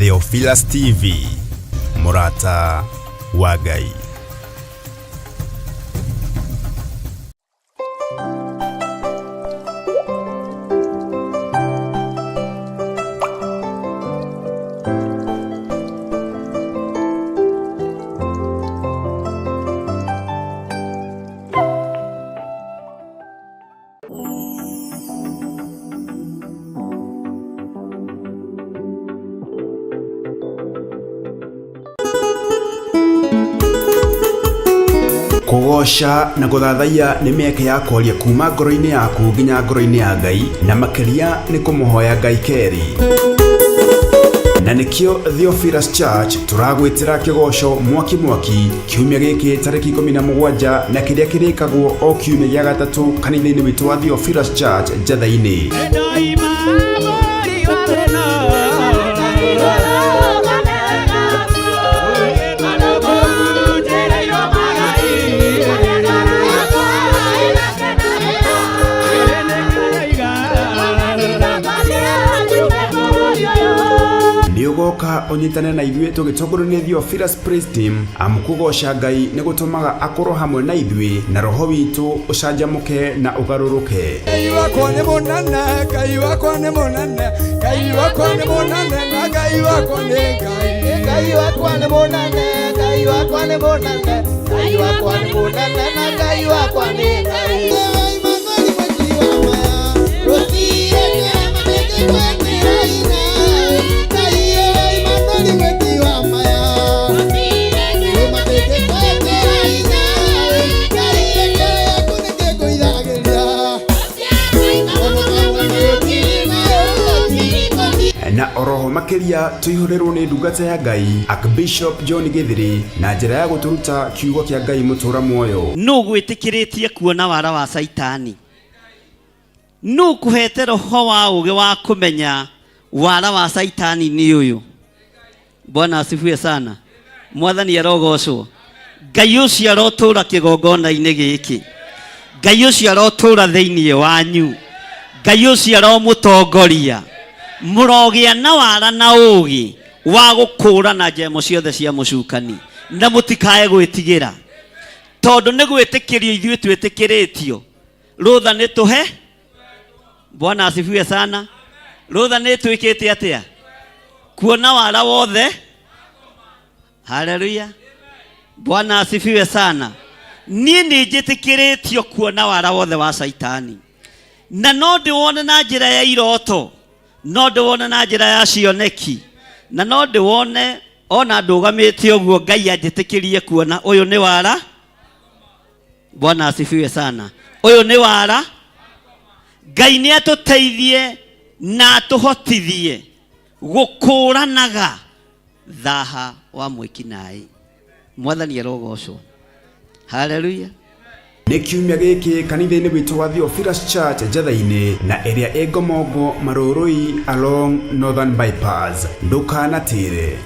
Theophilus TV, mũrata wa Ngai. Kũgoca na gũthathaiya nĩ mĩeke ya kwaria kuma ngoro-inĩ yaku nginya ngoro-inĩ ya Ngai, na makĩria nĩ kũmũhoya Ngai kerĩ. Na nĩkĩo Theophilus Church tũragwĩtĩra kĩgoco mwaki mwaki kiumia gĩkĩ tarĩki 17 na kĩrĩa kĩrĩkagwo o kiumia gĩa gatatũ kanitha-inĩ witũ wa Theophilus Church Njatha-inĩ. Nĩ ũgoka ũnyitane na ithuĩ tũgĩtongorio nĩ Theophilus Praise Team, amu kũgoca Ngai nĩ gũtũmaga akorwo hamwe na ithuĩ na roho witũ ũcanjamũke na ũgarũrũke. Ngai wakwa nĩ mũnene, Ngai wakwa nĩ mũnene, Ngai wakwa nĩ mũnene, na Ngai wakwa nĩ Ngai. Ngai wakwa nĩ mũnene, Ngai wakwa nĩ mũnene, Ngai wakwa nĩ mũnene, na Ngai wakwa nĩ Ngai. Na oroho makĩria tũihũrĩrwo nĩ ndungata ya Ngai Archbishop John Gĩthĩrĩ na njĩra ya gũtũruta kiugo kĩa Ngai mũtũra muoyo. Nũ gwĩtĩkĩrĩtie kuona wara wa Saitani? Nũ kũhete roho wa ũũgĩ wa kũmenya wara wa Saitani nĩ ũyũ? Bwana asifiwe sana. Mwathani arogocwo. Ngai ũcio arotũra kĩgongona-inĩ gĩkĩ. Ngai ũcio arotũra thĩinĩ wanyu. Ngai ũcio aromũtongoria. Mũrogĩa na wara na ũũgĩ wa gũkũũrana njemo ciothe cia mũcukani na mũtikae gwĩtigĩra, tondũ nĩ gwĩtĩkĩrio ithuĩ twĩtĩkĩrĩtio. Rũtha nĩ tũhe. Bwana asifiwe sana. Rũtha nĩ twĩkĩte atĩa? Kuona wara wothe. Haleluya. Bwana asifiwe sana. Niĩ nĩ njĩtĩkĩrĩtio kuona wara wothe wa Saitani, na no ndĩwone na njĩra ya iroto, no ndĩwone na njĩra ya cioneki, na no ndĩwone ona ndũgamĩte ũguo Ngai anjĩtĩkĩrie kuona ũyũ nĩ wara. Bwana asifiwe sana. Ũyũ nĩ wara. Ngai nĩ atũteithie na atũhotithie gũkũranaga thaha wa mwĩkinaĩ. Mwathani arogocwo. Haleluya. Nĩ kiumia gĩkĩ kanitha-inĩ witũ wa Theophilus Church Njatha-inĩ na ĩrĩa ĩ Ngomongo Marũrũi along Northern Bypass. Ndũkanatĩre.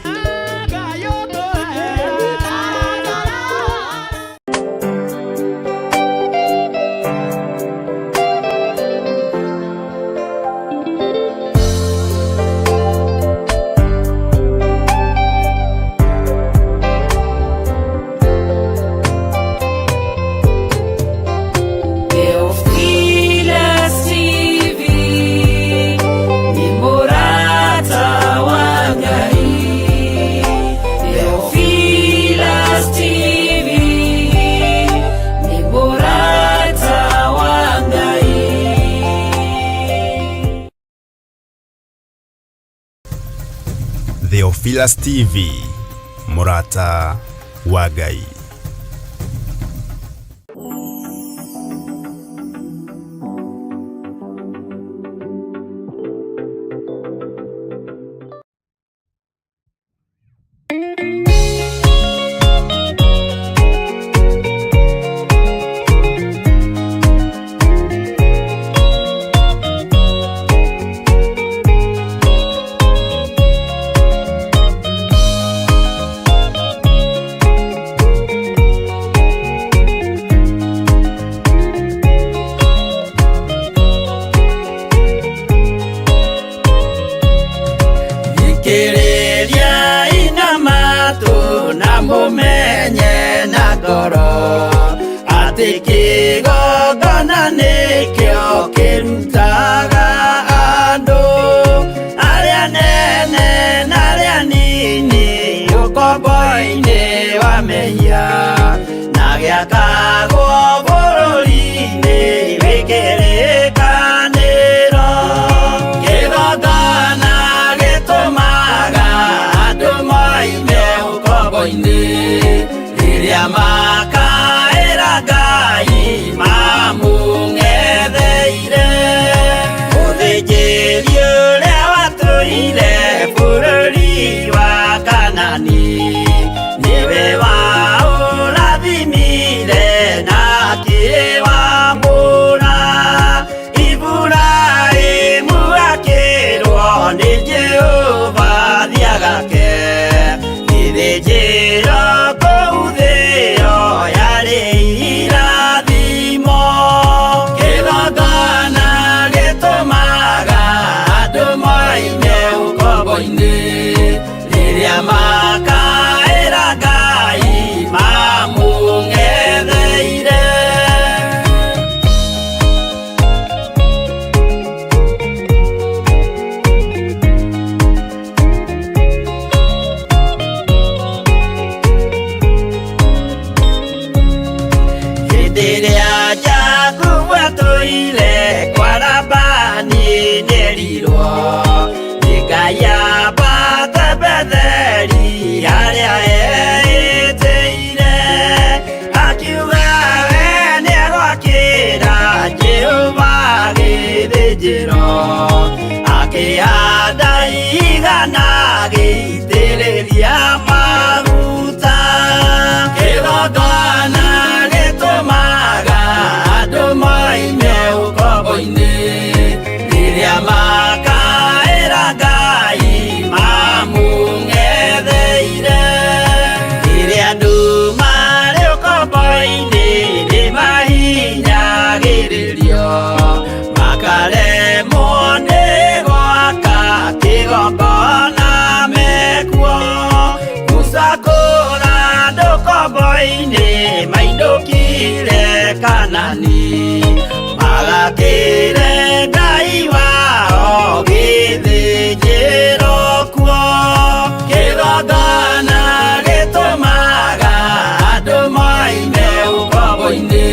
Theophilus TV, ni murata wa Ngai. Theophilus TV, ni murata wa Ngai. Theophilus TV, mũrata wa Ngai. Atĩ kĩgongona nĩkĩo kĩrutaga andũ arĩa nene na arĩa nini ũkombo-inĩ wa mehia na gĩakagwo bũrũri-inĩ wĩ kĩrĩkanĩro. Kĩgongona gĩtũmaga andũ moime ũkombo-inĩ rĩrĩa makaĩra Ngai mamũng'etheire. Mũthĩnjĩri ũrĩa watũire bũrũri wa Kanani nĩwe waũrathimire na akĩwamũra. Iburahĩmu akĩrwo nĩ Jehova thiĩ agake gĩthĩnjĩro kũu thĩo yarĩ irathimo. Kĩgongona gĩtũmaga andũ moime ũkombo-inĩ rĩrĩa makaĩra Ngai mamũng'etheire. Hĩndĩ ĩrĩa Jakubu atũire kwa Labani nĩerirwo nĩ Ngai ambate Betheli harĩa eĩtĩire. Akiuga we nĩegwakĩra Jehova gĩthĩnjĩro, akĩhanda igana agĩitĩrĩria maguta. Kĩgongona gĩtũmaga andũ moime ũkombo-inĩ rĩrĩa makaĩra Ngai mamũng'etheire. Rĩrĩa andũ marĩ ũkombo-inĩ nĩmahinyagĩrĩrio makaremwo nĩ gwaka kĩgongona mekuo. Musa kũra andũ ũkombo-inĩ mainũkire Kanani magakĩre Ngai wao gĩthĩnjĩro kuo. Kĩgongona gĩtũmaga andũ moime ũkombo-inĩ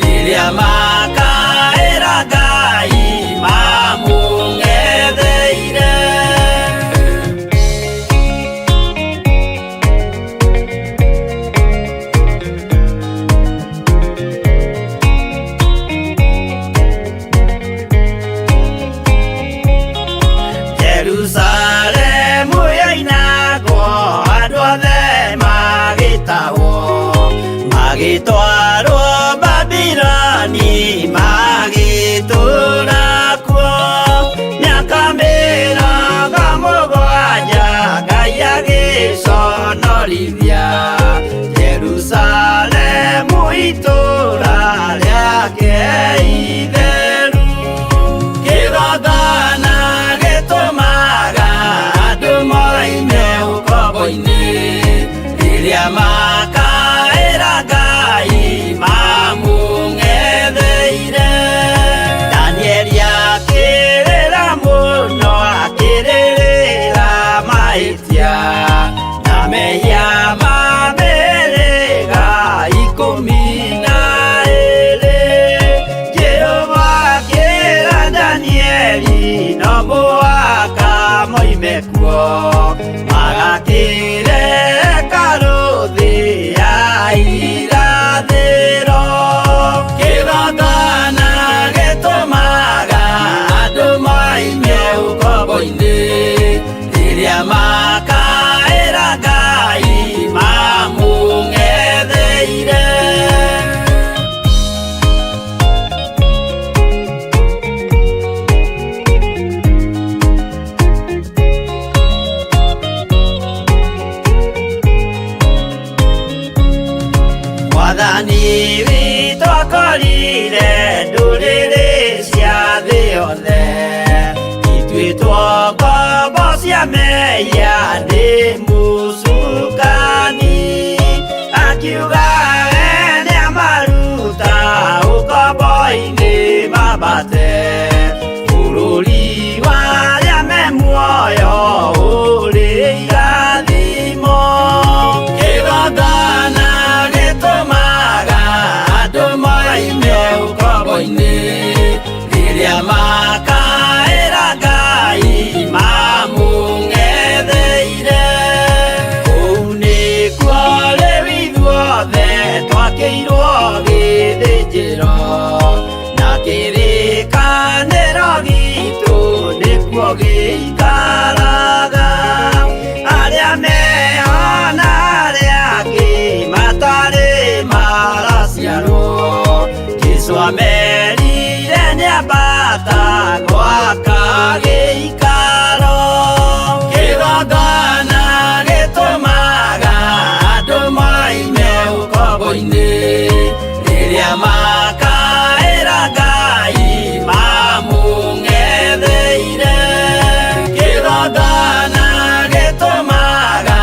rĩrĩa makaĩra Ngai mamũng'etheire. Jerusalemu yoinagwo andũ othe magĩtahwo magĩtwarwo Babiloni magĩtũũra kuo mĩaka 70 Ngai agĩconorithia Jerusalemu itũũra rĩake itheru. Kĩgongona gĩtũmaga andũ moime ũkombo-inĩ rĩrĩa makaĩra Ngai mamũng'etheire. Danieli akĩrĩra mũno akĩrĩrĩra mahĩtia na mehia ma mĩhĩrĩga 12. Jehova akĩra Danieli no mũhaka moime kuo magakĩre hekarũ thĩ ya irathĩro. Kĩgongona gĩtũmaga andũ moime ũkombo-inĩ rĩrĩa makaĩra Ngai mamũng'etheire. Mwathani witũ akorire ndũrĩrĩ cia thĩ yothe ituĩtwo ngombo cia mehia nĩ mũcukani. Akiuga we nĩamaru gĩakĩirwo gĩthĩnjĩro na kĩrĩkanĩro gitũ nĩkuo gĩikaraga arĩa meho na arĩa angĩ matarĩ maraciarwo Jesũ amerire nĩambata gwaka gĩikaro kĩgongona gĩtũmaga andũ moime ũkombo-inĩ rĩrĩa makaĩra Ngai mamũng'etheire kĩgongona gĩtũmaga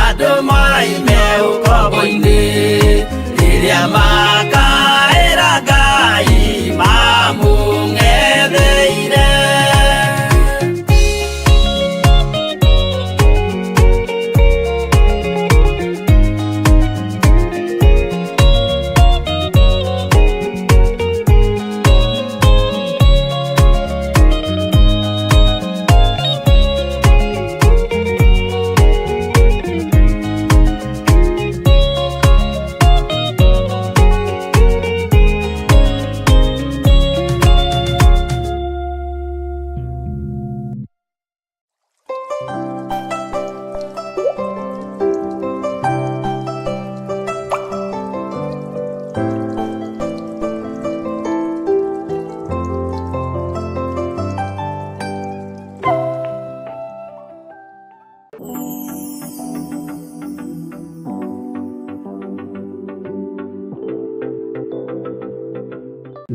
andũ moime ũkombo-inĩ rĩrĩa makaĩra Ngai mamũng'etheire.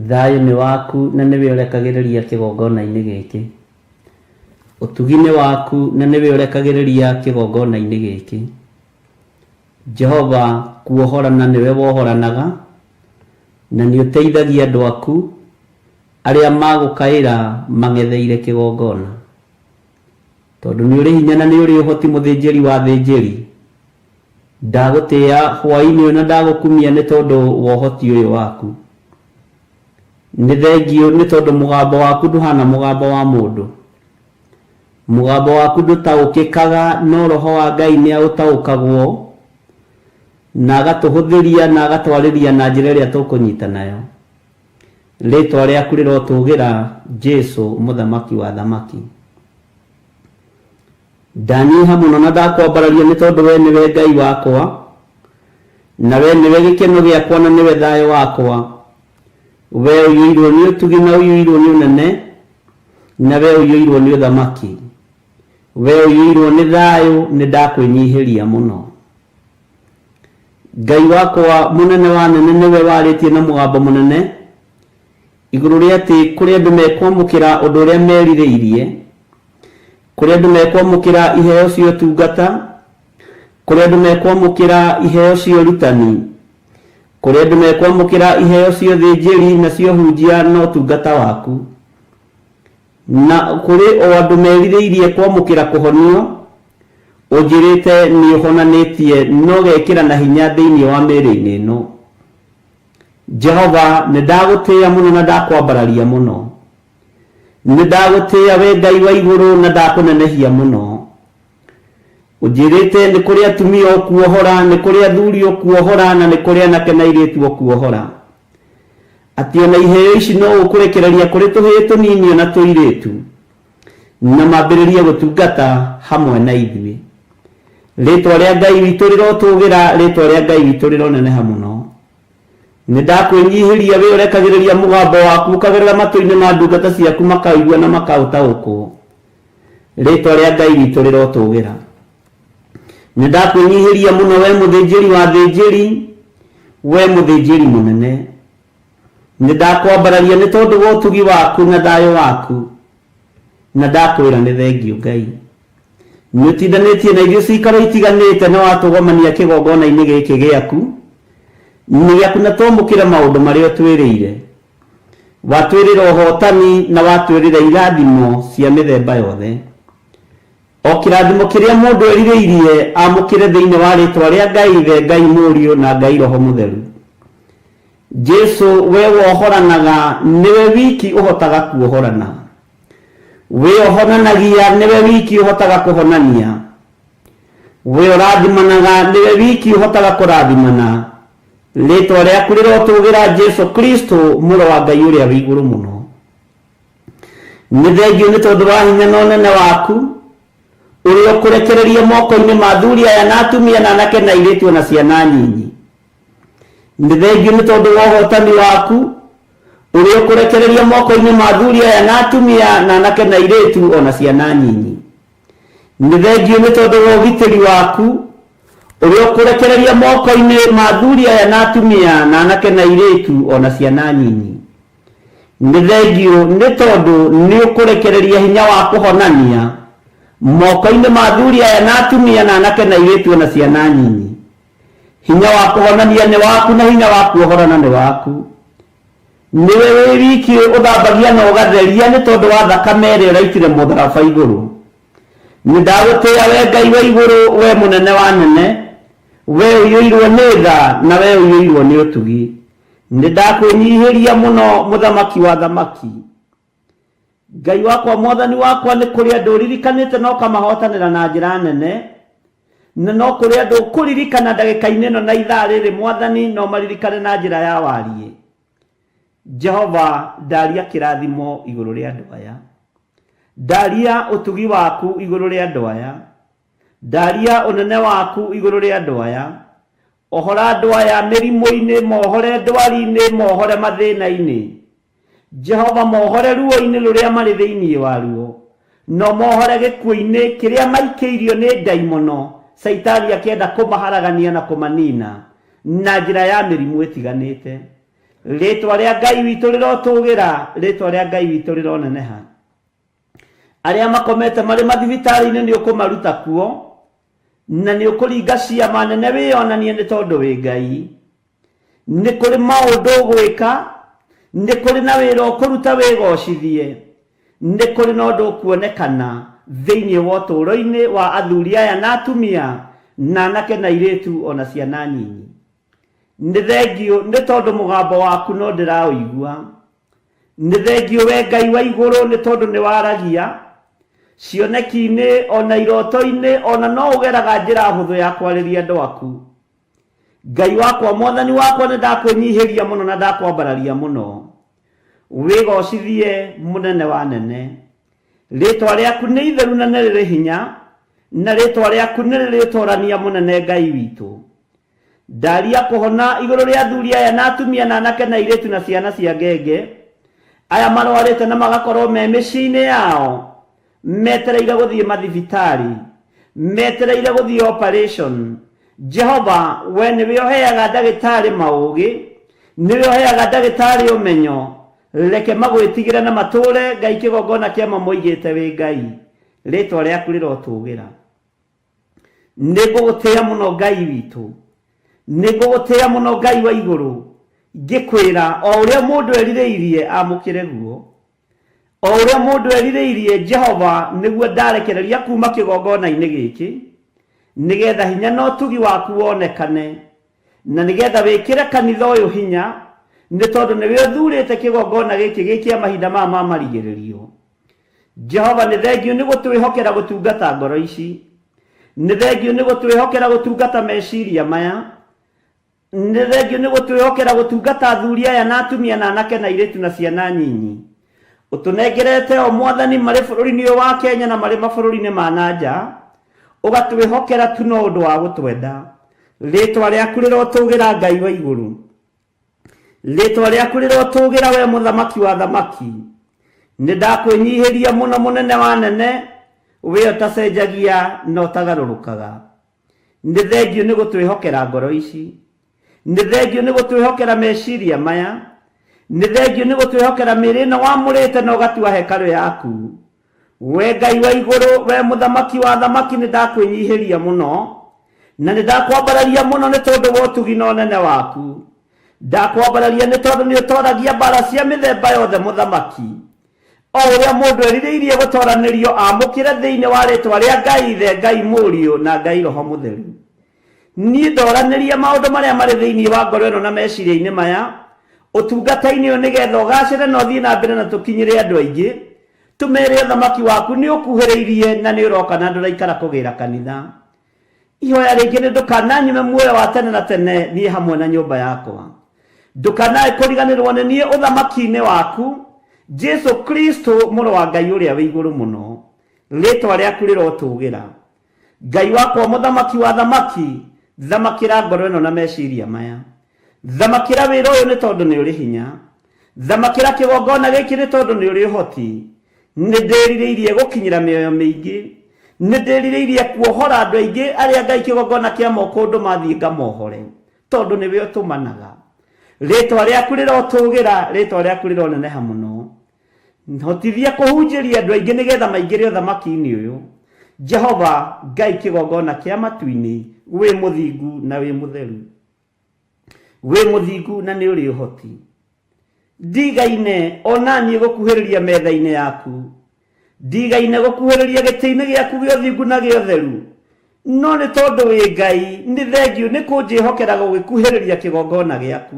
Thayũ nĩ waku na nĩwe ũrekagĩrĩria kĩgongona-inĩ gĩkĩ. Ũtugi nĩ waku na nĩwe ũrekagĩrĩria kĩgongona-inĩ gĩkĩ. Jehova kuohorana nĩwe wohoranaga na nĩ ũteithagia andũ aku arĩa magũkaĩra mang'etheire kĩgongona. Tondũ nĩ ũrĩ hinya na nĩ ũrĩ ũhoti mũthĩnjĩri wa athĩnjĩri, ndagũtĩĩa hwaĩ-inĩ ũyũ na ndagũkumia nĩ tondũ wa ũhoti ũyũ waku. Nĩ thengiũ nĩ tondũ mũgambo waku ndũhana mũgambo wa mũndũ. Mũgambo waku ndũtaũkĩkaga no roho wa Ngai nĩ aũtaũkagwo na agatũhũthĩria na agatwarĩria na njĩra ĩrĩa tũkũnyita nayo. Rĩtwa rĩaku rĩrotũgĩra Jesu mũthamaki wa athamaki. Ndanyiha mũno na ndakwambararia nĩ tondũ we nĩwe Ngai wakwa, na we nĩwe gĩkeno gĩakwa na nĩwe thayũ wakwa. We ũiyũirwo nĩ ũtugi na ũiyũirwo nĩ ũnene, na we ũiyũirwo nĩ ũthamaki. We ũiyũirwo nĩ thayũ, nĩ ndakwĩnyihĩria mũno. Ngai wakwa mũnene wa nene nĩwe warĩtie na mũgambo mũnene igũrũ rĩa atĩ kũrĩ andũ mekwamũkĩra ũndũ ũrĩa merirĩirie, kũrĩ andũ mekwamũkĩra iheo cia ũtungata, kũrĩ andũ mekwamũkĩra iheo cia ũrutani, kũrĩ andũ mekwamũkĩra iheo cia ũthĩnjĩri na cia ũhunjia na ũtungata waku. Na kũrĩ o andũ merirĩirie kwamũkĩra kũhonio, ũnjĩrĩte nĩ ũhonanĩtie no gekĩra na hinya thĩinĩ wa mĩĩrĩ-inĩ ĩno. Jehova, nĩ ndagũtĩĩa mũno na ndakwambararia mũno. Nĩ ndagũtĩĩa we Ngai wa igũrũ na ndakũnenehia mũno. Ũnjĩrĩte nĩ kũrĩ atumia ũkuohora, nĩ kũrĩ athuri ũkuohora, na nĩ kũrĩ anake na airĩtu ũkuohora. Atĩ ona iheo ici no ũkũrekereria kũrĩ tũhĩĩ tũnini ona tũirĩtu, na mambĩrĩrie gũtungata hamwe na ithuĩ. Rĩtwa rĩa Ngai witũ rĩrotũgĩra, rĩtwa rĩa Ngai witũ rĩroneneha mũno. Nĩ ndakwĩnyihĩria wĩ ũrekagĩrĩria mũgambo waku ũkagerera matũ-inĩ ma ndungata ciaku makaũigua na makaũtaũkwo. Rĩtwa rĩa Ngai witũ rĩrotũgĩra. Nĩ ndakwĩnyihĩria mũno we mũthĩnjĩri wa athĩnjĩri, we mũthĩnjĩri mũnene. Nĩ ndakwambararia nĩ tondũ wa ũtugi waku na thayũ waku, na ndakwĩra nĩ thengiũ Ngai. Nĩ ũtindanĩtie na ithuĩ cikaro itiganĩte na watũgomania kĩgongona-inĩ gĩkĩ gĩaku, nĩ gĩaku na twamũkĩre maũndũ marĩa ũtwĩrĩire. Watwĩrĩra ũhotani na watwĩrĩra irathimo cia mĩthemba yothe. O kĩrathimo kĩrĩa mũndũ erirĩirie amũkĩre thĩinĩ wa rĩtwa rĩa Ngai Ithe, Ngai Mũriũ na Ngai Roho Mũtheru. Jesu we wohoranaga nĩwe wiki ũhotaga kuohorana. We ũhonanagia nĩwe wiki ũhotaga kũhonania. We ũrathimanaga nĩwe wiki ũhotaga kũrathimana. Rĩtwa rĩaku rĩrotũgĩra Jesu Kristo mũrũ wa Ngai ũrĩa wĩ igũrũ mũno. Nĩ thengio nĩ tondũ wa hinya na ũnene waku ũrĩa ũkũrekereria moko-inĩ ma athuri aya na atumia na anake na airĩtu ona ciana nyinyi. Nĩ thengio nĩ tondũ wa ũhotani waku ũrĩa ũkũrekereria moko-inĩ ma athuri aya na atumia na anake na airĩtu ona ciana nyinyi. Nĩ thengio nĩ tondũ wa ũgitĩri waku ũrĩa ũkũrekereria moko-inĩ ma athuri aya na atumia na anake na airĩtu ona ciana nyinyi. Nĩ thengio nĩ tondũ nĩ ũkũrekereria hinya wa kũhonania moko-inĩ ma athuri aya na atumia na anake na airĩtu ona ciana nyinyi. Hinya wa kũhonania nĩ waku na hinya wa kuohorana nĩ waku. Nĩwe wĩ wiki ũthambagia na ũgatheria nĩ tondũ wa thakame ĩrĩa ũraitire mũtharaba igũrũ. Nĩ ndagũtĩĩa we Ngai wa igũrũ, we mũnene wa nene, we ũiyũirwo nĩ tha na we ũiyũirwo nĩ ũtugi. Nĩ ndakwĩnyihĩria mũno mũthamaki wa thamaki. Ngai wakwa mwathani wakwa, nĩ kũrĩ andũ ũririkanĩte na ũkamahotanĩra na njĩra nene, na no kũrĩ andũ ũkũririkana ndagĩka-inĩ ĩno na ithaa rĩrĩ mwathani, no maririkane na njĩra ya wariĩ. Jehova, ndaria kĩrathimo igũrũ rĩa andũ aya. Ndaria ũtugi waku igũrũ rĩa andũ aya. Ndaria ũnene waku igũrũ rĩa andũ aya. Ohora andũ aya mĩrimũ-inĩ, mohore ndwari-inĩ, mohore mathĩna-inĩ. Jehova, mohore ruo-inĩ rũrĩa marĩ thĩinĩ waruo. No mohore gĩkuũ-inĩ kĩrĩa maikĩirio nĩ ndaimono, Caitani akĩenda kũmaharagania na kũmanina na njĩra ya mĩrimũ ĩtiganĩte. Rĩtwa rĩa Ngai witũ rĩrotũgĩra, rĩtwa rĩa Ngai witũ rĩroneneha. Arĩa makomete marĩ mathibitarĩ-inĩ nĩ ũkũmaruta kuo, na nĩ ũkũringa ciama nene wĩyonanie nĩ tondũ wĩ Ngai. Nĩ kũrĩ maũndũ ũgwĩka, nĩ kũrĩ na wĩra ũkũruta wĩgocithie, nĩ kũrĩ na ũndũ ũkuonekana thĩinĩ wa ũtũũro-inĩ wa athuri aya na atumia na anake na airĩtu ona ciana nyinyi. Nĩ thengio nĩ tondũ mũgambo waku no ndĩraũigua. Nĩ thengio we Ngai wa igũrũ nĩ tondũ nĩ waragia cioneki-inĩ ona iroto-inĩ, ona no ũgeraga njĩra hũthũ ya kwarĩria andũ aku. Ngai wakwa mwathani wakwa, nĩ ndakwĩnyihĩria mũno na ndakwambararia mũno. Wĩgocithie mũnene wa nene. Rĩtwa rĩaku nĩ itheru na nĩ rĩrĩ hinya, na rĩtwa rĩaku nĩ rĩrĩtũrania mũnene Ngai witũ. Ndaria kũhona igũrũ rĩa athuri aya na atumia na anake na airĩtu na ciana cia ngenge aya marwarĩte na magakorwo me mĩciĩ-inĩ yao, metereire gũthiĩ mathibitarĩ, metereire gũthiĩ operation. Jehova, we nĩwe ũheaga ndagĩtarĩ maũgĩ, nĩwe ũheaga ndagĩtarĩ ũmenyo. Reke magwĩtigĩre na matũũre Ngai kĩgongona kĩa mamoigĩte wĩ Ngai. Rĩtwa rĩaku rĩrotũgĩra. Nĩ ngũgũtĩĩa mũno Ngai witũ, nĩ ngũgũtĩĩa mũno Ngai wa igũrũ, ngĩkwĩra o ũrĩa mũndũ erirĩirie amũkĩre guo. O ũrĩa mũndũ erirĩirie Jehova nĩguo ndarekereria kuma kĩgongona-inĩ gĩkĩ, nĩgetha hinya na ũtugi waku wonekane, na nĩgetha wĩkĩre kanitha ũyũ hinya, nĩ tondũ nĩwe ũthurĩte kĩgongona gĩkĩ gĩkĩa mahinda maya ma marigĩrĩrio. Jehova, nĩ thengio nĩ gũtwĩhokera gũtungata ngoro ici, nĩ thengio nĩ gũtwĩhokera gũtungata meciria maya, nĩ thengio nĩ gũtwĩhokera gũtungata athuri aya na atumia na anake na airĩtu na ciana nyinyi. Ũtũnengerete o mwathani marĩ bũrũri-inĩ ũyũ wa Kenya na marĩ mabũrũri-inĩ ma na nja, ũgatwĩhokera tu no ũndũ wa gũtwenda. Rĩtwa rĩaku rĩrotũgĩra Ngai wa igũrũ. Rĩtwa rĩaku rĩrotũgĩra we mũthamaki wa thamaki. Nĩ ndakwĩnyihĩria mũno mũnene wa nene, we ũtacenjagia na ũtagarũrũkaga. Nĩ thengio nĩ gũtwĩhokera ngoro ici, nĩ thengio nĩ gũtwĩhokera meciria maya, nĩ thengio nĩ gũtwĩhokera mĩĩrĩ ĩno wamũrĩte na ũgatua hekarũ yaku. We Ngai wa igũrũ, we mũthamaki wa thamaki, nĩ ndakwĩnyihĩria mũno na nĩ ndakwambararia mũno nĩ tondũ wa ũtugi na ũnene waku. Ndakwambararia nĩ tondũ nĩ ũtoragia mbara cia mĩthemba yothe mũthamaki. O ũrĩa mũndũ erirĩirie gũtoranĩrio amũkĩre thĩinĩ wa rĩtwa rĩa Ngai Ithe, Ngai Mũriũ na Ngai Roho Mũtheru. Niĩ ndoranĩria maũndũ marĩa marĩ thĩinĩ wa ngoro ĩno na meciria-inĩ maya ũtungata-inĩ ũyũ, nĩgetha ũgacĩre na ũthiĩ na mbere na tũkinyĩre andũ aingĩ, tũmere ũthamaki waku nĩ ũkuhĩrĩirie na nĩ ũroka na ndũraikara kũgĩra kanitha. Ihoya rĩngĩ nĩ ndũkananyime muoyo wa tene na tene niĩ hamwe na nyũmba yakwa. Ndũkanae kũriganĩrwo nĩ niĩ ũthamaki-inĩ waku, Jesu Kristo mũrũ wa Ngai ũrĩa wĩ igũrũ mũno. Rĩtwa rĩaku rĩrotũgĩra. Ngai wakwa mũthamaki wa thamaki, thamakĩra ngoro ĩno na meciria maya. Thamakĩra wĩra ũyũ nĩ tondũ nĩ ũrĩ hinya. Thamakĩra kĩgongona gĩkĩ nĩ tondũ nĩ ũrĩ ũhoti. Nĩ ndĩrirĩirie gũkinyĩra mĩoyo mĩingĩ. Nĩ ndĩrirĩirie kuohora andũ aingĩ arĩa Ngai kĩgongona kĩa moko ũndũ mathiĩ ngamohore, tondũ nĩwe ũtũmanaga. Rĩtwa rĩaku rĩrotũgĩra, rĩtwa rĩaku rĩroneneha mũno. Hotithia kũhunjĩria andũ aingĩ nĩgetha maingĩre ũthamaki-inĩ ũyũ. Jehova Ngai kĩgongona kĩa matu-inĩ, wĩ mũthingu na wĩ mũtheru. Wĩ mũthingu na nĩ ũrĩ ũhoti. Ndigaine ona niĩ gũkuhĩrĩria metha-inĩ yaku. Ndigaine gũkuhĩrĩria gĩtĩ-inĩ gĩaku gĩa ũthingu na gĩa ũtheru. No nĩ tondũ wĩ Ngai, nĩ thengiũ nĩ kũnjĩhokera gũgĩkuhĩrĩria kĩgongona gĩaku.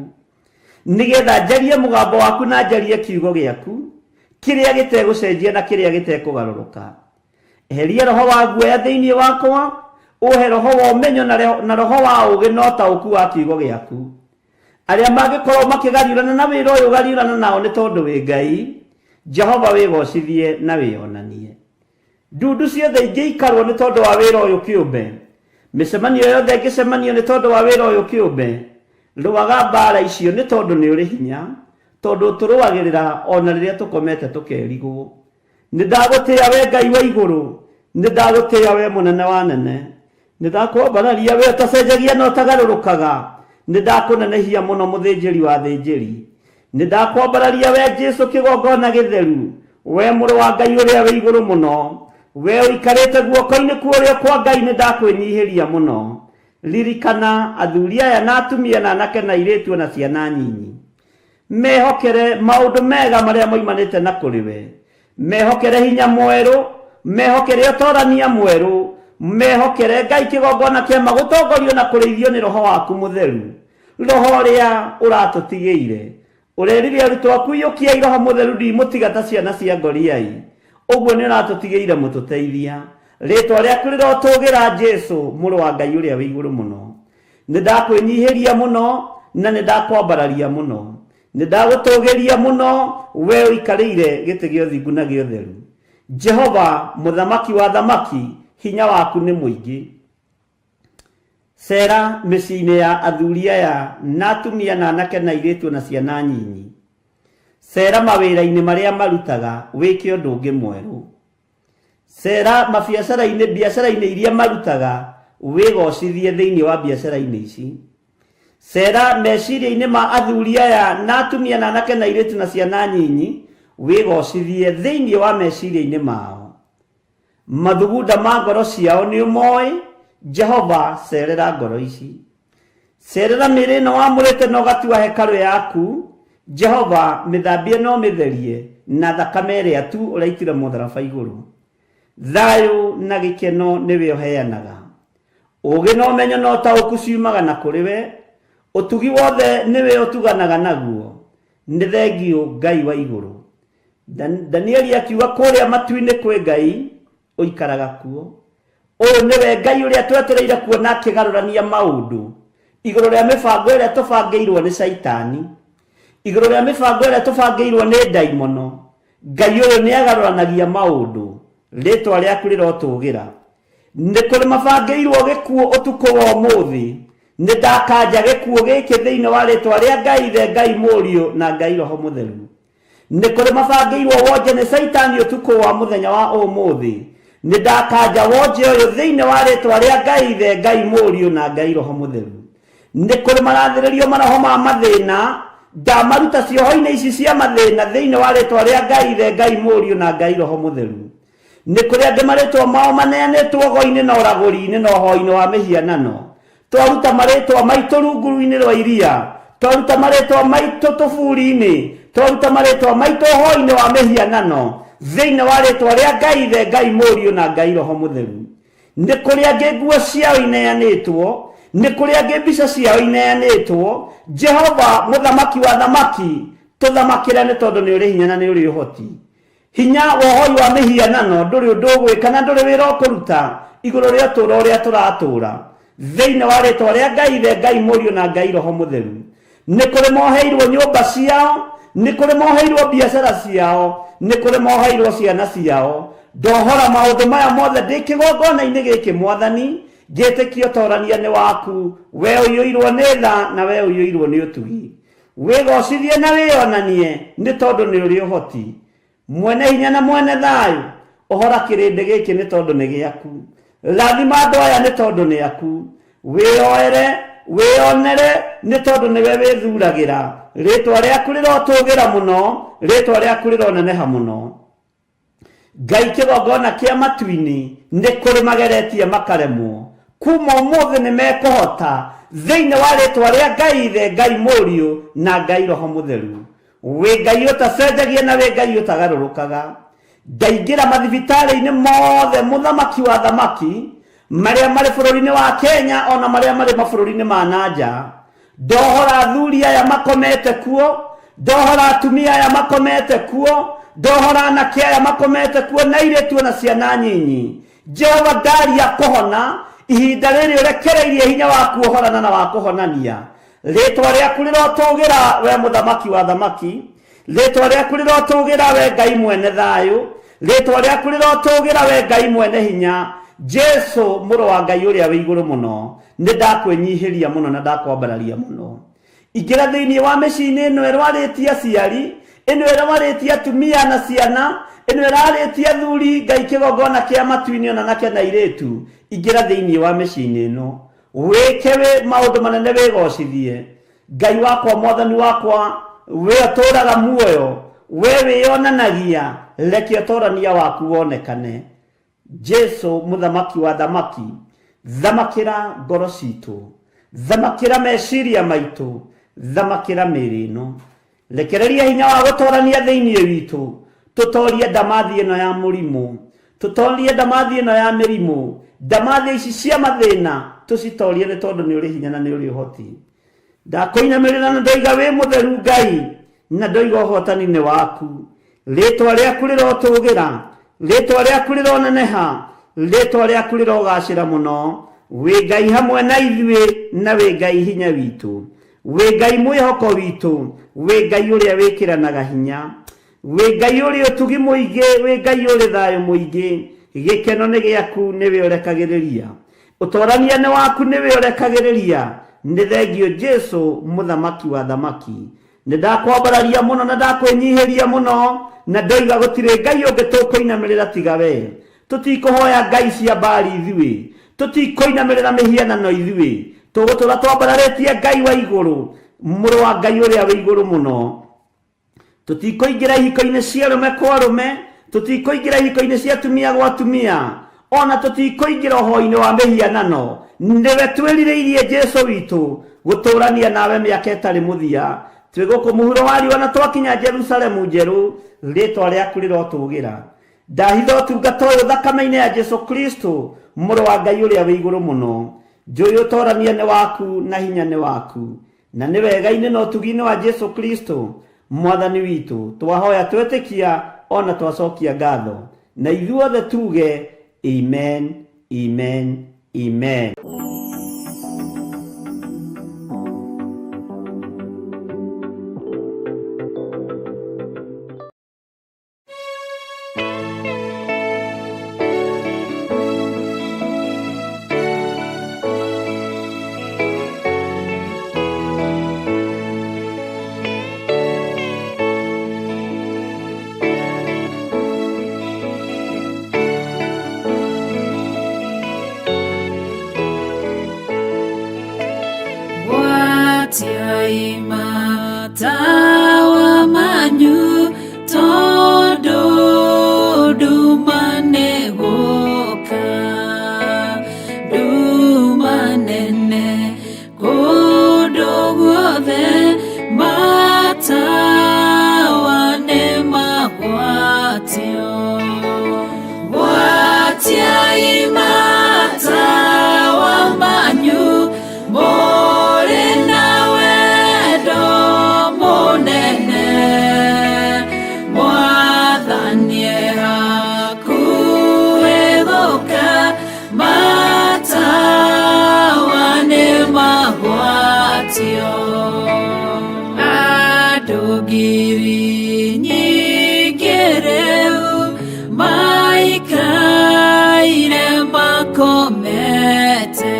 Nĩgetha njarie mũgambo waku na njarie kiugo gĩaku, kĩrĩa gĩtegũcenjia na kĩrĩa gĩtekũgarũrũka. Eheria roho wa guoya thĩinĩ wakwa, ũhe roho wa ũmenyo na roho wa ũũgĩ na ũtaũku wa kiugo gĩaku. Arĩa mangĩkorwo makĩgariũrana na wĩra ũyũ gariũrana nao nĩ tondũ wĩ Ngai, Jehova wĩgocithie na wĩonanie. Ndundu ciothe ingĩikarwo nĩ tondũ wa wĩra ũyũ kĩũmbe, mĩcemanio yothe ĩngĩcemanio nĩ tondũ wa wĩra ũyũ kĩũmbe, rũaga mbara icio nĩ tondũ nĩ ũrĩ hinya, tondũ ũtũrũagĩrĩra ona rĩrĩa tũkomete tũkerigwo. Nĩ ndagũtĩĩa we Ngai wa igũrũ, nĩ ndagũtĩĩa we mũnene wa nene, nĩ ndakwambararia we ũtacenjagia na ũtagarũrũkaga, nĩ ndakũnenehia mũno mũthĩnjĩri wa thĩnjĩri. Nĩ ndakwambararia we Jesu kĩgongona gĩtheru, we mũrũ wa Ngai ũrĩa wĩ igũrũ mũno, we ũikarĩte guoko-inĩ kwa ũrĩo kwa Ngai, nĩ ndakwĩnyihĩria mũno. Ririkana athuri aya na atumia na anake na airĩtu na ciana nyinyi. Mehokere maũndũ mega marĩa moimanĩte na kũrĩ we. Mehokere hinya mwerũ, mehokere ũtorania mwerũ, mehokere Ngai kĩgongona kĩama gũtongorio na kũrĩithio nĩ roho waku mũtheru. Roho ũrĩa ũratũtigĩire. Ũrerire arutwo aku iyũkiai roho mũtheru ndimũtiga ta ciana cia ngoriai. Ũguo nĩ ũratũtigĩire mũtũteithia. Rĩtwa rĩaku rĩrotũgĩra Jesu mũrũ wa Ngai ũrĩa wĩ igũrũ mũno. Nĩ ndakwĩnyihĩria mũno na nĩ ndakwambararia mũno. Nĩ ndagũtũgĩria mũno we ũikarĩire gĩtĩ gĩa ũthingu na gĩa ũtheru. Jehova mũthamaki wa thamaki, hinya waku nĩ mũingĩ. Cera mĩciĩ-inĩ ya athuri aya na atumia na anake na airĩtu na ciana nyinyi. Cera mawĩra-inĩ marĩa marutaga wĩke ũndũ ũngĩ mwerũ. Cera mabiacara-inĩ, biacara-inĩ iria marutaga wĩgocithie thĩinĩ wa biacara-inĩ ici. Cera meciria-inĩ ma athuri aya na atumia na anake na airĩtu na ciana nyinyi wĩgocithie thĩinĩ wa meciria-inĩ mao. Mathugunda ma ngoro ciao nĩ ũmoĩ, Jehova cerera ngoro ici. Cerera mĩĩrĩ ĩno wamũrĩte na ũgatua hekarũ yaku, Jehova mĩthambie na ũmĩtherie na thakame ĩrĩa tu ũraitire mũtharaba igũrũ. Thayũ na gĩkeno nĩwe ũheanaga. Ũũgĩ na ũmenyo na ũtaũku ciumaga na kũrĩ we, ũtugi wothe nĩwe ũtuganaga naguo. Nĩ thengiũ Ngai wa igũrũ. Danieli akiuga kũrĩa matu-inĩ kwĩ Ngai ũikaraga kuo. Ũyũ nĩwe Ngai ũrĩa twetereire kuona akĩgarũrania maũndũ igũrũ rĩa mĩbango ĩrĩa tũbangĩirwo nĩ Caitani, igũrũ rĩa mĩbango ĩrĩa tũbangĩirwo nĩ ndaimono. Ngai ũyũ nĩ agarũranagia maũndũ, rĩtwa rĩaku rĩrotũgĩra. Nĩ kũrĩ mabangĩirwo gĩkuũ ũtukũ wa ũmũthĩ, nĩ ndakanja gĩkuũ gĩkĩ thĩinĩ wa rĩtwa rĩa Ngai Ithe, Ngai Mũriũ na Ngai Roho Mũtheru. Nĩ kũrĩ mabangĩirwo wonje nĩ Caitani ũtukũ wa mũthenya wa ũmũthĩ, nĩ ndakanja wonje ũyũ thĩinĩ wa rĩtwa rĩa Ngai Ithe, Ngai Mũriũ na Ngai Roho Mũtheru. Nĩ kũrĩ marathĩrĩrio maroho ma mathĩna, ndamaruta cioho-inĩ ici cia mathĩna thĩinĩ wa rĩtwa rĩa Ngai Ithe, Ngai Mũriũ na Ngai Roho Mũtheru. Nĩ kũrĩ angĩ marĩtwa mao maneanĩtwo ũgo-inĩ na ũragũri-inĩ na ũhoi-inĩ wa mĩhianano. Twaruta marĩtwa maitũ runguru-inĩ rwa iria, twaruta marĩtwa maitũ tũburi-inĩ, twaruta marĩtwa maitũ ũhoi-inĩ wa mĩhianano thĩinĩ wa rĩtwa rĩa Ngai Ithe, Ngai Mũriũ na Ngai Roho Mũtheru. Nĩ kũrĩ angĩ nguo ciao ineanĩtwo, nĩ kũrĩ angĩ mbica ciao ineanĩtwo. Jehova mũthamaki wa thamaki, tũthamakĩre nĩ tondũ nĩ ũrĩ hinya na nĩ ũrĩ ũhoti. Hinya wa ũhoi wa mĩhianano ndũrĩ ũndũ ũgwĩka na ndũrĩ wĩra ũkũruta igũrũ rĩa ũtũũro ũrĩa tũratũũra. Thĩinĩ wa rĩtwa rĩa Ngai Ithe, Ngai Mũriũ na Ngai Roho Mũtheru, nĩ kũrĩ moheirwo nyũmba ciao, nĩ kũrĩ moheirwo biacara ciao, nĩ kũrĩ moheirwo ciana ciao. Ndohora maũndũ maya mothe ndĩ kĩgongona-inĩ gĩkĩ Mwathani, ngĩtĩkia ũtorania nĩ waku, we ũiyũirwo nĩ tha na we ũiyũirwo nĩ ũtugi. Wĩgocithie na wĩonanie nĩ tondũ nĩ ũrĩ ũhoti, mwene hinya na mwene thayũ. Ũhora kĩrĩndĩ gĩkĩ nĩ tondũ nĩ gĩaku, rathima andũ aya nĩ tondũ nĩ aku, wĩyoere wĩyonere nĩ tondũ nĩwe wĩthuragĩra. Rĩtwa rĩaku rĩrotũgĩra mũno, rĩtwa rĩaku rĩroneneha mũno. Ngai kĩgongona kĩa matu-inĩ nĩ kũrĩ mageretie makaremwo, kuma ũmũthĩ nĩ mekũhota thĩinĩ wa rĩtwa rĩa Ngai Ithe, Ngai Mũriũ na Ngai Roho Mũtheru. Wĩ Ngai ũtacenjagia na wĩ Ngai ũtagarũrũkaga. Ndaingĩra mathibitarĩ-inĩ mothe, mũthamaki wa thamaki, marĩa marĩ bũrũri-inĩ wa Kenya ona marĩa marĩ mabũrũri-inĩ ma nanja. Ndohora athuri aya makomete kuo, ndohora atumia aya makomete kuo, ndohora anake aya makomete kuo na airĩtu na ciana nyinyi. Jehova ndaria kũhona ihinda rĩrĩ ũrekereirie hinya waku ũhorana na wa kũhonania. Rĩtwa rĩaku rĩrotũgĩra we mũthamaki wa thamaki, rĩtwa rĩaku rĩrotũgĩra we Ngai mwene thayũ, rĩtwa rĩaku rĩrotũgĩra we Ngai mwene hinya. Jesu mũrũ wa Ngai ũrĩa wĩ igũrũ mũno, nĩ ndakwĩnyihĩria mũno na ndakwambararia mũno. Ingĩra thĩinĩ wa mĩciĩ-inĩ ĩno ĩrwarĩtie aciari, ĩno ĩrwarĩtie atumia na ciana, ĩno ĩrarĩtie athuri, Ngai kĩgongona kĩa matu-inĩ ona nake na airĩtu. Ingĩra thĩinĩ wa mĩciĩ-inĩ ĩno, wĩke wĩ maũndũ manene, wĩgocithie. Ngai wakwa, Mwathani wakwa, we ũtũũraga muoyo, we wĩyonanagia, reke ũtorania waku wonekane. Jesu mũthamaki wa thamaki, thamakĩra ngoro citũ, thamakĩra meciria maitũ, thamakĩra mĩĩrĩ ĩno. Rekereria hinya wa gũtorania thĩinĩ witũ, tũtorie ndamathi ĩno ya mũrimũ, tũtorie ndamathi ĩno ya mĩrimũ, ndamathi ici cia mathĩna tũcitorie nĩ tondũ nĩ ũrĩ hinya na nĩ ũrĩ ũhoti. Ndakũinamĩrĩra na ndoiga wĩ mũtheru Ngai, na ndoiga ũhotani nĩ waku. Rĩtwa rĩaku rĩrotũgĩra, rĩtwa rĩaku rĩroneneha, rĩtwa rĩaku rĩrogacĩra mũno. Wĩ Ngai hamwe na ithuĩ na wĩ Ngai hinya witũ, wĩ Ngai mwĩhoko witũ, wĩ Ngai ũrĩa wĩkĩranaga hinya, wĩ Ngai ũrĩ ũtugi mũingĩ, wĩ Ngai ũrĩ thayũ mũingĩ. Gĩkeno nĩ gĩaku, nĩwe ũrekagĩrĩria, ũtorania nĩ waku, nĩwe ũrekagĩrĩria. Nĩ thengio Jesu mũthamaki wa thamaki. Nĩ ndakwambararia mũno na ndakwĩnyihĩria mũno, na ndoiga gũtirĩ Ngai ũngĩ tũkũinamĩrĩra tiga we. Tũtikũhoya ngai cia Baali ithuĩ, tũtikũinamĩrĩra mĩhianano ithuĩ, tũgũtũra twambararĩtie Ngai wa igũrũ, mũrũ wa Ngai ũrĩa wĩ igũrũ mũno. Tũtikũingĩra ihiko-inĩ cia arũme kwa arũme, tũtikũingĩra ihiko-inĩ cia atumia gwa atumia, ona tũtikũingĩra ũhoi-inĩ wa mĩhianano. Nĩwe twĩrirĩirie Jesu witũ gũtũrania nawe mĩaka ĩtarĩ mũthia. Twĩ gũkũ mũhuro wa riũa na twakinya Jerusalemu njerũ, rĩtwa rĩaku rĩrotũgĩra. Ndahitha ũtungata ũyũ thakame-inĩ ya Jesu Kristo mũrũ wa Ngai ũrĩa wĩ igũrũ mũno. Njũĩ ũtorania nĩ waku na hinya nĩ waku, na nĩ wega-inĩ na ũtugi-inĩ wa Jesu Kristo Mwathani witũ twahoya twetĩkia ona twacokia ngatho, na ithuothe tuge amen, amen, amen. Matawa manyu tondu nduma nĩgũka, nduma nene kũndũ guothe, matawa nĩmagwatio. Gwatiai matawa manyu mũrĩ na wendo mũnene. Andũ ngiri nyingĩ rĩu maikaire makomete,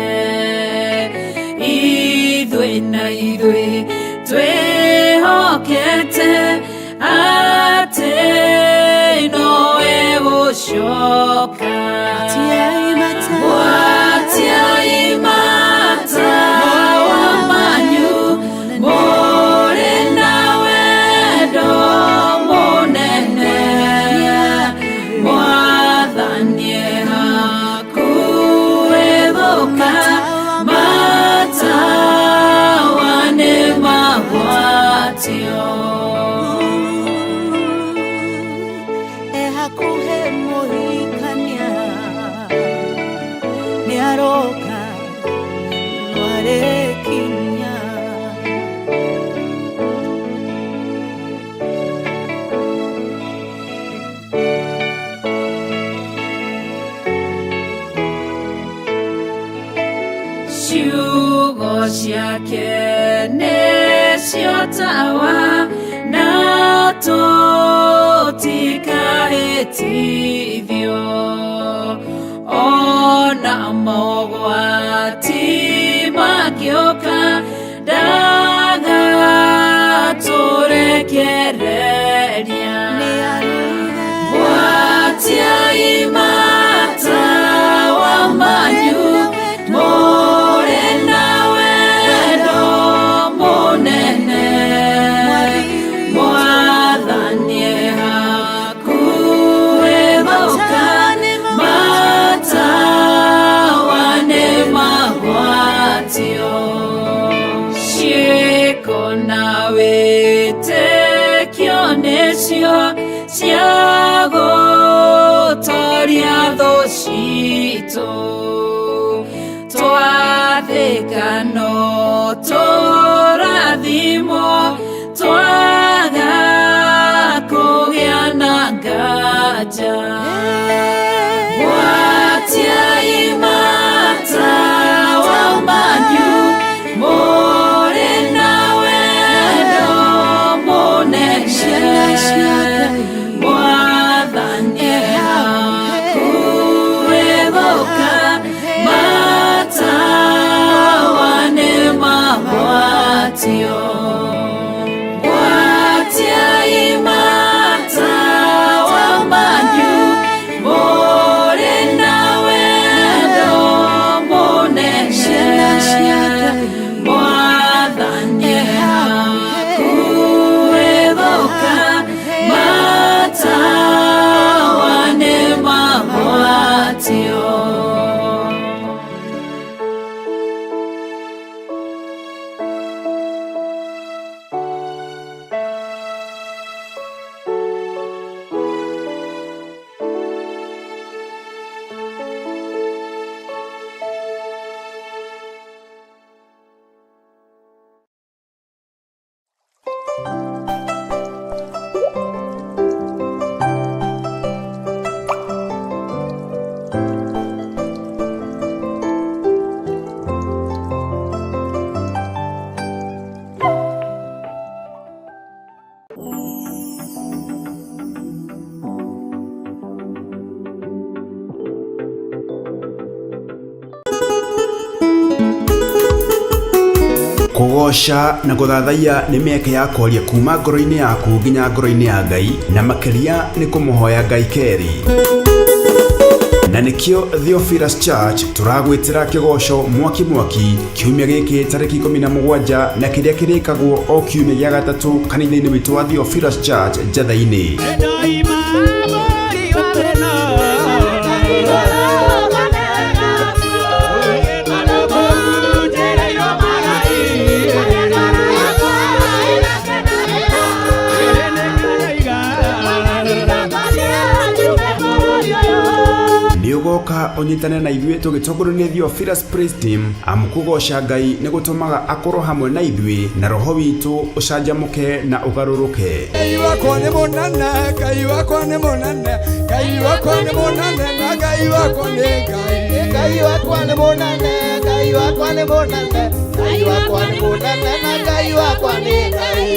ithuĩ na ithuĩ twĩhokete atĩ nowe gũcoka. Gwatiai matawa manyu mũrĩ na wendo mũnene, Mwathani e hakuhĩ gũka, matawa nĩ magwatio. Ehakuhe mũhikania nĩaroka nĩarĩkinya. Ciugo ciake nĩcio tawa na tũtikahĩtithio, ona mogwati mangĩũka ndagatũrekereria. Gwatiai matawa manyu mũrĩ na wendo mũnene, Mwathani e hakuhĩ gũka, matawa nĩ magwatio. Ciĩko na wĩtĩkio nĩcio cia gũtoria thũ citũ, twathĩka no tũrathimwo, twaga kũgĩa na nganja. Gwatiai matawa manyu mũrĩ na wendo mũnene, Mwathani e hakuhĩ gũka, matawa nĩ magwatio. Gwatiai matawa manyu mũrĩ na wendo mũnene, Mwathani e hakuhĩ gũka, matawa nĩ magwatio. Kũgoca na gũthathaiya nĩ mĩeke ya kwaria kuma ngoro-inĩ yaku nginya ngoro-inĩ ya Ngai, na makĩria nĩ kũmũhoya Ngai kerĩ. Na nĩkĩo Theophilus Church tũragwĩtĩra kĩgoco mwaki mwaki kiumia gĩkĩ tarĩki 17 na kĩrĩa kĩrĩkagwo o kiumia gĩa gatatũ kanitha-inĩ witũ wa Theophilus Church Njatha-inĩ. Nĩ ũgoka ũnyitane na ithuĩ tũgĩtongorio nĩ Theophilus Praise Team, amu kũgoca Ngai nĩ gũtũmaga akorwo hamwe na ithuĩ na roho witũ ũcanjamũke na ũgarũrũke. Ngai wakwa nĩ mũnene, Ngai wakwa nĩ mũnene, Ngai wakwa nĩ mũnene, na Ngai wakwa nĩ Ngai. Ngai wakwa nĩ mũnene, Ngai wakwa nĩ mũnene, Ngai wakwa nĩ mũnene, na Ngai wakwa nĩ Ngai.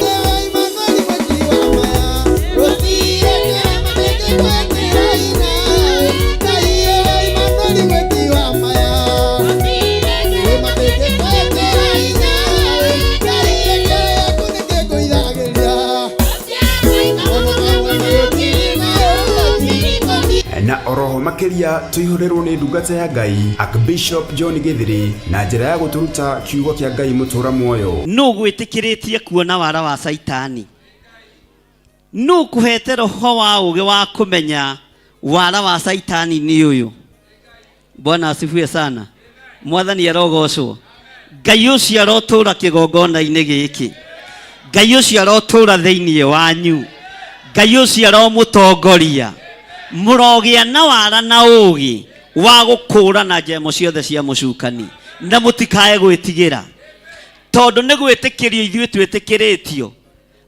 Ũhoro makĩria tũihũrĩrwo nĩ ndungata ya Ngai Archbishop John Githiri na njĩra ya gũtũruta kiugo kĩa Ngai mũtũra muoyo. Nũ gwĩtĩkĩrĩtie kuona wara wa Saitani? Nũ kũhete roho wa ũũgĩ wa kũmenya wara wa Saitani nĩ ũyũ? Bwana asifiwe sana. Mwathani arogocwo. Ngai ũcio arotũra kĩgongona-inĩ gĩkĩ. Ngai ũcio arotũra thĩinĩ wanyu. Ngai ũcio aromũtongoria. Mũrogĩa na wara na ũũgĩ wa gũkũũrana njemo ciothe cia mũcukani na mũtikae gwĩtigĩra, tondũ nĩ gwĩtĩkĩrio ithuĩ twĩtĩkĩrĩtio.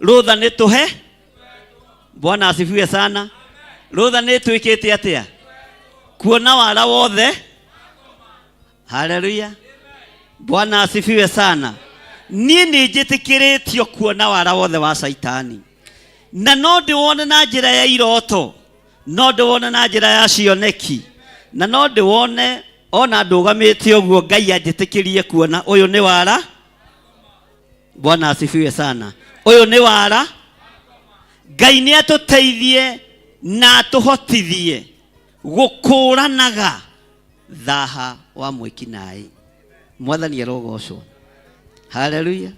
Rũtha nĩ tũhe. Bwana asifiwe sana. Rũtha nĩ twĩkĩte atĩa? Kuona wara wothe. Haleluya. Bwana asifiwe sana. Niĩ nĩ njĩtĩkĩrĩtio kuona wara wothe wa Caitani, na no ndĩwone na njĩra ya iroto, no ndĩwone na njĩra ya cioneki, na no ndĩwone ona ndũgamĩte ũguo. Ngai anjĩtĩkĩrie kuona ũyũ nĩ wara. Bwana asifiwe sana. Ũyũ nĩ wara. Ngai nĩ atũteithie na atũhotithie gũkũranaga thaha wa mwĩkinaĩ. Mwathani arogocwo. Haleluya.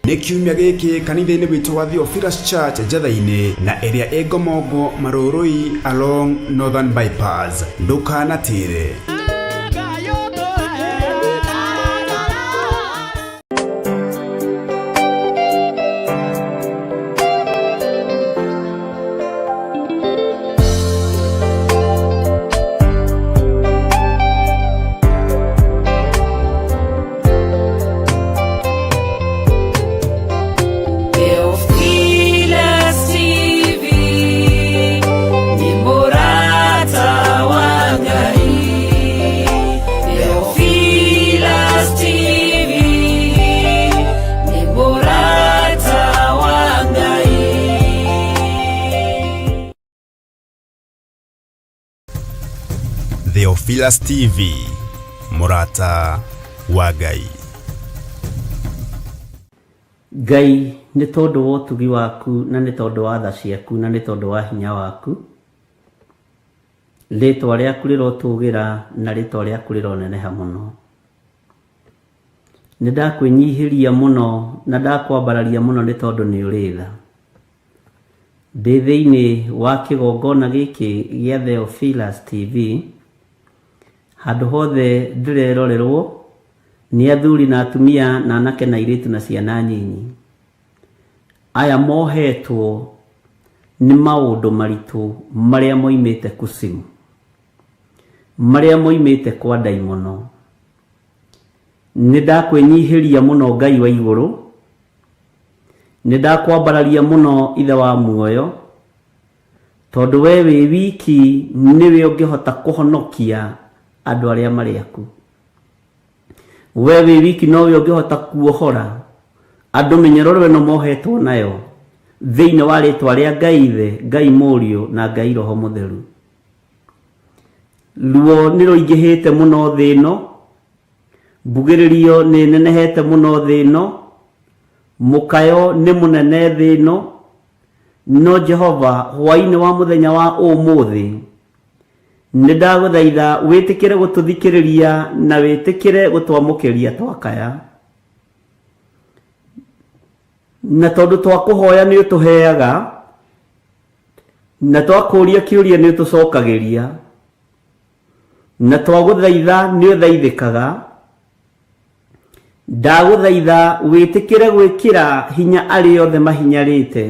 Nĩ kiumia gĩkĩ kanitha-inĩ witũ wa Theophilus Church Njatha-inĩ na ĩrĩa ĩ Ngomongo Marũrũi along Northern Bypass. Ndũkanatĩre. Theophilus TV ni murata wa Ngai. Theophilus TV ni murata wa Ngai. Theophilus TV, mũrata wa Ngai. Ngai, nĩ tondũ wa ũtugi waku na nĩ tondũ wa tha ciaku na nĩ tondũ wa hinya waku, rĩtwa rĩaku rĩrotũgĩra na rĩtwa rĩaku rĩroneneha mũno. Nĩ ndakwĩnyihĩria mũno na ndakwambararia mũno nĩ tondũ nĩ ũrĩ tha. Ndĩ thĩinĩ wa kĩgongona gĩkĩ gĩa Theophilus TV, handũ hothe ndĩrerorerwo nĩ athuri na atumia na anake na airĩtu na ciana nyinyi. Aya mohetwo nĩ maũndũ maritũ marĩa moimĩte kusimu, marĩa moimĩte kwa ndaimono. Nĩ ndakwĩnyihĩria mũno Ngai wa igũrũ, nĩ ndakwambararia mũno Ithe wa muoyo, tondũ we wĩ wiki nĩwe ũngĩhota kũhonokia andũ arĩa marĩ aku. We wĩ wiki nowe ũngĩhota kuohora andũ mĩnyororo ĩno mohetwo nayo thĩinĩ wa rĩtwa rĩa Ngai Ithe, Ngai Mũriũ na Ngai Roho Mũtheru. Ruo nĩ rũingĩhĩte mũno thĩ ĩno, mbugĩrĩrio nĩ nenehete mũno thĩ ĩno, mũkayo nĩ mũnene thĩ ĩno, no Jehova, hwaĩ-inĩ wa mũthenya wa ũmũthĩ nĩ ndagũthaitha wĩtĩkĩre gũtũthikĩrĩria na wĩtĩkĩre gũtwamũkĩria twakaya, na tondũ twakũhoya nĩ ũtũheaga, na twakũria kĩũria nĩ ũtũcokagĩria, na twagũthaitha nĩ ũthaithĩkaga. Ndagũthaitha wĩtĩkĩre gwĩkĩra hinya arĩa othe mahinyarĩte.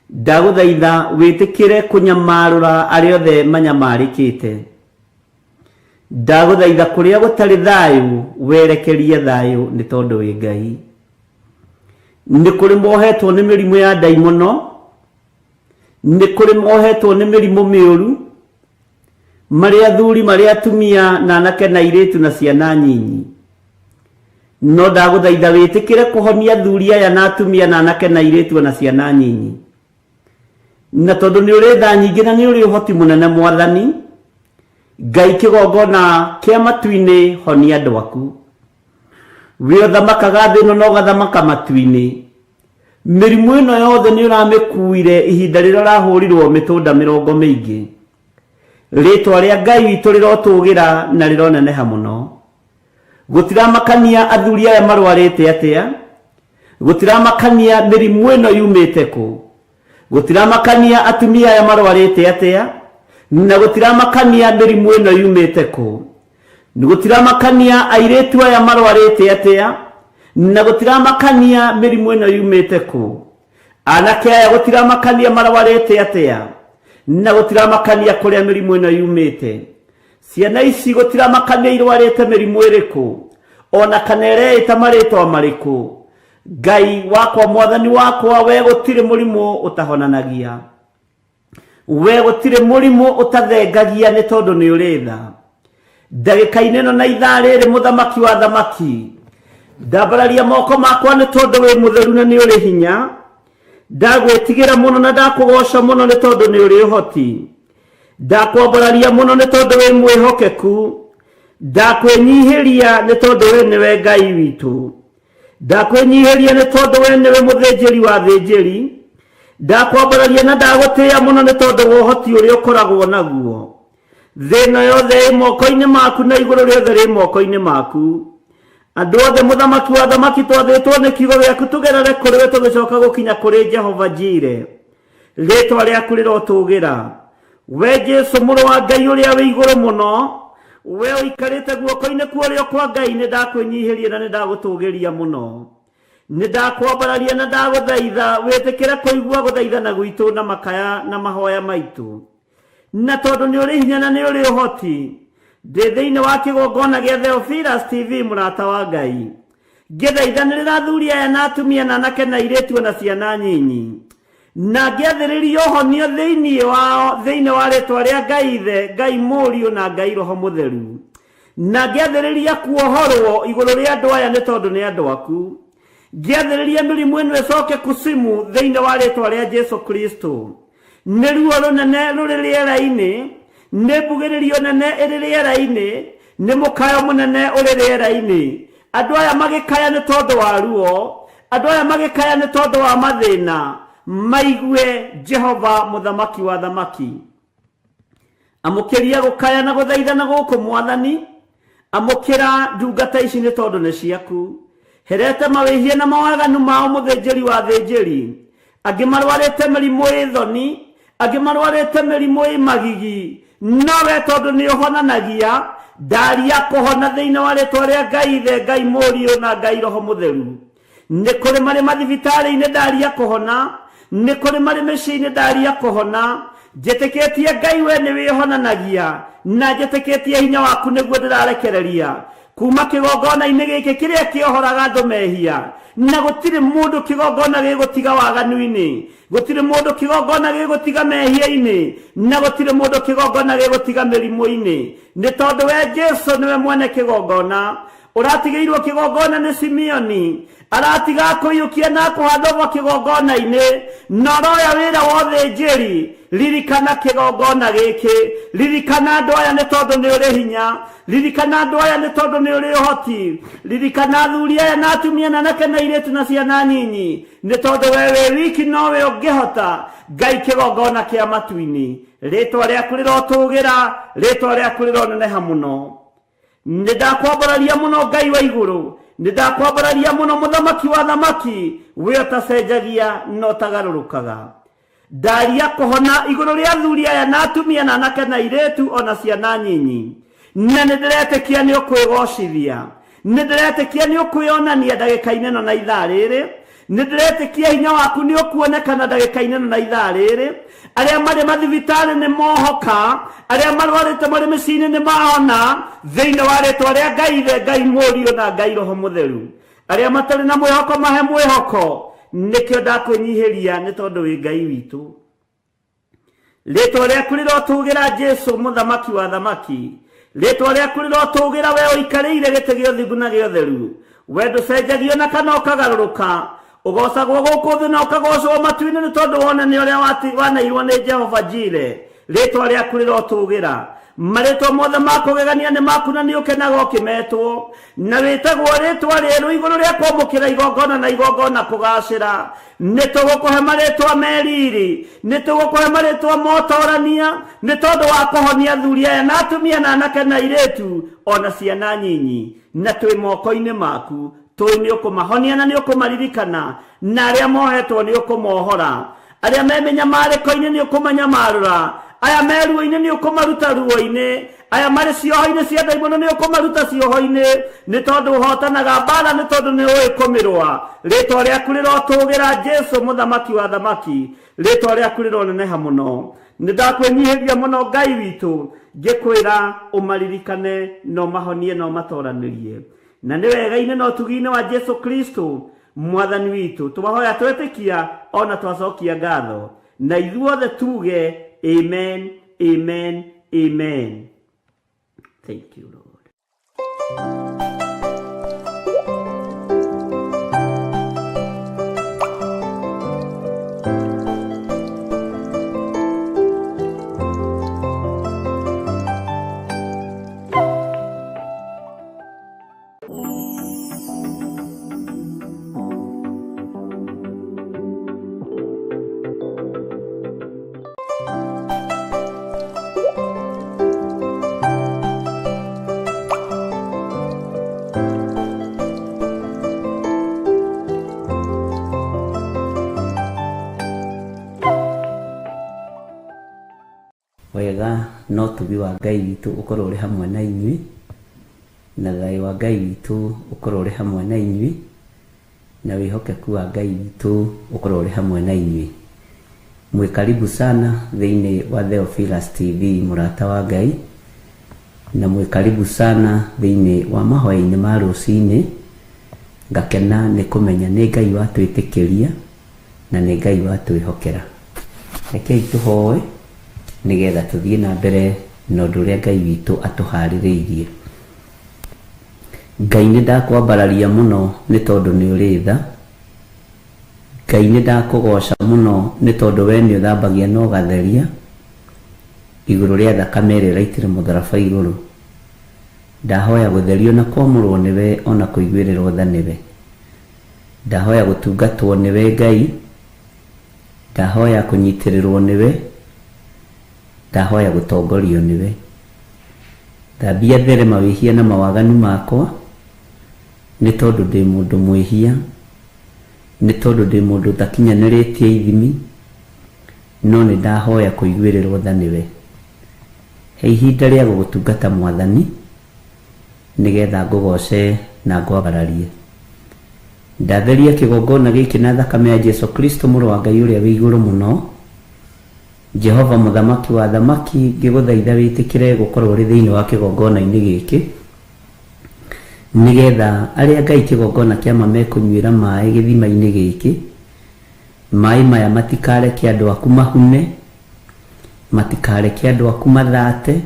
Ndagũthaitha wĩtĩkĩre kũnyamarũra arĩa othe manyamarĩkĩte. Ndagũthaitha kũrĩa gũtarĩ thayũ werekerie thayũ nĩ tondũ wĩ Ngai. Nĩ kũrĩ mohetwo nĩ mĩrimũ ya ndaimono, nĩ kũrĩ mohetwo nĩ mĩrimũ mĩũru, marĩ athuri, marĩ atumia na anake na airĩtu na ciana nyinyi. No ndagũthaitha wĩtĩkĩre kũhonia athuri aya na atumia na anake na airĩtu na ciana nyinyi. Na tondũ nĩ ũrĩ tha nyingĩ na nĩ ũrĩ ũhoti mũnene Mwathani Ngai, kĩgongona kĩa matu-inĩ, honia andũ aku. Wĩ ũthamakaga thĩ ĩno na ũgathamaka matu-inĩ. Mĩrimũ ĩno yothe nĩ ũramĩkuire ihinda rĩrĩa ũrahũrirwo mĩtũnda mĩrongo mĩingĩ. Rĩtwa rĩa Ngai witũ rĩrotũgĩra na rĩroneneha mũno. Gũtiramakania athuri aya marwarĩte atĩa, gũtiramakania mĩrimũ ĩno yumĩte kũ, gũtiramakania atumia aya marwarĩte atĩa, na gũtiramakania mĩrimũ ĩno yumĩte kũ, gũtiramakania airĩtu aya marwarĩte atĩa, na gũtiramakania mĩrimũ ĩno yumĩte kũ, anake aya gũtiramakania marwarĩte atĩa, na gũtiramakania kũrĩa mĩrimũ ĩno yumĩte. Ciana ici gũtiramakania irwarĩte mĩrimũ ĩrĩkũ, ona kana ĩreĩta marĩtwa marĩkũ. Ngai wakwa, mwathani wakwa, we gũtirĩ mũrimũ ũtahonanagia, we gũtirĩ mũrimũ ũtathengagia, nĩ tondũ nĩ ũrĩ tha. Ndagĩka-inĩ ĩno na ithaa rĩrĩ, mũthamaki wa thamaki, ndambararia moko makwa nĩ tondũ wĩ mũtheru na nĩ ũrĩ hinya. Ndagwĩtigĩra mũno na ndakũgoca mũno nĩ tondũ nĩ ũrĩ ũhoti. Ndakwambararia mũno nĩ tondũ wĩ mwĩhokeku. Ndakwĩnyihĩria nĩ tondũ we nĩwe Ngai witũ. Ndakwĩnyihĩria nĩ tondũ we nĩwe mũthĩnjĩri wa thĩnjĩri. Ndakwambararia na ndagũtĩĩa mũno nĩ tondũ wa ũhoti ũrĩa ũkoragwo naguo. Thĩ ĩno yothe ĩ moko-inĩ maku na igũrũ rĩothe rĩ moko-inĩ maku. Andũ othe, mũthamaki wa thamaki, twathĩtwo nĩ kiugo gĩaku tũgerere kũrĩ we tũgĩcoka gũkinya kũrĩ Jehova Jire. Rĩtwa rĩaku rĩrotũgĩra. We Jesu mũrũ wa Ngai ũrĩa wĩ igũrũ mũno, we ũikarĩte guoko-inĩ kwa ũrĩo kwa Ngai, nĩ ndakwĩnyihĩria na nĩ ndagũtũgĩria mũno. Nĩ ndakwambararia na ndagũthaitha wĩtĩkĩre kũigua gũthaithana gwitũ na makaya na mahoya maitũ. Na tondũ nĩ ũrĩ hinya na nĩ ũrĩ ũhoti, ndĩ thĩinĩ wa kĩgongona gĩa Theophilus TV, mũrata wa Ngai, ngĩthaithanĩrĩra athuri aya na atumia na anake na airĩtu na ciana nyinyi, na ngĩathĩrĩria ũhonio thĩinĩ wao, thĩinĩ wa rĩtwa rĩa Ngai Ithe, Ngai Mũriũ na Ngai Roho Mũtheru, na ngĩathĩrĩria kuohorwo igũrũ rĩa andũ aya nĩ tondũ nĩ andũ aku. Ngĩathĩrĩria mĩrimũ ĩno ĩcoke kusimu thĩinĩ wa rĩtwa rĩa Jesu Kristo. Nĩ ruo rũnene rũrĩ rĩera-inĩ, nĩ mbugĩrĩrio nene ĩrĩ rĩera-inĩ, nĩ mũkayo mũnene ũrĩ rĩera-inĩ. Andũ aya magĩkaya nĩ tondũ wa ruo, andũ aya magĩkaya nĩ tondũ wa mathĩna, maigue Jehova mũthamaki wa thamaki. Amũkĩria gũkaya na gũthaithana gũkũ mwathani, amũkĩra ndungata ici nĩ tondũ nĩ ciaku. Herete mawĩhia na mawaganu mao mũthĩnjĩri wa thĩnjĩri. Angĩ marwarĩte mĩrimũ ĩ thoni, angĩ marwarĩte mĩrimũ ĩ magigi, nowe tondũ nĩ ũhonanagia, ndaria kũhona thĩinĩ wa rĩtwa rĩa Ngai Ithe, Ngai Mũriũ na Ngai Roho Mũtheru. Nĩ kũrĩ marĩ mathibitarĩ-inĩ ndaria kũhona, nĩ kũrĩ marĩ mĩciĩ-inĩ ndaria kũhona. Njĩtĩkĩtie Ngai we nĩ wĩhonanagia, na njĩtĩkĩtie hinya waku nĩguo ndĩrarekereria kuma kĩgongona-inĩ gĩkĩ kĩrĩa kĩohoraga andũ mehia. Na gũtirĩ mũndũ kĩgongona gĩgũtiga waganu-inĩ, gũtirĩ mũndũ kĩgongona gĩgũtiga mehia-inĩ, na gũtirĩ mũndũ kĩgongona gĩgũtiga mĩrimũ-inĩ, nĩ tondũ we Jesu nĩwe mwene kĩgongona. Ũratigĩirwo kĩgongona nĩ Simeoni, aratiga kũiyũkia na kũhandwo kĩgongona-inĩ, na ũroya wĩra wa ũthĩnjĩri. Ririkana kĩgongona gĩkĩ, ririkana andũ aya nĩ tondũ nĩ ũrĩ hinya, ririkana andũ aya nĩ tondũ nĩ ũrĩ ũhoti, ririkana athuri aya na atumia na anake na airĩtu na ciana nyinyi, nĩ tondũ we wĩ wiki nowe ũngĩhota. Ngai kĩgongona kĩa matu-inĩ, rĩtwa rĩaku rĩrotũgĩra, rĩtwa rĩaku rĩroneneha mũno. Nĩ ndakwambararia mũno Ngai wa igũrũ, nĩ ndakwambararia mũno mũthamaki wa thamaki, we ũtacenjagia na ũtagarũrũkaga. Ndaria kũhona igũrũ rĩa athuri aya na atumia na anake na airĩtu ona ciana nyinyi, na nĩ ndĩretĩkia nĩ ũkwĩgocithia, nĩ ndĩretĩkia nĩ ũkwĩonania ndagĩka-inĩ ĩno na ithaa rĩrĩ, nĩ ndĩretĩkia hinya waku nĩ ũkuonekana ndagĩka-inĩ ĩno na ithaa rĩrĩ. Arĩa marĩ mathibitarĩ nĩ mohoka, arĩa marwarĩte marĩ mĩciĩ-inĩ nĩ mahona thĩinĩ wa rĩtwa rĩa Ngai Ithe, Ngai Mũriũ na Ngai Roho Mũtheru. Arĩa matarĩ na mwĩhoko mahe mwĩhoko, nĩkĩo ndakwĩnyihĩria nĩ tondũ wĩ Ngai witũ. Rĩtwa rĩaku rĩrotũgĩra Jesu mũthamaki wa thamaki, rĩtwa rĩaku rĩrotũgĩra we ũikarĩire gĩtĩ gĩa ũthingu na gĩa ũtheru. We ndũcenjagio na kana ũkagarũrũka, ũgocagwo gũkũ thĩ na ũkagocwo matu-inĩ nĩ tondũ wonene ũrĩa wanairwo nĩ Jehova Jire. Rĩtwa rĩaku rĩrotũgĩra. Marĩtwa mothe ma kũgegania nĩ maku na nĩ ũkenaga ũkĩmetwo na wĩtagwo rĩtwa rĩerũ igũrũ rĩa kwamũkĩra igongona na igongona kũgacĩra. Nĩ tũgũkũhe marĩtwa meriri, nĩ tũgũkũhe marĩtwa motorania, nĩ tondũ wa kũhonia athuri aya na atumia na anake na airĩtu ona ciana nyinyi, na twĩ moko-inĩ maku. Tũĩ nĩ ũkũmahonia na nĩ ũkũmaririkana, na arĩa mohetwo nĩ ũkũmohora, arĩa me mĩnyamarĩko-inĩ nĩ ũkũmanyamarũra, aya me ruo-inĩ nĩ ũkũmaruta ruo-inĩ, aya marĩ cioho-inĩ cia ndaimono nĩ ũkũmaruta cioho-inĩ, nĩ tondũ ũhotanaga mbara, nĩ tondũ nĩ ũĩ kũmĩrũa. Rĩtwa rĩaku rĩrotũgĩra Jesũ mũthamaki wa thamaki, rĩtwa rĩaku rĩroneneha mũno. Nĩ ndakwĩnyihĩria mũno Ngai witũ, ngĩkwĩra ũmaririkane na ũmahonie na ũmatoranĩrie, na nĩ wega-inĩ na ũtugi-inĩ wa Jesũ Kristo mwathani witũ twahoya twetĩkia ona twacokia ngatho, na ithuothe tuge amen, amen, amen. Thank you, Lord. Wega no tugi wa Ngai witũ ũkorwo ũrĩ hamwe na inyuĩ, na thayũ wa Ngai witũ ũkorwo ũrĩ hamwe na inyuĩ, na wĩhokeku wa Ngai witũ ũkorwo ũrĩ hamwe na inyuĩ. Mwĩ karibu sana thĩinĩ wa Theophilus TV, mũrata wa Ngai, na mwĩ karibu sana thĩinĩ wa mahoya-inĩ ma rũcinĩ. Ngakena nĩ kũmenya nĩ Ngai watwĩtĩkĩria na nĩ Ngai watwĩhokera. Rekei tũhoe nĩgetha tũthiĩ na mbere na ũndũ ũrĩa Ngai witũ atũharĩrĩirie. Ngai nĩ ndakwambararia mũno nĩ tondũ nĩ ũrĩ tha. Ngai nĩ ndakũgoca mũno nĩ tondũ we nĩ ũthambagia na ũgatheria igũrũ rĩa thakame ĩrĩa ĩraitire mũtharaba igũrũ. Ndahoya gũtherio na kwamũrwo nĩwe ona kũiguĩrĩrwo tha nĩwe. Ndahoya gũtungatwo nĩwe Ngai, ndahoya kũnyitĩrĩrwo nĩwe, ndahoya gũtongorio nĩwe. Thambia there mawĩhia na mawaganu makwa, nĩ tondũ ndĩ mũndũ mwĩhia, nĩ tondũ ndĩ mũndũ ũtakinyanĩrĩtie ithimi, no nĩ ndahoya kũiguĩrĩrwo tha nĩwe. He ihinda rĩa gũgũtungata Mwathani, nĩgetha ngũgoce na ngwambararie. Ndatheria kĩgongona gĩkĩ na thakame ya Jesũ Kristo mũrũ wa Ngai ũrĩa wĩ igũrũ mũno. Jehova mũthamaki wa thamaki, ngĩgũthaitha wĩtĩkĩre gũkorwo ũrĩ thĩinĩ wa kĩgongona-inĩ gĩkĩ, nĩgetha arĩa Ngai kĩgongona kĩa ma mekũnyuĩra maĩ gĩthima-inĩ gĩkĩ, maĩ maya matikareke andũ aku mahune, matikareke andũ aku mathate,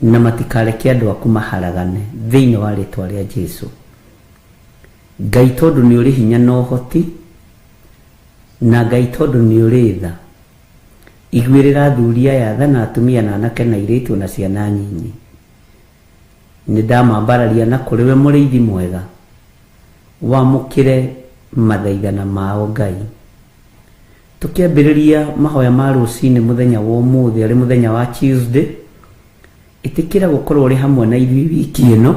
na matikareke andũ aku maharagane thĩinĩ wa rĩtwa rĩa Jesũ. Ngai tondũ nĩ ũrĩ hinya na ũhoti, na Ngai tondũ nĩ ũrĩ tha, iguĩrĩra athuri aya tha na atumia na anake na airĩtu na ciana nyinyi. Nĩ ndamambararia na kũrĩ we mũrĩithi mwega, wamũkĩre mathaithana mao Ngai. Tũkĩambĩrĩria mahoya ma rũcinĩ mũthenya wa ũmũthĩ arĩ mũthenya wa Tuesday, ĩtĩkĩra gũkorwo ũrĩ hamwe na ithuĩ wiki ĩno,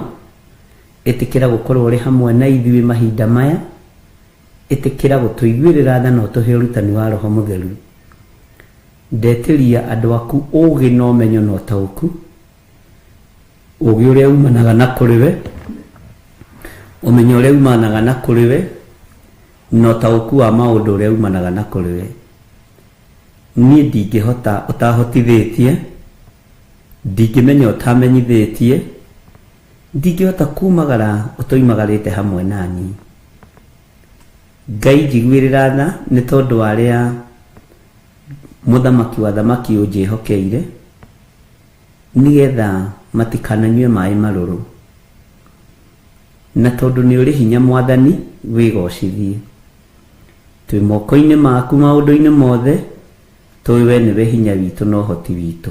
ĩtĩkĩra gũkorwo ũrĩ hamwe na ithuĩ mahinda maya, ĩtĩkĩra gũtũiguĩrĩra tha na ũtũhe ũrutani wa Roho Mũtheru. Ndetĩria andũ aku ũũgĩ na ũmenyo na ũtaũku, ũũgĩ ũrĩa umanaga na kũrĩ we, ũmenyo ũrĩa umanaga na kũrĩ we, na ũtaũku wa maũndũ ũrĩa umanaga na kũrĩ we. Niĩ ndingĩhota ũtahotithĩtie, ndingĩmenya ũtamenyithĩtie, ndingĩhota kumagara ũtoimagarĩte hamwe nani. Ngai njiguĩrĩra tha nĩ tondũ wa arĩa mũthamaki wa thamaki ũnjĩhokeire, nĩgetha matikananyue maĩ marũrũ. Na tondũ nĩ ũrĩ hinya Mwathani, wĩgocithie. Twĩ moko-inĩ maku maũndũ-inĩ mothe, tũĩ we nĩwe hinya witũ na ũhoti witũ.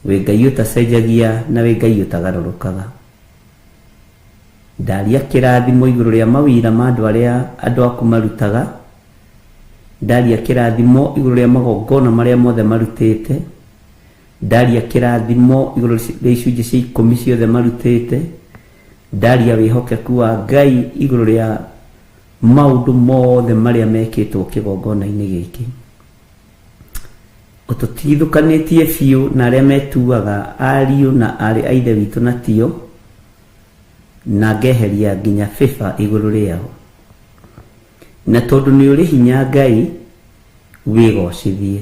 Wĩ Ngai ũtacenjagia na wĩ Ngai ũtagarũrũkaga. Ndaria kĩrathimo igũrũ rĩa mawĩra ma andũ arĩa andũ aku marutaga. Ndaria kĩrathimo igũrũ rĩa magongona marĩa mothe marutĩte. Ndaria kĩrathimo igũrũ rĩa icunjĩ cia 10 ciothe marutĩte. Ndaria wĩhokeku wa Ngai igũrũ rĩa maũndũ mothe marĩa mekĩtwo kĩgongona-inĩ gĩkĩ. Ũtũtigithũkanĩtie biũ na arĩa metuaga ariũ na aarĩ a Ithe witũ na tio, na ngeheria nginya bĩba igũrũ rĩao. Na tondũ nĩ ũrĩ hinya Ngai, wĩgocithie.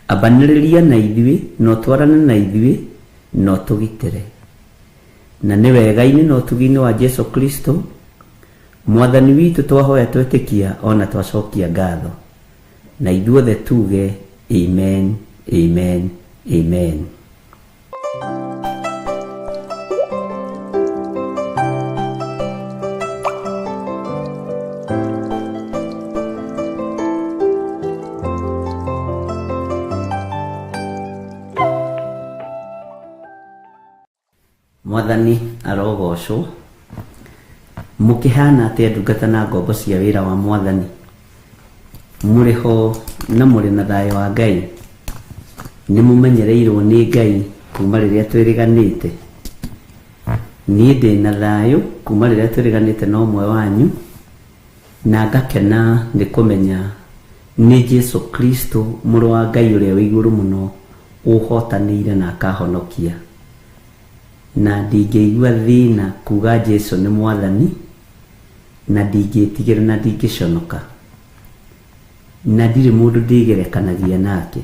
Ambanĩrĩria na ithuĩ, na ũtwarane na ithuĩ, na ũtũgitĩre. Na nĩ wega-inĩ na ũtugi-inĩ wa Jesu Kristo Mwathani witũ twahoya twetĩkia ona twacokia ngatho. Na ithuothe tuge amen, amen, amen. Mwathani arogocwo. Mũkĩhana atĩa ndungata na ngombo cia wĩra wa Mwathani? Mũrĩ ho na mũrĩ na thayũ wa Ngai. Nĩ mũmenyereirwo nĩ Ngai kuma rĩrĩa twĩrĩganĩte. Niĩ ndĩ na thayũ kuma rĩrĩa twĩrĩganĩte na ũmwe wanyu, na ngakena nĩ kũmenya nĩ Jesu Kristo mũrũ wa Ngai ũrĩa wĩ igũrũ mũno ũhotanĩire na akahonokia. Na ndingĩigua thĩna kuga Jesu nĩ Mwathani, na ndingĩtigĩra na ndingĩconoka. Na ndirĩ mũndũ ndĩgerekanagia nake.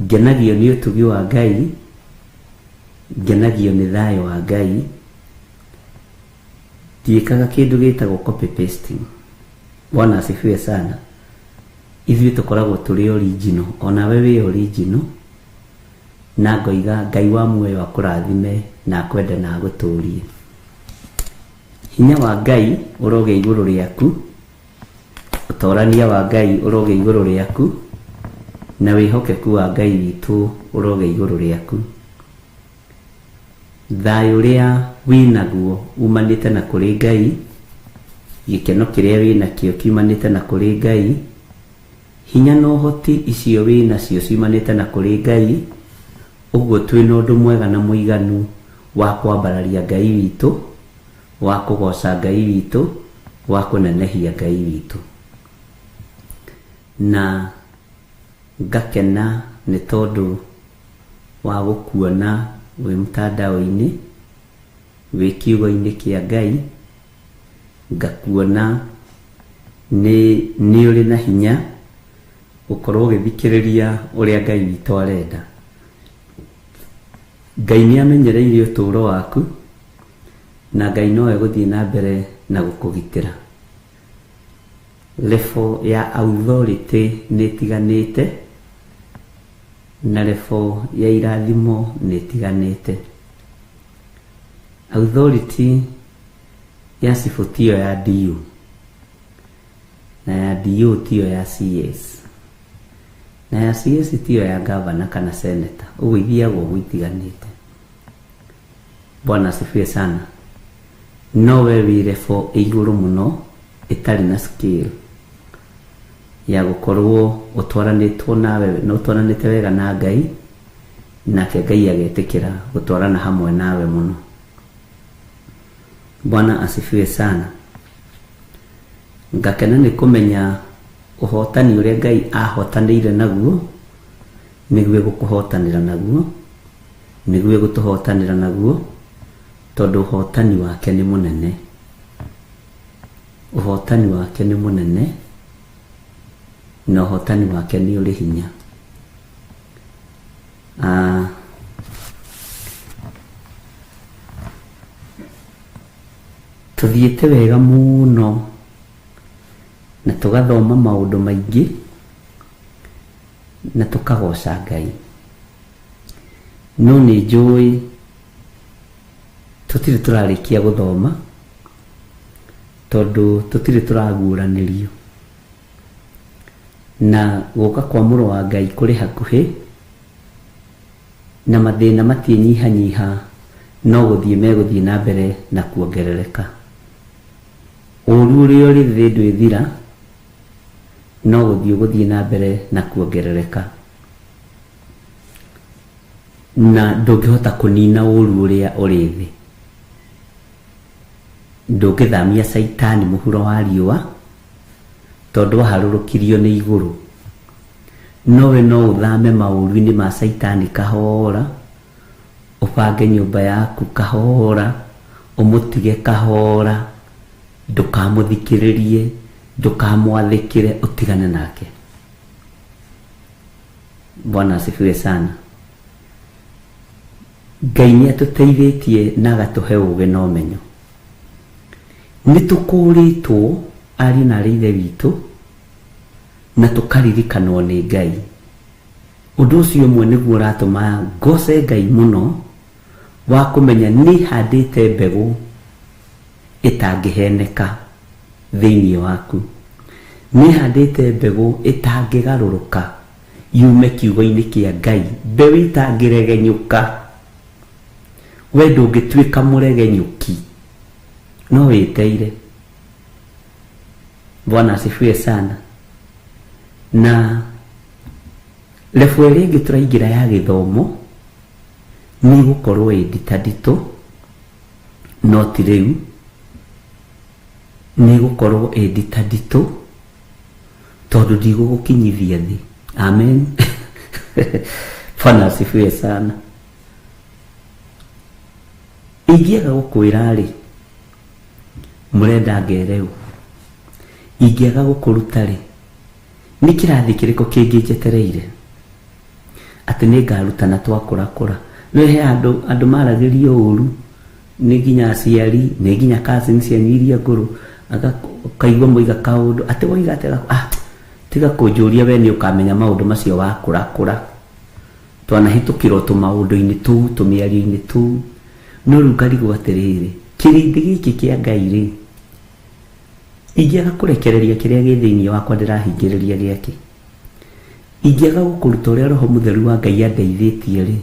Ngenagio nĩ ũtugi wa Ngai, ngenagio nĩ thayũ wa Ngai. Ndiĩkaga kĩndũ gĩtagwo copy pasting. Bwana asifiwe sana. Ithuĩ tũkoragwo tũrĩ original, onawe wĩ original. Na ngoiga Ngai wa muoyo akũrathime na akwende na agũtũrie. Hinya wa Ngai ũrogĩa igũrũ rĩaku, ũtorania wa Ngai ũrogĩa igũrũ rĩaku, na wĩhokeku wa Ngai witũ ũrogĩa igũrũ rĩaku. Thayũ ũrĩa wĩnaguo umanĩte na kũrĩ Ngai, gĩkeno kĩrĩa wĩnakĩo kiumanĩte na kũrĩ Ngai, hinya na ũhoti icio wĩnacio ciumanĩte na kũrĩ Ngai. Ũguo twĩna ũndũ mwega na mũiganu wa kwambararia Ngai witũ, wa kũgoca Ngai witũ, wa kũnenehia Ngai witũ. Na ngakena nĩ tondũ wa gũkuona wĩ mtandao-inĩ, wĩ kiugo-inĩ kĩa Ngai. Ngakuona nĩ ũrĩ na hinya gũkorwo ũgĩthikĩrĩria ũrĩa Ngai witũ arenda. Ngai nĩ amenyereire ũtũũro waku, na Ngai no egũthiĩ na mbere na gũkũgitĩra. Level ya authority nĩ ĩtiganĩte, na level ya irathimo nĩ ĩtiganĩte. Authority ya cibũ tiyo ya DU, na ya DU tiyo ya CS, na ya CS tiyo ya governor kana senator. Ũguo ithiagwo ũguo itiganĩte. Bwana asifiwe sana. No we wĩ level ĩ igũrũ mũno ĩtarĩ na scale ya gũkorwo ũtwaranĩtwo nawe na ũtwaranĩte wega na Ngai, nake Ngai agetĩkĩra gũtwarana hamwe nawe mũno. Bwana asifiwe sana. Ngakena nĩ kũmenya ũhotani ũrĩa Ngai ahotanĩire naguo, nĩguo egũkũhotanĩra naguo, nĩguo egũtũhotanĩra naguo, tondũ ũhotani wake nĩ mũnene. Ũhotani wake nĩ mũnene, na ũhotani wake nĩ ũrĩ hinya. Tũthiĩte wega mũno na tũgathoma maũndũ maingĩ na tũkagoca Ngai. No nĩ njũĩ tũtirĩ tũrarĩkia gũthoma, tondũ tũtirĩ tũraguũranĩrio. Na gũka kwa mũrũ wa Ngai kũrĩ hakuhĩ, Na mathĩna matiĩnyihanyiha no gũthiĩ megũthiĩ na mbere na kuongerereka. Ũru ũrĩa ũrĩ thĩ ndwĩthira no gũthiĩ ũgũthiĩ na mbere na kuongerereka. Na ndũngĩhota kũnina ũru ũrĩa ũrĩ thĩ. Ndũngĩthamia Caitani mũhuro wa riũa tondũ aharũrũkirio nĩ igũrũ. Nowe no ũthame maũru-inĩ ma Caitani kahora, ũbange nyũmba yaku kahora, ũmũtige kahora, ndũkamũthikĩrĩrie, ndũkamwathĩkĩre, ũtigane nake. Bwana asifiwe sana. Ngai nĩ atũteithĩtie na agatũhe ũũgĩ na ũmenyo. Nĩ tũkũrĩtwo ariũ na aarĩ ithe witũ na tũkaririkanwo nĩ Ngai. Ũndũ ũcio ũmwe nĩguo ũratũma ngoce Ngai mũno wa kũmenya nĩ handĩte mbegũ ĩtangĩheneka thĩinĩ waku. Nĩ handĩte mbegũ ĩtangĩgarũrũka yume kiugo-inĩ kĩa Ngai, mbeũ ĩtangĩregenyũka. We ndũngĩtuĩka mũregenyũki, no wĩteire. Bwana asifiwe sana. Na level ĩrĩa ĩngĩ tũraingĩra ya gĩthomo nĩ ĩgũkorwo ĩ nditanditũ, no ti rĩu, nĩ ĩgũkorwo ĩ nditanditũ tondũ ndigũgũkinyithia thĩ. Amen. Bwana asifiwe sana. Ingĩaga gũkwĩra rĩ, mũrenda ngere ũ? Ingĩaga gũkũruta rĩ, nĩ kĩrathi kĩrĩkũ kĩngĩ njetereire atĩ nĩ ngarutana twakũrakũra? No he andũ maragĩrio ũru nĩ nginya aciari, nĩ nginya cousins cianyu iria ngũrũ, ũkaigua moiga kaũndũ atĩ woiga atĩ tiga kũnjũria we nĩ ũkamenya maũndũ macio wakũrakũra. Twanahĩtũkĩrwo tũmaũndũ-inĩ tũu, tũmĩario-inĩ tũu. No rĩu ngarigwo atĩrĩrĩ, kĩrĩndĩ gĩkĩ kĩa Ngai rĩ, ingĩaga kũrekereria kĩrĩa gĩ thĩinĩ wakwa ndĩrahingĩrĩria gĩake, ingĩaga gũkũruta ũrĩa Roho Mũtheru wa Ngai andeithĩtie rĩ,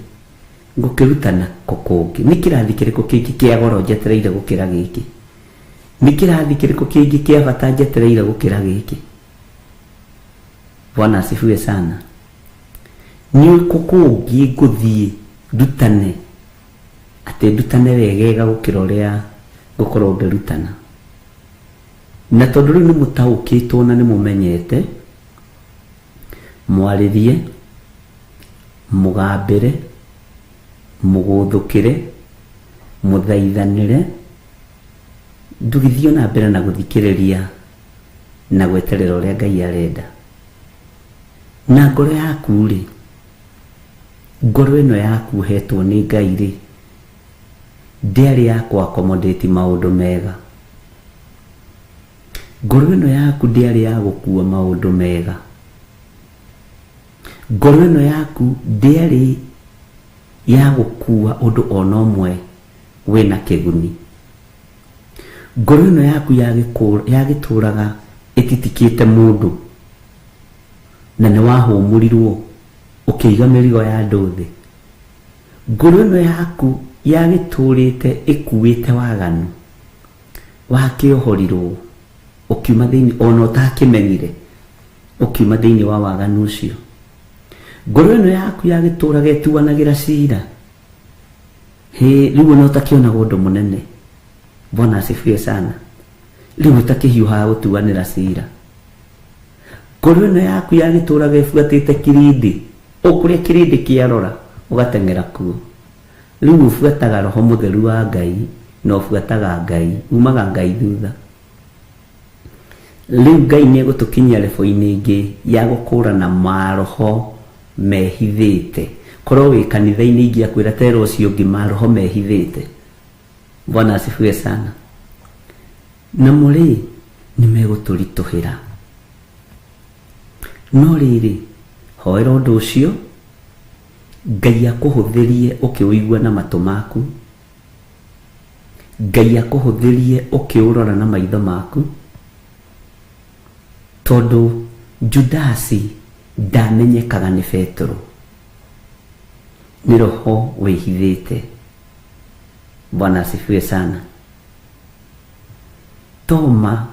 ngũkĩrutana kũ kũngĩ? Nĩ kĩrathi kĩrĩkũ kĩngĩ kĩa goro njetereire gũkĩra gĩkĩ? Nĩ kĩrathi kĩrĩkũ kĩngĩ kĩa bata njetereire gũkĩra gĩkĩ? Bwana asifiwe sana. Nĩ kũ kũngĩ ngũthiĩ ndutane, atĩ ndutane wegega gũkĩra ũrĩa ngũkorwo ngĩrutana? Na tondũ rĩu nĩ mũtaũkĩtwo na nĩ mũmenyete, mwarĩrie, mũgambĩre, mũgũthũkĩre, mũthaithanĩre, ndũgĩthiĩ na mbere na gũthikĩrĩria na gweterera ũrĩa Ngai arenda. Na ngoro yaku rĩ, ngoro ĩno yaku ũhetwo nĩ Ngai rĩ, ndĩarĩ ya kũ accommodate maũndũ mega. Ngoro ĩno yaku ndĩarĩ ya gũkua maũndũ mega. Ngoro ĩno yaku ndĩarĩ ya gũkua ũndũ ona ũmwe wĩna kĩguni. Ngoro ĩno yaku yagĩtũraga ĩtitikĩte mũndũ, na nĩ wahũmũrirwo ũkĩiga mĩrigo ya andũ thĩ. Ngoro ĩno yaku yagĩtũrĩte ĩkuĩte waganu, wakĩohorirwo ũkiuma thĩinĩ ona ũtakĩmenyire, ũkiuma thĩinĩ wa waganu ũcio. Ngoro ĩno yaku yagĩtũraga ĩtuanagĩra cira, hĩ rĩu ona ũtakĩonaga ũndũ mũnene. Bwana asifiwe sana. Rĩu ũtakĩhiũhaga gũtuanĩra cira. Ngoro ĩno yaku yagĩtũraga ĩbuatĩte kĩrĩndĩ, o kũrĩa kĩrĩndĩ kĩarora ũgateng'era kuo. Rĩu ũbuataga Roho Mũtheru wa Ngai na ũbuataga Ngai, umaga Ngai thutha. Rĩu Ngai nĩ egũtũkinyia level-inĩ ĩngĩ ya gũkũrana maroho mehithĩte. Korwo wĩ kanitha-inĩ ingĩakwĩra tera ũcio ũngĩ maroho mehithĩte. Bwana asifiwe sana. Namo rĩ nĩ megũtũritũhĩra. No rĩrĩ, hoera ũndũ ũcio, Ngai akũhũthĩrie ũkĩũigua na matũ maku, Ngai akũhũthĩrie ũkĩũrora na maitho maku, tondũ Judasi ndamenyekaga nĩ Petero. Nĩ roho wĩhithĩte. Bwana asifiwe sana. Toma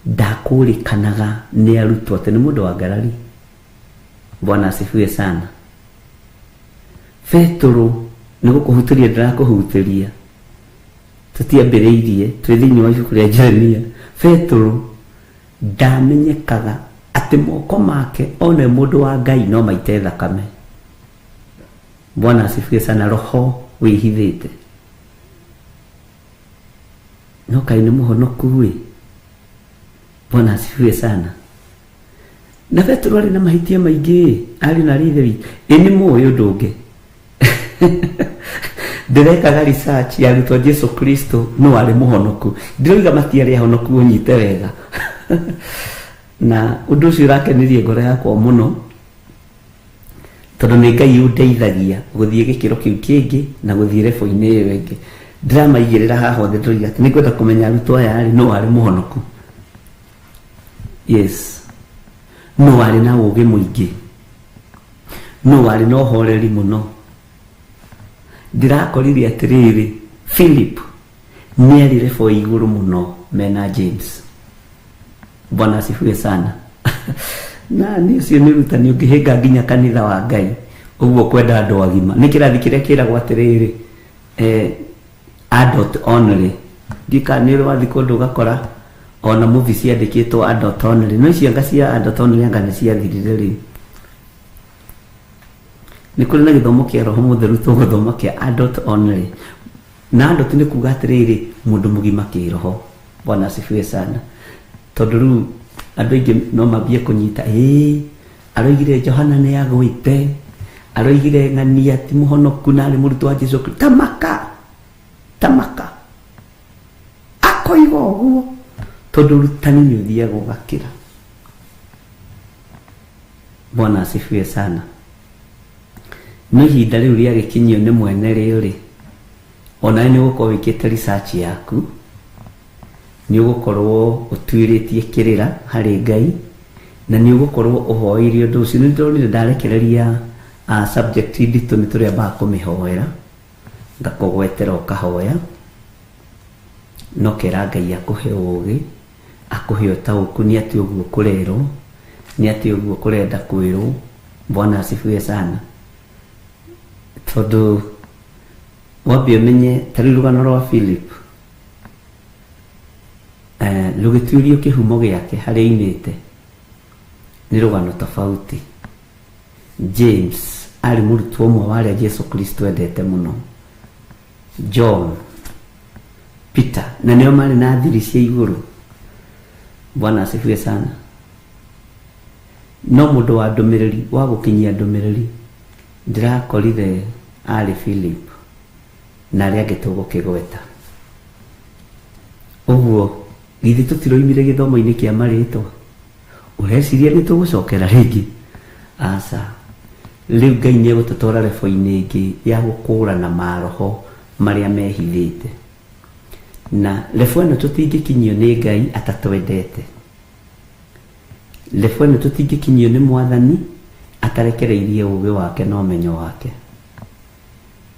ndakũrĩkanaga nĩ arutwo atĩ nĩ mũndũ wa ngarari. Bwana asifiwe sana. Petero nĩ gũkũhutĩria ndĩrakũhutĩria, tũtiambĩrĩirie twĩ thĩinĩ wa ibuku rĩa Jeremia. Petero ndamenyekaga atĩ moko make one mũndũ wa Ngai no maite thakame. Bwana asifiwe sana. Roho wĩhithĩte. No kaĩ nĩ mũhonoku ĩ. Bwana asifiwe sana. Na Petero arĩ na mahĩtia maingĩ, arĩ na ithe witũ. Ĩ nĩ mũĩ ũndũ ũngĩ. Ndĩrekaga research ya arutwo Jesu Kristo no arĩ mũhonoku. Ndĩroiga matiarĩ ahonoku, ũnyite wega. Na ũndũ ũcio ũrakenirie ngoro yakwa mũno, tondũ nĩ Ngai ũndeithagia gũthiĩ gĩkĩro kĩu kĩngĩ na gũthiĩ rebo-inĩ ĩyo ĩngĩ. Ndĩramaigĩrĩra haha othe, ndĩroiga atĩ nĩngwenda kũmenya arutwo aya rĩ, no arĩ mũhonoku. Yes, no arĩ na ũũgĩ mũingĩ, no arĩ na ũhoreri mũno. Ndĩrakorire atĩrĩrĩ, Philip nĩ arĩ rebo igũrũ mũno mena James. Bwana asifiwe sana. Na nĩ ũcio nĩ ũrutani ũngĩhĩnga nginya kanitha wa Ngai ũguo kwenda andũ agima. Nĩ kĩrathi kĩrĩa kĩragwo atĩrĩrĩ, adult only. Ndika nĩ ũrĩ wathiĩ kũndũ ũgakora ona movie ciandĩkĩtwo adult only, no icio anga cia adult only anga nĩ ciathirire rĩu. Nĩ kũrĩ na gĩthomo kĩa roho mũtheru tũgũthoma kĩa adult only. Na adult nĩ kuga atĩrĩrĩ, mũndũ mũgima kĩroho. Bwana asifiwe sana. Tondũ rĩu andũ aingĩ no mambie kũnyita, ĩĩ aroigire Johana nĩ agwĩte, aroigire ng'ania ti mũhonoku na arĩ mũrutwo wa Jesu Kristo. Tamaka, tamaka akoiga ũguo, tondũ ũrutani nĩ ũthiaga ũgakĩra. Bwana asifiwe sana. No ihinda rĩu rĩagĩkinyio nĩ mwene rĩo rĩ, onawe nĩ ũgũkorwo wĩkĩte research yaku, nĩ ũgũkorwo ũtuĩrĩtie kĩrĩra harĩ Ngai, na nĩ ũgũkorwo ũhoeire ũndũ ũcio. Nĩ ndĩronire ndarekereria subject nditũ nĩ tũrĩambaga kũmĩhoera, ngakũgwetera ũkahoya, no kera Ngai akũhe ũũgĩ, akũhe ũtaũku nĩ atĩ ũguo kũrerwo, nĩ atĩ ũguo kũrenda kwĩrwo. Bwana asifiwe sana. Tondũ wambe ũmenye ta rĩu rũgano rwa Philip, rũgĩtuĩrio kĩhumo gĩake harĩa oimĩte nĩ rũgano tofauti. James arĩ mũrutwo ũmwe wa arĩa Jesu Kristo endete mũno. John, Peter, na nĩo marĩ na thiri cia igũrũ. Bwana asifiwe sana. No mũndũ wa ndũmĩrĩri, wa gũkinyia ndũmĩrĩri, ndĩrakorire arĩ Philip na arĩa angĩ tũgũkĩgweta. Ũguo githĩ tũtiroimire gĩthomo-inĩ kĩa marĩtwa? Ũreciria nĩ tũgũcokera rĩngĩ? Aca. Rĩu Ngai nĩ egũtũtwara rebo-inĩ ĩngĩ ya gũkũrana maroho marĩa mehithĩte. Na rebo ĩno tũtingĩkinyio nĩ Ngai atatwendete. Rebo ĩno tũtingĩkinyio nĩ Mwathani atarekereirie ũũgĩ wake na ũmenyo wake.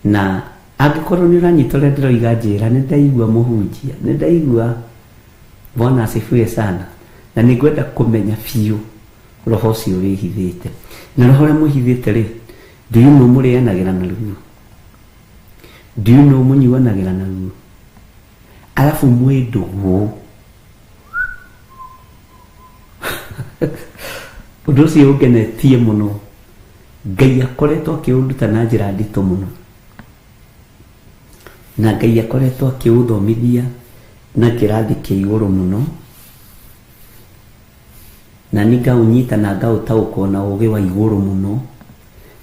Na angĩkorwo nĩ ũranyita ũrĩa ndĩroiga, njĩra nĩ ndaigua mũhunjia, nĩ ndaigua. Bwana asifiwe sana. Na nĩ ngwenda kũmenya biũ roho ũcio wĩhithĩte. Na roho ũrĩa mwĩhithĩte rĩ, do you know mũrĩanagĩra naruo? Do you know mũnyuanagĩra naruo? Alafu mwĩ ndũgũ. Ũndũ ũcio ũngenetie mũno. Ngai akoretwo akĩũnduta na njĩra nditũ mũno. Na Ngai akoretwo akĩũthomithia na kĩrathi kĩa igũrũ mũno. Na nĩ ngaũnyita na ngaũtaũkwo na ũũgĩ wa igũrũ mũno.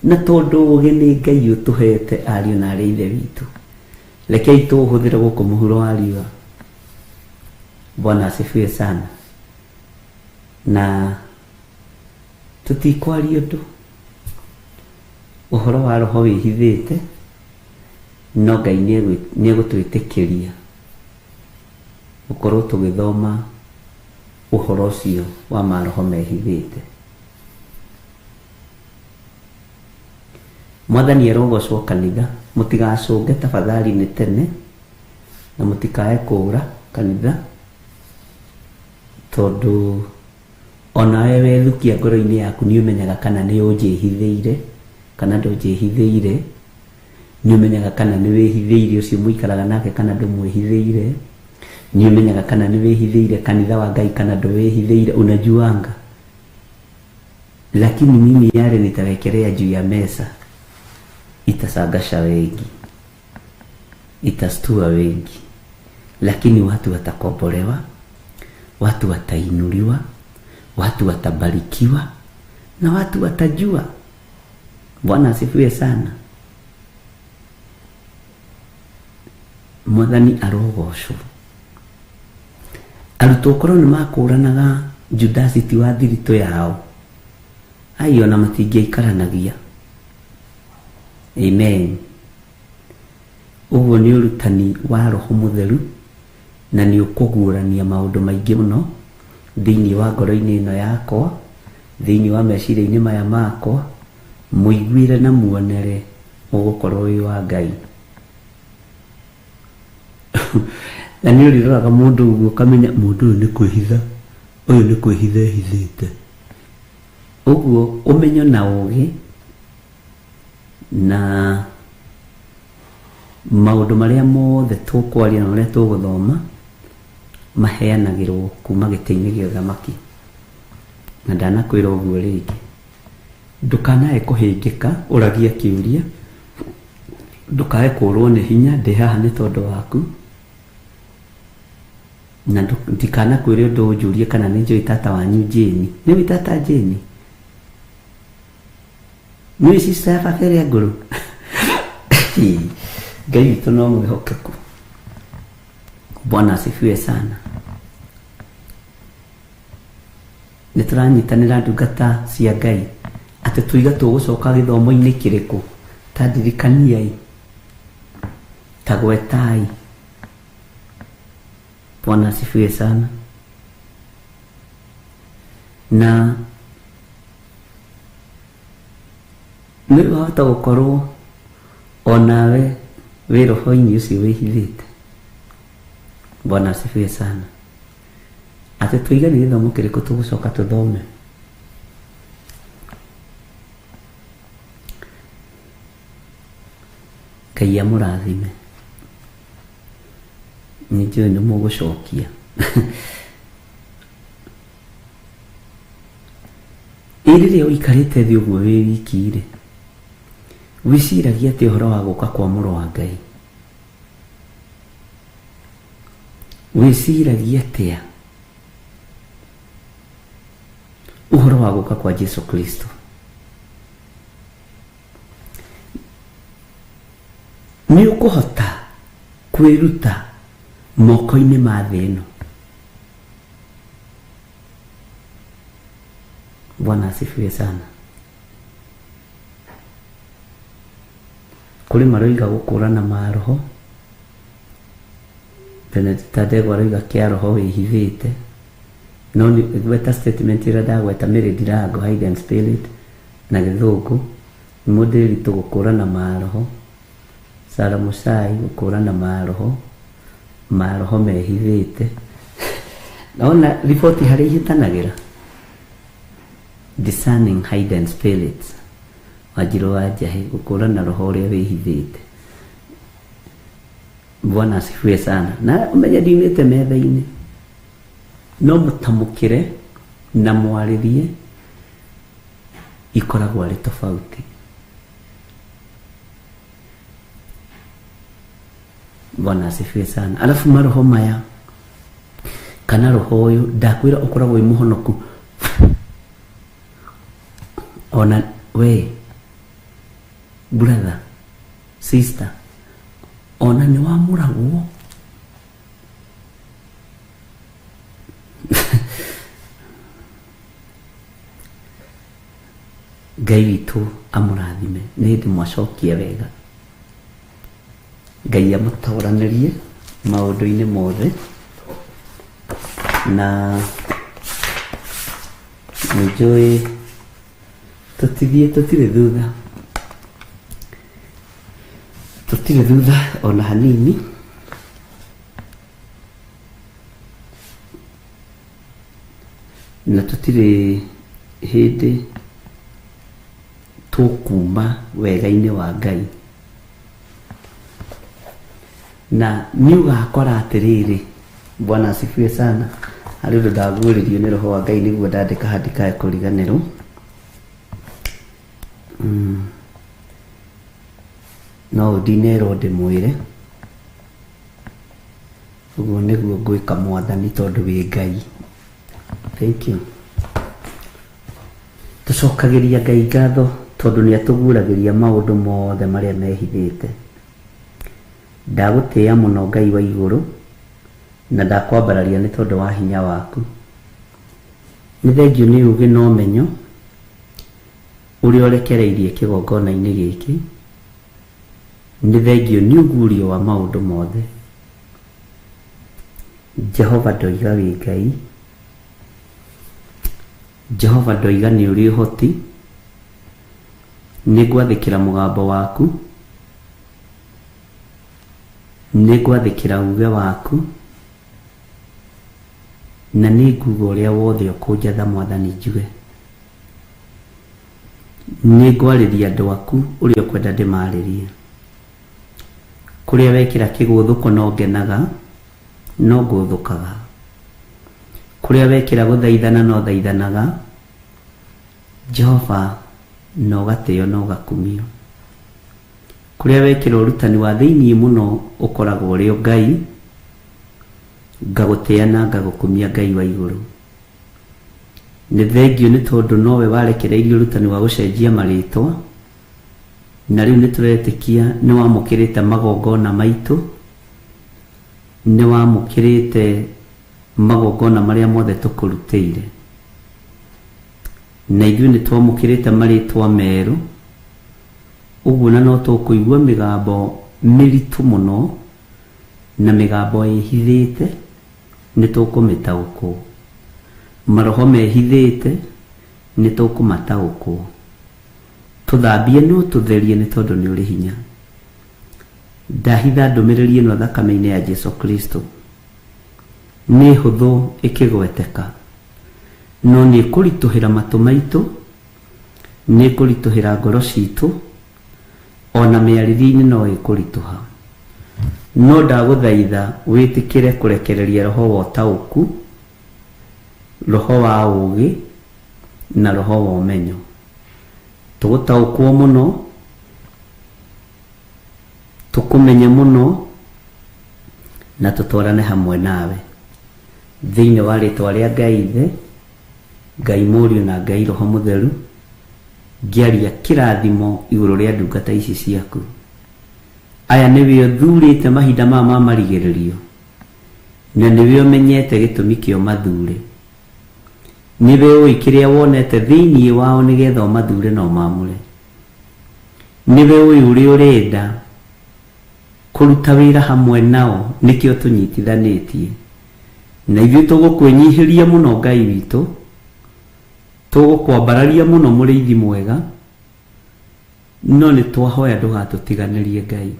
Na tondũ ũũgĩ nĩ Ngai ũtũhete ariũ na arĩ ithe witũ, rekei tũũhũthĩre gũkũ mũhuro wa riũa. Bwana asifiwe sana. Na tũtikwaria ũndũ ũhoro wa roho wĩhithĩte, no Ngai nĩ egũtwĩtĩkĩria gũkorwo tũgĩthoma ũhoro ũcio wa maroho mehithĩte. Mwathani arogocwo kanitha mũtigacũnge tafadhali nĩ tene na mũtikae kũũra kanitha tondũ onawe wethukia ngoro-inĩ yaku nĩ ũmenyaga kana nĩ ũnjĩhithĩire kana ndũnjĩhithĩire, nĩ ũmenyaga kana nĩ wĩhithĩire ũcio mũikaraga nake kana ndũmwĩhithĩire, nĩ ũmenyaga kana nĩ wĩhithĩire kanitha wa Ngai kana ndũwĩhithĩire, unajuanga. Lakini mimi yale nitawekelea juu ya meza itasagasha wengi, itastua wengi, lakini watu watakombolewa, watu watainuliwa, watu watabarikiwa na watu watajua. Bwana asifiwe sana. Mwathani arogocwo. Arutwo korwo nĩ makũranaga Judasi ti wa thiritũ yao, ai ona matingĩaikaranagia. Amen. Ũguo nĩ ũrutani wa Roho Mũtheru na nĩ ũkũguũrania maũndũ maingĩ mũno thĩinĩ wa ngoro-inĩ ĩno yakwa, thĩinĩ wa meciria-inĩ maya makwa, mũiguĩre na muonere ũgũkorwo wĩ wa Ngai. Na nĩ ũrĩroraga mũndũ ũguo ũkamenya mũndũ ũyũ nĩ kwĩhitha, ũyũ nĩ kwĩhitha ehithĩte. Ũguo ũmenyo na ũgĩ na maũndũ marĩa mothe tũkwaria na marĩa tũgũthoma maheanagĩrwo kuma gĩtĩ-inĩ gĩa ũthamaki. Na ndanakwĩra ũguo rĩngĩ, ndũkanae kũhĩngĩka ũragie kĩũria, ndũkae kũrwo nĩ hinya, ndĩ haha nĩ tondũ waku, na ndikanakwĩre ũndũ ũnjũrie kana nĩ njũĩ tata wanyu Jane. Nĩ ũĩ tata Jane? Nĩ ũĩ sister ya baba ĩrĩa ngũrũ? Ngai witũ no mwĩhokeku. Bwana asifiwe sana. Nĩ tũranyitanĩra ndungata cia Ngai atĩ tuiga tũgũcoka gĩthomo-inĩ kĩrĩkũ, ta ndirikaniai, ta gwetai. Bwana asifiwe sana. Na nĩ wahota gũkorwo onawe wĩ roho-inĩ ũcio wĩhithĩte. Bwana asifiwe sana. Atĩ tuiga nĩ gĩthomo kĩrĩkũ tũgũcoka tũthome. Ngai amũrathime. Nĩ njũĩ nĩ mũgũcokia. Ĩ rĩrĩa ũikarĩte thĩ ũguo wĩ wiki rĩ, wĩciragia atĩ ũhoro wa gũka kwa mũrũ wa Ngai? Wĩciragia atĩa ũhoro wa gũka kwa Jesu Kristo? Nĩ ũkũhota kwĩruta moko-inĩ ma thĩ ĩno? Bwana asifiwe sana. Kũrĩ maroiga gũkũrana maroho, Benedicta Ndegwa aroiga kĩa roho wĩhithĩte, no nĩ gweta statement ĩrĩa ndagweta Mary Ndirango hidden spirit na gĩthũngũ, nĩ mũndĩritũ gũkũrana maroho, Sara Mũcai gũkũrana maroho, maroho mehithĩte. Naona riboti harĩa ihĩtanagĩra, discerning hidden spirits, Wanjirũ wa Njahĩ gũkũrana roho ũrĩa wĩhithĩte. Bwana asifiwe sana. Na ũmenye ndiumĩte metha-inĩ, no mũtamũkĩre na mwarĩrie ikoragwo arĩ tofauti. Bwana asifiwe sana. Alafu maroho maya kana roho ũyũ ndakwĩra ũkoragwo wĩ mũhonoku. Ona we brother, sister, ona nĩ wamũragwo. Ngai witũ amũrathime. Nĩ hĩndĩ mwacokia wega. Ngai amũtoranĩrie maũndũ-inĩ mothe, na nĩ njũĩ tũtithiĩ tũtirĩ thutha. Tũtirĩ thutha ona hanini. Na tũtirĩ hĩndĩ tũkuma wega-inĩ wa Ngai. Na nĩ ũgakora atĩrĩrĩ, Bwana asifiwe sana, harĩ ũndũ ndaguũrĩrio nĩ roho wa Ngai nĩguo ndandĩka handikae kũriganĩrwo. No ndinerwo ndĩmwĩre ũguo nĩguo ngwĩka Mwathani tondũ wĩ Ngai. Thank you. Tũcokagĩria Ngai ngatho tondũ nĩ atũguũragĩria maũndũ mothe marĩa mehithĩte. Ndagũtĩĩa mũno Ngai wa igũrũ na ndakwambararia nĩ tondũ wa hinya waku. Nĩ thengio nĩ ũũgĩ na ũmenyo ũrĩa ũrekereirie kĩgongona-inĩ gĩkĩ. Nĩ thengio nĩ ũguũrio wa maũndũ mothe. Jehova ndoiga wĩ Ngai. Jehova ndoiga nĩ ũrĩ ũhoti. Nĩ ngwathĩkĩra mũgambo waku. Nĩ ngwathĩkĩra uge waku. Na nĩ nguga ũrĩa wothe ũkũnjatha Mwathani njuge. Nĩ ngwarĩria andũ aku ũrĩa ũkwenda ndĩmarĩrie. Kũrĩa wekĩra kĩgũthũko no ngenaga, no ngũthũkaga. Kũrĩa wekĩra gũthaithana no thaithanaga. Jehova no gatĩo no gakumio. Kũrĩa wekĩra ũrutani wa thĩiniĩ mũno ũkoragwo ũrĩ o Ngai. Ngagũtĩa na ngagũkumia Ngai wa igũrũ. Nĩ thengio nĩ tondũ nowe warekereirie ũrutani wa gũcenjia marĩtwa. Na rĩu nĩ tũretĩkia nĩ wamũkĩrĩte magongona maitũ, nĩ wamũkĩrĩte magongona marĩa mothe tũkũrutĩire. Na ithuĩ nĩ twamũkĩrĩte marĩtwa merũ, ũguo na no tũkũigua mĩgambo mĩritũ mũno na mĩgambo ĩhithĩte nĩ tũkũmĩtaũkwo. Maroho mehithĩte nĩ tũkũmataũkwo. Tũthambie no tũtherie nĩ tondũ nĩ ũrĩ hinya. Ndahitha ndũmĩrĩri ĩno thakame-inĩ ya Jesu Kristo. Nĩ hũthũ ĩkĩgweteka, no nĩ ĩkũritũhĩra matũ maitũ, nĩ ĩkũritũhĩra ngoro citũ, ona mĩarĩrie-inĩ no ĩkũritũha. No ndagũthaitha wĩtĩkĩre kũrekereria roho wa ũtaũku, roho wa ũũgĩ na roho wa ũmenyo. Tũgũtaũkwo mũno, tũkũmenye mũno, na tũtwarane hamwe nawe. Thĩinĩ wa rĩtwa rĩa Ngai Ithe, Ngai Mũriũ na Ngai Roho Mũtheru, ngĩaria kĩrathimo igũrũ rĩa ndungata ici ciaku. Aya nĩwe ũthurĩte mahinda maya ma marigĩrĩrio, na nĩwe ũmenyete gĩtũmi kĩo mathure. Nĩwe ũĩ kĩrĩa wonete thĩiniĩ wao nĩgetha ũmathure na ũmamũre. Nĩwe ũĩ ũrĩa ũrenda kũruta wĩra hamwe nao, nĩkĩo tũnyitithanĩtie. Na ithuĩ tũgũkwĩnyihĩria mũno Ngai witũ, tũgũkwambararia mũno mũrĩithi mwega, no nĩ twahoya ndũgatũtiganĩrie Ngai.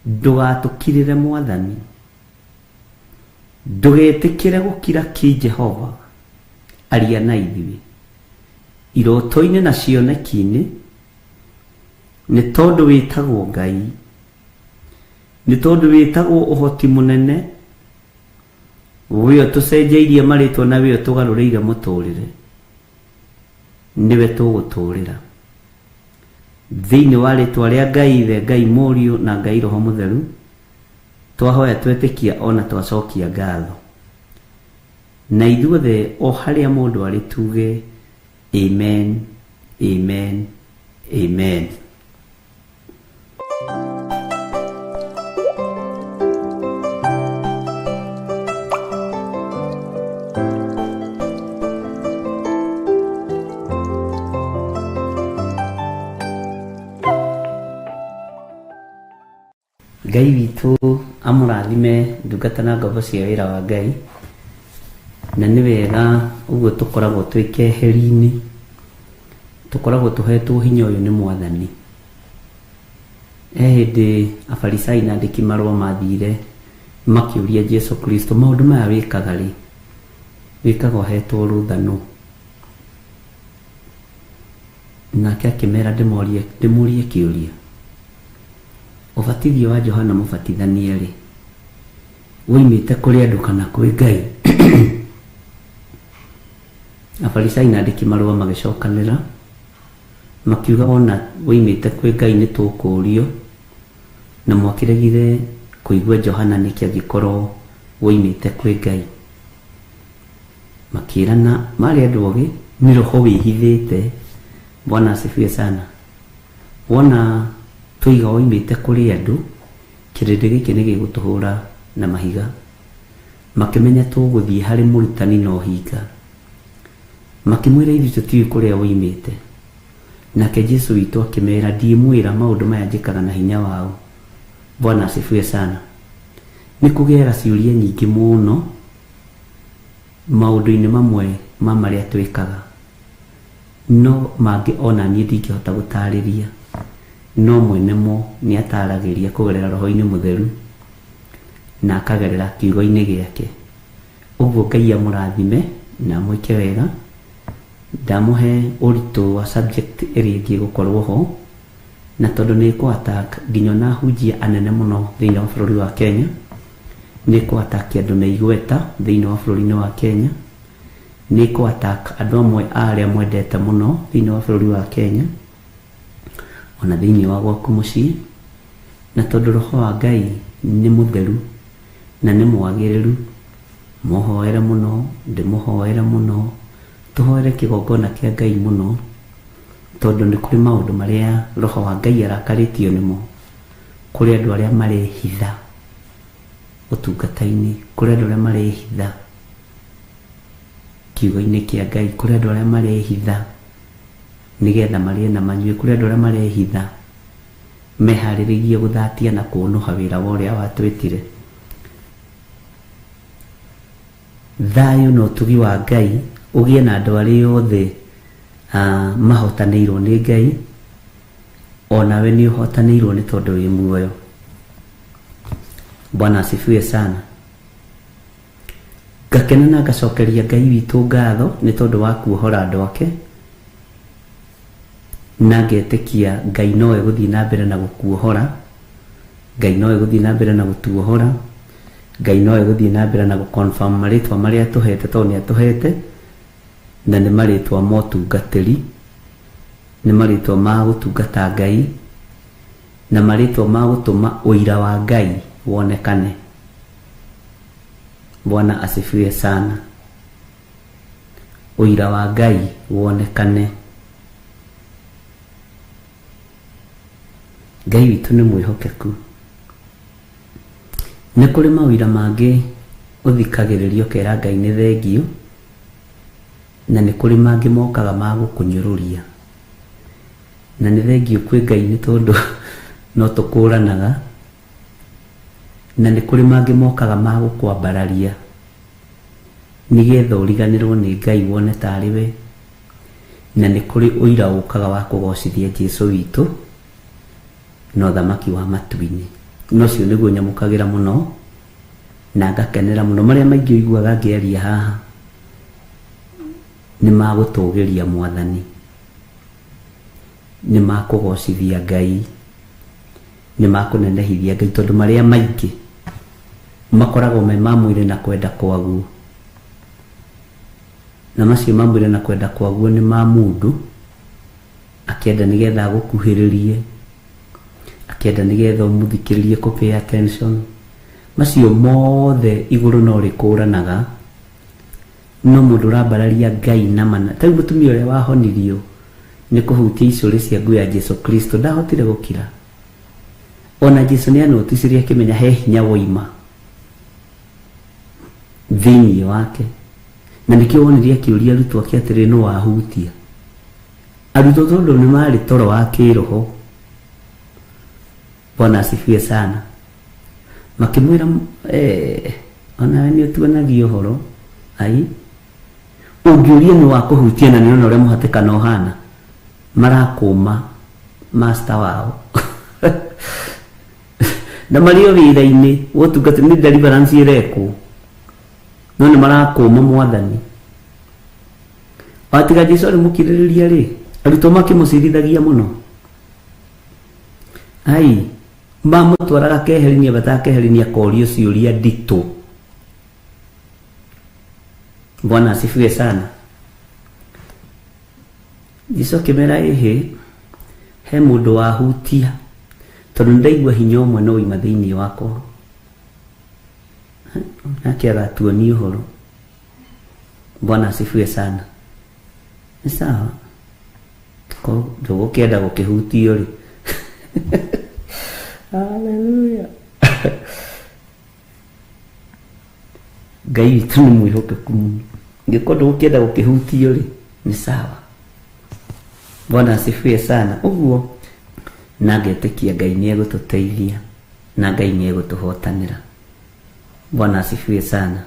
Ndũgatũkirĩre Mwathani. Ndũgetĩkĩre gũkira ki Jehova, aria na ithuĩ. Iroto-inĩ na cioneki-inĩ, nĩ tondũ wĩtagwo Ngai, nĩ tondũ wĩtagwo ũhoti mũnene, we ũtũcenjeirie marĩtwa na we ũtũgarũrĩire mũtũrĩre, nĩwe tũgũtũrĩra. Thĩinĩ wa rĩtwa rĩa Ngai Ithe, Ngai Mũriũ na Ngai Roho Mũtheru, twahoya twetĩkia ona twacokia ngatho. Na ithuothe o harĩa mũndũ arĩ tuge amen, amen, amen. Ngai witũ amũrathime ndungata na ngombo cia wĩra wa Ngai. Na nĩ wega ũguo tũkoragwo twĩ keheri-inĩ, tũkoragwo tũhetwo hinya ũyũ nĩ Mwathani. He hĩndĩ Afarisai na andĩki marũa mathire makĩũria Jesu Kristo, maũndũ maya wĩkaga rĩ, wĩkaga ũhetwo rũtha nũ? Nake akĩmera, ndĩmũrie kĩũria, ũbatithio wa Johana Mũbatithania rĩ, woimĩte kũrĩ andũ kana kwĩ Ngai? Afarisai na andĩki marũa magĩcokanĩra makiuga, ona woimĩte kwĩ Ngai nĩ tũkũũrio, na mwakĩregire kũigua Johana nĩkĩ angĩkorwo woimĩte kwĩ Ngai? Makĩrana, marĩ andũ ogĩ, nĩ roho wĩhithĩte. Bwana asifiwe sana. Wona tũiga woimĩte kũrĩ andũ, kĩrĩndĩ gĩkĩ nĩ gĩgũtũhũra na mahiga. Makĩmenya tũgũthiĩ harĩ mũrutani na ũhinga. Makĩmwĩra, ithuĩ tũtiũĩ kũrĩa woimĩte. Nake Jesu witũ akĩmera, ndiĩmwĩra maũndũ maya njĩkaga na hinya wao. Bwana asifiwe sana. Nĩ kũgĩaga ciũria nyingĩ mũno maũndũ-inĩ mamwe ma marĩa twĩkaga, no mangĩ ona niĩ ndingĩhota gũtarĩria, no mwene mo nĩ ataragĩria kũgerera roho-inĩ mũtheru na akagerera kiugo-inĩ gĩake. Ũguo Ngai amũrathime na amwĩke wega. Ndamũhe ũritũ wa subject ĩrĩa ĩngĩ gũkorwo ho, na tondũ nĩ ĩkũ attack nginya ona ahunjia anene mũno thĩinĩ wa bũrũri wa Kenya, nĩ ĩkũ attack andũ me igweta thĩinĩ wa bũrũri-inĩ wa Kenya, nĩ ĩkũ attack andũ amwe a arĩa mwendete mũno thĩinĩ wa bũrũri wa Kenya, ona thĩinĩ wa gwaku mũciĩ. Na tondũ roho wa Ngai nĩ mũtheru na nĩ mwagĩrĩru, mũhoere mũno, ndĩmũhoere mũno, tũhoere kĩgongona kĩa Ngai mũno, tondũ nĩ kũrĩ maũndũ marĩa roho wa Ngai arakarĩtio nĩmo. Kũrĩ andũ arĩa marehitha ũtungata-inĩ, kũrĩ andũ arĩa marehitha kiugo-inĩ kĩa Ngai, kũrĩ andũ arĩa marehitha nĩgetha marĩe na manyue, kũrĩ andũ arĩa marehitha meharĩrĩirie gũthatia na kũũnũha wĩra wa ũrĩa watwĩtire. Thayũ na ũtugi wa Ngai ũgĩe na andũ arĩa othe mahotanĩirwo nĩ Ngai, onawe nĩ ũhotanĩirwo nĩ tondũ wĩ muoyo. Bwana asifiwe sana. Ngakena na ngacokeria Ngai witũ ngatho nĩ tondũ wa kuohora andũ ake, na ngetĩkia Ngai no egũthiĩ na mbere na gũkuohora, Ngai no egũthiĩ na mbere na gũtuohora, Ngai no egũthiĩ na mbere na gũconfirm marĩtwa marĩa atũhete, tondũ nĩ atũhete, na nĩ marĩtwa ma ũtungatĩri, nĩ marĩtwa ma gũtungata Ngai, na marĩtwa ma gũtũma ũira wa Ngai wonekane. Bwana asifiwe sana. Ũira wa Ngai wonekane. Ngai witũ nĩ mwĩhokeku. Nĩ kũrĩ mawĩra mangĩ ũthikagĩrĩria ũkera Ngai nĩ thengio, na nĩ kũrĩ mangĩ mokaga ma gũkũnyũrũria. Na nĩ thengio kwĩ Ngai nĩ tondũ no tũkũranaga, na nĩ kũrĩ mangĩ mokaga ma gũkwambararia nĩgetha ũriganĩrwo nĩ Ngai wone tarĩ we, na nĩ kũrĩ ũira ũkaga wa kũgocithia Jesu witũ na ũthamaki wa matu-inĩ. Na ũcio nĩguo nyamũkagĩra mũno na ngakenera mũno. Marĩa maingĩ ũiguaga ngĩaria haha nĩ ma gũtũgĩria Mwathani, nĩ ma kũgocithia Ngai, nĩ ma kũnenehithia Ngai, tondũ marĩa maingĩ makoragwo me ma mwĩrĩ na kwenda kwaguo, na macio ma mwĩrĩ na kwenda kwaguo nĩ ma mũndũ akĩenda nĩgetha agũkuhĩrĩrie, akĩenda nĩgetha ũmũthikĩrĩrie, kũ pay attention. Macio mothe igũrũ no rĩkũranaga, no mũndũ ũrambararia Ngai na mana. Ta rĩu mũtumia ũrĩa wahonirio nĩ kũhutia icũrĩ cia nguo ya Jesu Kristo ndahotire gũkira. Ona Jesu nĩ anoticirie akĩmenya he hinya woima thĩinĩ wake, na nĩkĩo wonire akĩũria arutwo ake atĩrĩ, nũ wahutia? Arutwo tondũ nĩ marĩ toro wa kĩroho. Bwana asifiwe sana. Makĩmwĩra, onawe nĩ ũtuonagia ũhoro, ai ũngĩũria nĩ wa kũhutia na nĩona ũrĩa mũhatĩkano ũhana, marakũma master wao. Na marĩ o wĩra-inĩ wa ũtungata nĩ deliverance ĩrekwo no nĩ marakũma mwathani. Watiga Jesu arĩ mũkirĩrĩria rĩ, arutwo makĩmũcirithagia mũno. Ai mamũtwaraga keherinia batakeherenia akorio ciũria nditũ. Bwana asifiwe sana. Jesu akĩmera ĩhĩ he mũndũ wahutia tondũ nĩndaigua hinya ũmwe no wauma thĩinĩ wakwa. Nake agatuonia ũhoro. Bwana asifiwe sana. Nĩ sawa ko ndũgũkĩenda gũkĩhutio rĩ. Haleluya. Ngai witũ nĩ mwĩhokeku mũno. Ngĩkorwo ndũgũkĩenda gũkĩhutio rĩ, nĩ sawa. Bwana asifiwe sana. Ũguo na ngetĩkia Ngai nĩ egũtũteithia na Ngai nĩ egũtũhotanĩra. Bwana asifiwe sana.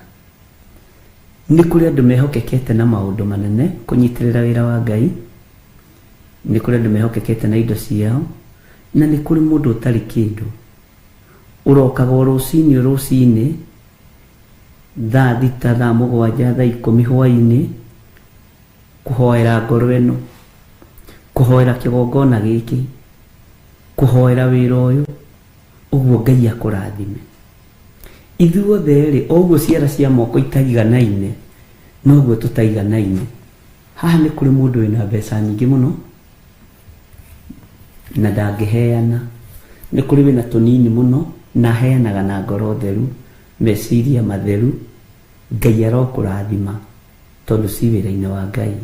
Nĩ kũrĩ andũ mehokekete na maũndũ manene kũnyitĩrĩra wĩra wa Ngai, nĩ kũrĩ andũ mehokekete na indo ciao, na nĩ kũrĩ mũndũ ũtarĩ kĩndũ ũrokaga o rũcinĩ rũcinĩ thaa 6 thaa 7 thaa 10 hwaĩ-inĩ kũhoera ngoro ĩno, kũhoera kĩgongona gĩkĩ, kũhoera wĩra ũyũ, ũguo Ngai akũrathime. Ithuothe rĩ, o ũguo ciara cia moko itaiganaine noguo tũtaiganaine. Haha nĩ kũrĩ mũndũ wĩna mbeca nyingĩ mũno na ndangĩheana, nĩ kũrĩ wĩna tũnini mũno na aheanaga na ngoro theru, meciria matheru. Ngai arokũrathima tondũ ci wĩra-inĩ wa Ngai.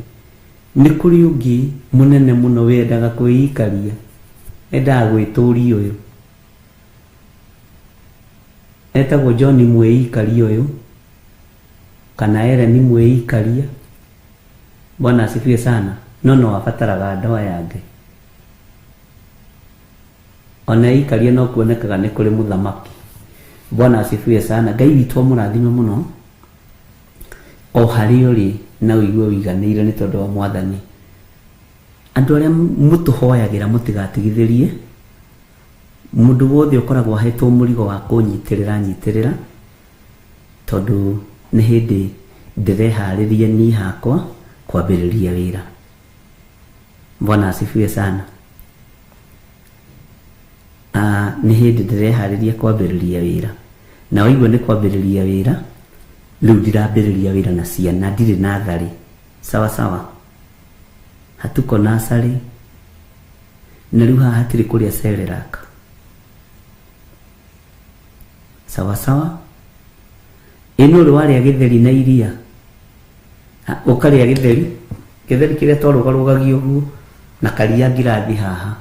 Nĩ kũrĩ ũngĩ mũnene mũno wendaga kwĩikaria, endaga gwĩtũria ũyũ, etagwo John mwĩikaria ũyũ kana Ellen mwĩikaria. Bwana asifiwe sana. No no abataraga ndoa ya Ngai. Ona ikaria no kuonekaga nĩ kũrĩ mũthamaki. Bwana asifiwe sana. Ngai witũ amũrathime mũno o harĩa ũrĩ na ũigue ũiganĩire nĩ tondũ wa mwathani. Andũ arĩa mũtũhoyagĩra mũtigatigithĩrie. Mũndũ wothe ũkoragwo ahetwo mũrigo wa kũnyitĩrĩra nyitĩrĩra, tondũ nĩ hĩndĩ ndĩreharĩria niĩ hakwa kwambĩrĩria wĩra. Bwana asifiwe sana. Nĩ hĩndĩ ndĩreharĩria kwambĩrĩria wĩra. Na waigua nĩ kwambĩrĩria wĩra, rĩu ndirambĩrĩria wĩra na ciana, ndirĩ natharĩ. Sawa sawa, hatuko nasarĩ. Na rĩu haha hatirĩ kũrĩa Cerelac. Sawa sawa. Ĩno ũrĩ warĩa gĩtheri na iria, ũkarĩa gĩtheri, gĩtheri kĩrĩa twarũgarũgagia ũguo na karia ngirathi haha.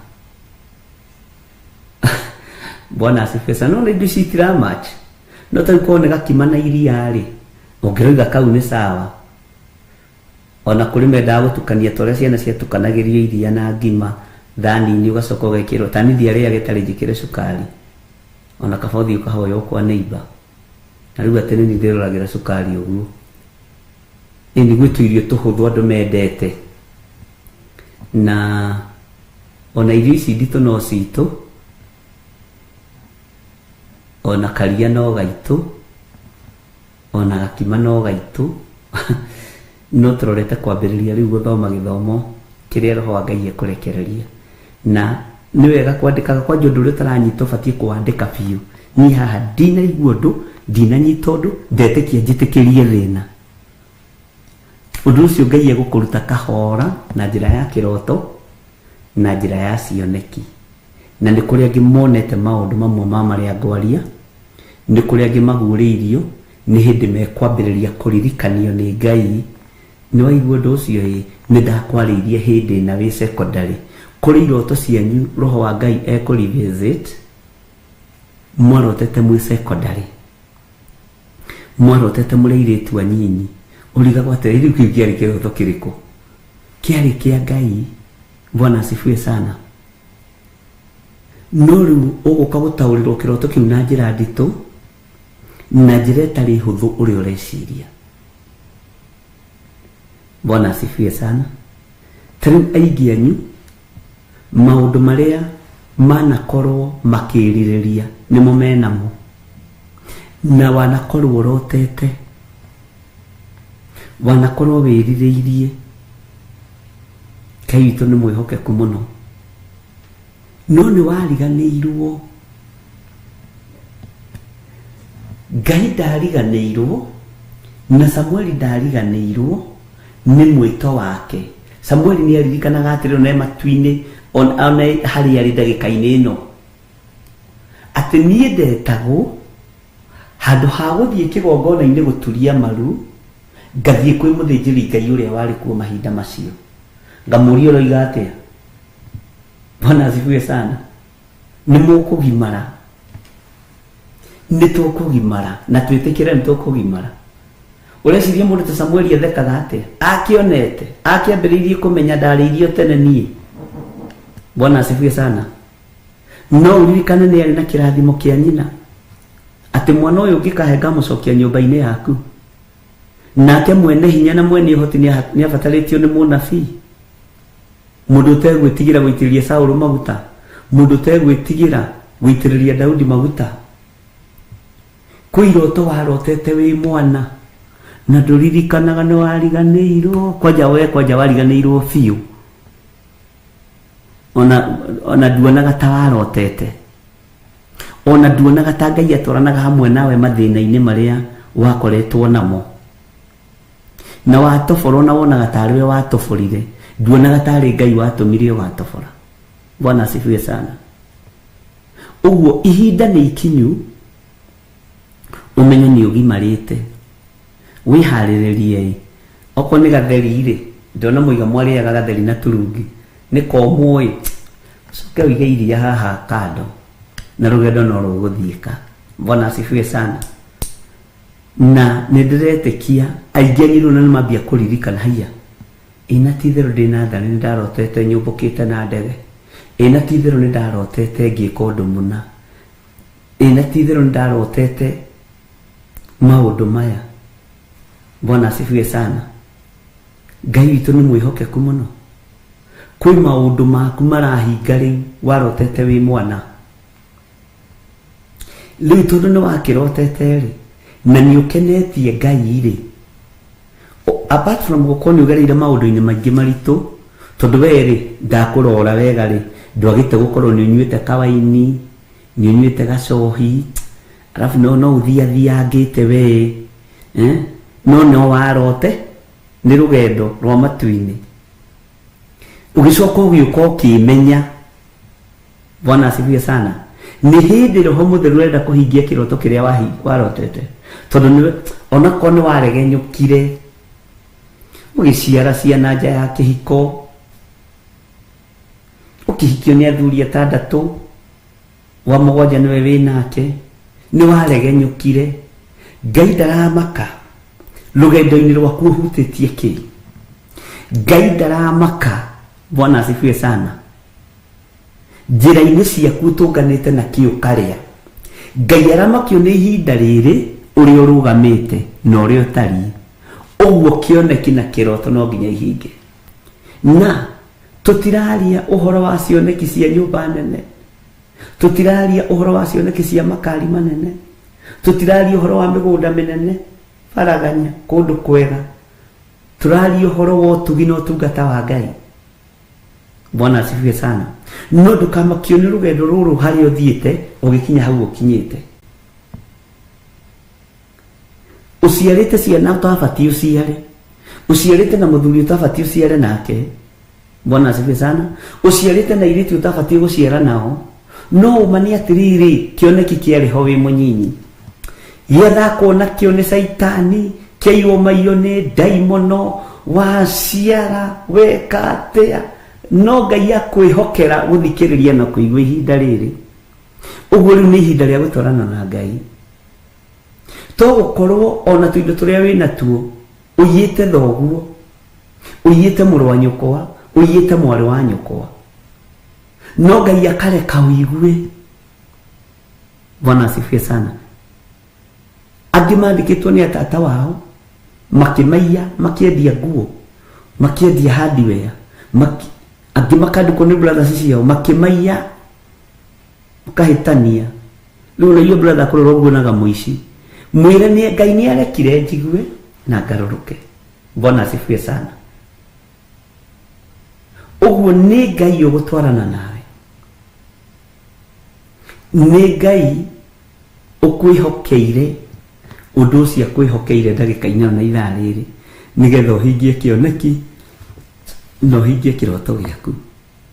Bwana asifiwe sana. No indo ici itiramatch. No tarĩu korwo nĩ gakima na iria rĩ, ũngĩroiga kau nĩ sawa. Ona kũrĩ mendaga gũtukania ta ũrĩa ciana ciatukanagĩrio iria na ngima thani-inĩ, ũgacoka ũgekĩrwo ta niĩ ndiarĩaga ĩtarĩ njĩkĩre cukari. Ona kaba ũthiĩ ũkahoya kwa neighbor. Na rĩu atĩ nĩ ndĩroragĩra cukari ũguo. Ĩni gwĩ tũirio tũhũthũ andũ mendete. Na ona irio ici nditũ no citũ, ona karia no gaitũ, ona gakima no gaitũ. No tũrorete kwambĩrĩria rĩu gũthoma gĩthomo kĩrĩa roho wa Ngai ekũrekereria. Na nĩ wega kwandĩkaga kwanja ũndũ ũrĩa ũtaranyita ũbatiĩ kũwandĩka biũ. Niĩ haha ndinaigua ũndũ, ndinanyita ũndũ, ndetĩkia njĩtĩkĩrie thĩna. Ũndũ ũcio Ngai egũkũruta kahora na njĩra ya kĩroto na njĩra ya cioneki. Na nĩ kũrĩ angĩ monete maũndũ mamwe ma marĩa ngwaria, nĩ kũrĩ angĩ maguũrĩirio, nĩ hĩndĩ mekwambĩrĩria kũririkanio nĩ Ngai. Nĩ waigua ũndũ ũcio ĩ, nĩ ndakwarĩirie hĩndĩ na wĩ secondary. Kũrĩ iroto cianyu roho wa Ngai ekũrevisit, mwarotete mwĩ secondary, mwarotete mũrĩ airĩtu anyinyi, ũrigagwo atĩrĩ, rĩu kĩu kĩarĩ kĩroto kĩrĩkũ? Kĩarĩ kĩa Ngai. Bwana asifiwe sana. No rĩu ũgũka gũtaũrĩrwo kĩroto kĩu na njĩra nditũ, na njĩra ĩtarĩ hũthũ ũrĩa ũreciria. Bwana asifiwe sana. Ta rĩu aingĩ anyu maũndũ marĩa Manakorwo makĩrirĩria nĩmo menamo na wanakorwo ũrotete, wanakorwo wĩrirĩirie. Ngai witũ nĩ mwĩhokeku mũno, no nĩ wariganĩirwo. Ngai ndariganĩirwo na Samueli ndariganĩirwo nĩ mwĩto wake. Samueli nĩ aririkanaga atĩrĩ ona e matu-inĩ, ona harĩa arĩ ndagĩka-inĩ ĩno, atĩ niĩ ndetagwo handũ ha gũthiĩ kĩgongona-inĩ gũturia maru, ngathiĩ kwĩ mũthĩnjĩri Ngai ũrĩa warĩ kuo mahinda macio, ngamũria ũroiga atĩa. Bwana asifiwe sana. Nĩ mũkũgimara, nĩ tũkũgimara, na twĩtĩkĩre nĩ tũkũgimara. Ũreciria mũndũ ta Samueli athekaga atĩa? Akĩonete, akĩambĩrĩirie kũmenya ndarĩirio tene niĩ. Bwana asifiwe sana. No ũririkane nĩ arĩ na kĩrathimo kĩa nyina, atĩ mwana ũyũ ũngĩkahe ngamũcokia nyũmba-inĩ yaku. Nake mwene hinya na mwene ũhoti nĩ abatarĩtio nĩ mũnabii, mũndũ ũtegwĩtigĩra gũitĩrĩria Saũlũ maguta, mũndũ ũtegwĩtigĩra gũitĩrĩria Daudi maguta. Kwĩ iroto warotete wĩ mwana na ndũririkanaga nĩ wariganĩirwo, kwanja we kwanja wariganĩirwo biũ, ona nduonaga ta warotete, ona nduonaga ta Ngai atwaranaga hamwe nawe mathĩna-inĩ marĩa wakoretwo namo, na watobora ona wonaga tarĩ we watoborire, nduonaga tarĩ Ngai watũmire watobora. Bwana asifiwe sana. Ũguo ihinda nĩ ikinyu ũmenye nĩ ũgimarĩte, wĩharĩrĩrie. Okorwo nĩ gatheri rĩ, ndona mũiga mwarĩaga gatheri na turungi, nĩ komwo ĩ, ũcoke ũige iria haha kando na rũgendo no rũgũthiĩka. Bwana asifiwe sana. Na nĩ ndĩretĩkia aingĩ anyu rĩu nĩ mambia kũririkana, haiya, ĩna ti itherũ ndĩ na ndarĩ nĩ ndarotete nyũmbũkĩte na ndege, ĩna ti itherũ nĩ ndarotete ngĩka ũndũ mũna, ĩna ti itherũ nĩ ndarotete maũndũ maya. Bwana asifiwe sana. Ngai witũ nĩ mwĩhokeku mũno. Kwĩ maũndũ maku marahinga rĩu warotete wĩ mwana, rĩu tondũ nĩ wakĩrotete rĩ, na nĩ ũkenetie Ngai rĩ, apart from gũkorwo nĩ ũgereire maũndũ-inĩ maingĩ maritũ, tondũ we rĩ ndakũrora wega rĩ, ndwagĩte gũkorwo nĩ ũnyuĩte kawaini, nĩ ũnyuĩte gacohi, alafu no ũthiathiangĩte we, no no warote nĩ rũgendo rwa matu-inĩ, ũgĩcoka ũgĩũka ũkĩmenya. Bwana asifiwe sana. Nĩ hĩndĩ Roho Mũtheru arenda kũhingia kĩroto kĩrĩa warotete, tondũ nĩwe onakorwo nĩ waregenyũkire ũgĩciara ciana nja ya kĩhiko, ũkĩhikio nĩ athuri atandatũ, wa mũgwanja nĩwe wĩ nake, nĩ waregenyũkire. Ngai ndaramaka rũgendo-inĩ rwaku ũhutĩtie kĩ. Ngai ndaramaka. Bwana asifiwe sana. Njĩra-inĩ ciaku ũtũnganĩte na kĩ ũkarĩa, Ngai aramakio nĩ ihinda rĩrĩ ũrĩa ũrũgamĩte na ũrĩa ũtariĩ. Ũguo kĩoneki na kĩroto no nginya ihinge. Na tũtiraria ũhoro wa cioneki cia nyũmba nene, tũtiraria ũhoro wa cioneki cia makari manene, tũtiraria ũhoro wa mĩgũnda mĩnene baraganya kũndũ kwega, tũraria ũhoro wa ũtugi na ũtungata wa Ngai. Bwana asifiwe sana. No ndũkamakio nĩ rũgendo rũrũ harĩa ũthiĩte ũgĩkinya hau ũkinyĩte. Ũciarĩte ciana ũtabatiĩ ũciare, ũciarĩte na mũthuri ũtabatiĩ ũciare nake. Bwana asifiwe sana. Ũciarĩte na airĩtu ũtabatiĩ gũciara nao, no ũma nĩ atĩrĩrĩ, kĩoneki kĩarĩ ho wĩ mũnyinyi, gĩathakwo nakĩo nĩ caitani, kĩaiywo maiyo nĩ ndaimono, waciara weka atĩa, no Ngai akwĩhokera gũthikĩrĩria na kũigua ihinda rĩrĩ. Ũguo rĩu nĩ ihinda rĩa gũtwarana na Ngai. To gũkorwo ona tũindo tũrĩa wĩ natuo ũiyĩte thoguo, ũiyĩte mũrũ wa nyũkwa, ũiyĩte mwarĩ wa nyũkwa, no Ngai akareka ũigue. Bwana asifiwe sana. Angĩ mandĩkĩtwo nĩ atata wao, makĩmaiya, makĩendia nguo, makĩendia hardware, angĩ makandĩkwo nĩ brothers ciao, makĩmaiya. Ũkahĩtania. Rĩu ona inyuĩ brother kũrora ũguo naga mũici. Mwĩre nĩ Ngai nĩ arekire njigue na ngarũrũke. Bwana asifiwe sana. Ũguo nĩ Ngai ũgũtwarana nawe. Nĩ Ngai ũkwĩhokeire ũndũ ũcio akwĩhokeire ndagĩka-inĩ ĩno na ithaa rĩrĩ nĩgetha ũhingie kĩoneki na ũhingie kĩroto gĩaku.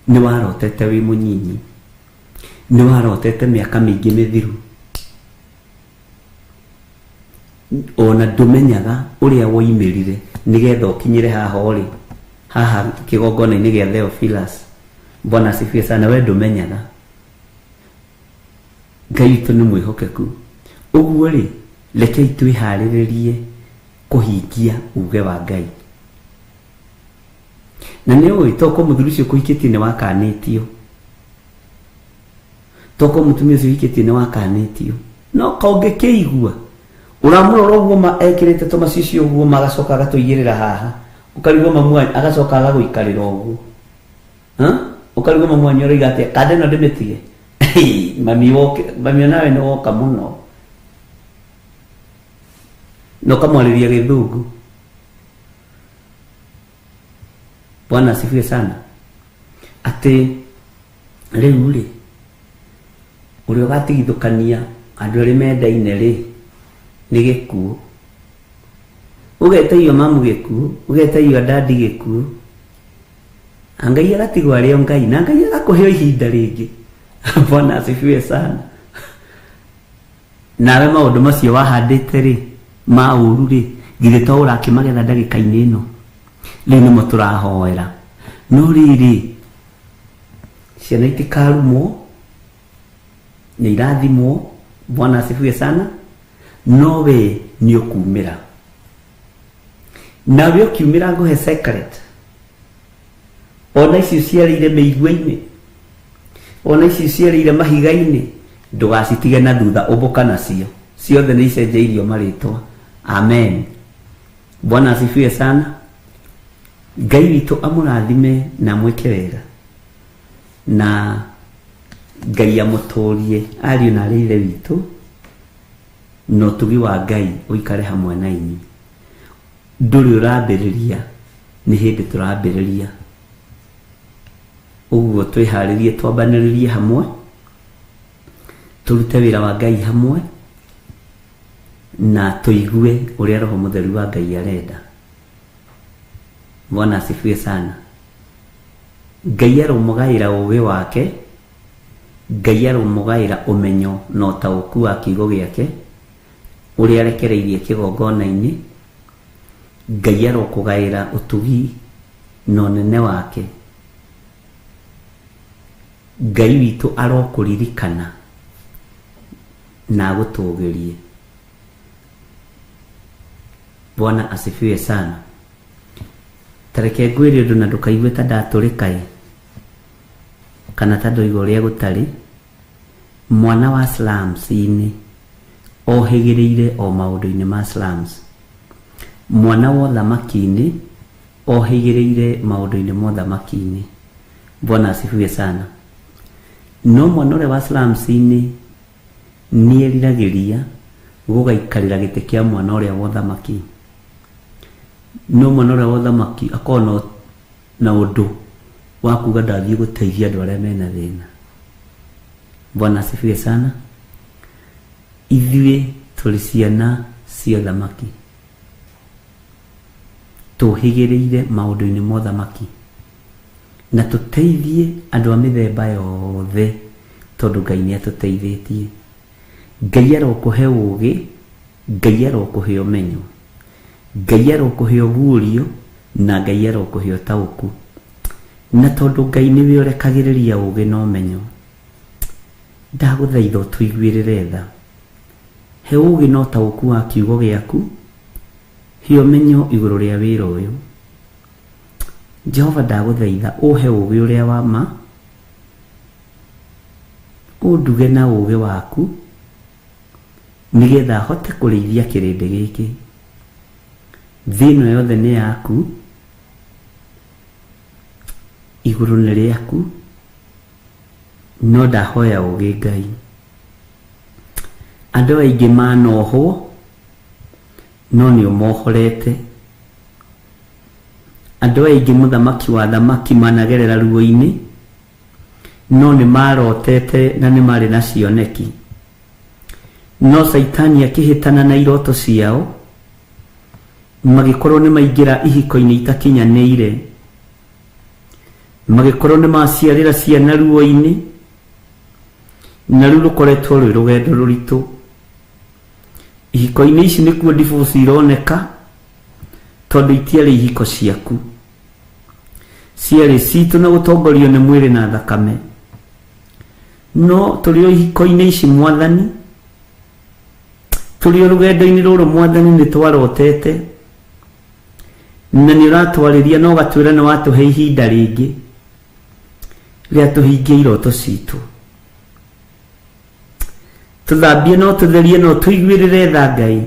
Nĩ warotete wĩ mũnyinyi, nĩ warotete mĩaka mĩingĩ mĩthiru, ona ndũmenyaga ũrĩa woimĩrire nĩgetha ũkinyĩre haha ũrĩ haha kĩgongona-inĩ gĩa Theophilus. Bwana asifiwe sana. We ndũmenyaga. Ngai witũ nĩ mwĩhokeku. Ũguo rĩ, rekei twĩharĩrĩrie kũhingia uge wa Ngai. Na nĩ ũĩ toko mũthuri ũcio ũkũhikĩtie nĩ wakanĩtio, toko mũtumia ũcio ũhikĩtie nĩ wakanĩtio, no kongĩkĩigua ũramũrora ũguo ma ekĩrĩte tũmacicio ũguo magacoka agatũigĩrĩra haha, ũkarigwo mamu wanyu agacoka agagũikarĩra ũguo, ũkarigwo mamu wanyu ũroiga atĩa, kanda ĩno ndĩmĩtige. Mami woke, mami onawe nĩ woka mũno na ũkamwarĩria gĩthũngũ. Bwana asifiwe sana. Atĩ rĩu rĩ, ũrĩa ũgatigithũkania andũ arĩa mendaine rĩ nĩ gĩkuũ. Ũgetagio mamu gĩkuũ, ũgetagio dadi gĩkuũ, Ngai agatigwo arĩ o Ngai, na Ngai agakũhe ihinda rĩngĩ. Bwana asifiwe sana. Nawe maũndũ macio wahandĩte rĩ ma ũru rĩ, githĩ to ũrakĩmagetha ndagĩka-inĩ ĩno? Rĩu nĩmo tũrahoera. No rĩrĩ, ciana itikarumwo, nĩ irathimwo. Bwana asifiwe sana. No we nĩ ũkumĩra. Nawe ũkiumĩra ngũhe secret. Ona icio ciarĩire mĩigua-inĩ, ona icio ciarĩire mahiga-inĩ, ndũgacitige na thutha, ũmbũka nacio. Ciothe nĩ icenjeirio marĩtwa. Amen. Bwana asifiwe sana. Ngai witũ amũrathime na amwĩke wega, na Ngai amũtũrie ariũ na arĩ ithe witũ, na ũtugi wa Ngai ũikare hamwe na inyuĩ. Ndũrĩ ũrambĩrĩria, nĩ hĩndĩ tũrambĩrĩria. Ũguo twĩharĩrie twambanĩrĩrie hamwe, tũrute wĩra wa Ngai hamwe, na tũigue ũrĩa Roho Mũtheru wa Ngai arenda. Bwana asifiwe sana. Ngai aromũgaĩra ũũgĩ wake, Ngai aromũgaĩra ũmenyo na ũtaũku wa kiugo gĩake ũrĩa arekereirie kĩgongona-inĩ. Ngai arokũgaĩra ũtugi na ũnene wake. Ngai witũ arokũririkana na agũtũgĩrie. Bwana asifiwe sana. Tareke ngwĩre ũndũ na ndũkaigue ta ndatũrĩka-ĩ, kana ta ndoiga ũrĩa gũtarĩ. Mwana wa slums-inĩ ohĩgĩrĩire o maũndũ-inĩ ma slums. Mwana wa ũthamaki-inĩ ohĩgĩrĩire maũndũ-inĩ ma ũthamaki-inĩ. Bwana asifiwe sana. No mwana ũrĩa wa slums-inĩ nĩ eriragĩria gũgaikarĩra gĩtĩ kĩa mwana ũrĩa wa ũthamaki. No mwana ũrĩa wa ũthamaki akoragwo na ũndũ wa kuga ndathiĩ gũteithia andũ arĩa mena thĩna. Bwana asifiwe sana. Ithuĩ tũrĩ ciana cia ũthamaki, tũhĩgĩrĩire maũndũ-inĩ ma ũthamaki, na tũteithie andũ a mĩthemba yothe, tondũ Ngai nĩ atũteithĩtie. Ngai arokũhe ũũgĩ, Ngai arokũhe ũmenyo, Ngai arokũhe ũguũrio, na Ngai arokũhe ũtaũku. Na tondũ Ngai nĩwe ũrekagĩrĩria ũũgĩ na ũmenyo, ndagũthaitha ũtũiguĩrĩre tha. He ũũgĩ na ũtaũku wa kiugo gĩaku, he ũmenyo igũrũ rĩa wĩra ũyũ. Jehova ndagũthaitha ũhe ũũgĩ ũrĩa wa ma, ũnduge na ũũgĩ waku, nĩgetha hote kũrĩithia kĩrĩndĩ gĩkĩ. Thĩ ĩno yothe nĩ yaku, igũrũ nĩ rĩaku, No ndahoya ũũgĩ Ngai. Andũ aingĩ manohwo no nĩ ũmohorete. Andũ aingĩ mũthamaki wa thamaki managerera ruo-inĩ no nĩ marotete na nĩ marĩ na cioneki. No Saitani akĩhĩtana na iroto ciao, magĩkorwo nĩ maingĩra ihiko-inĩ itakinyanĩire, magĩkorwo nĩ maciarĩra ciana ruo-inĩ, na rĩu rũkoretwo rwĩ rũgendo rũritũ. Ihiko-inĩ ici nĩkuo divorce ironeka, tondũ itiarĩ ihiko ciaku, ciarĩ citũ na gũtongorio nĩ mwĩrĩ na thakame. No tũrĩ o ihiko-inĩ ici Mwathani, tũrĩ o rũgendo-inĩ rũrũ Mwathani, nĩ twarotete na nĩ ũratwarĩria na ũgatwĩra nĩ watũhe ihinda rĩngĩ rĩa tũhingie iroto citũ. Tũthambie no tũtherie no tũiguĩrĩre tha Ngai.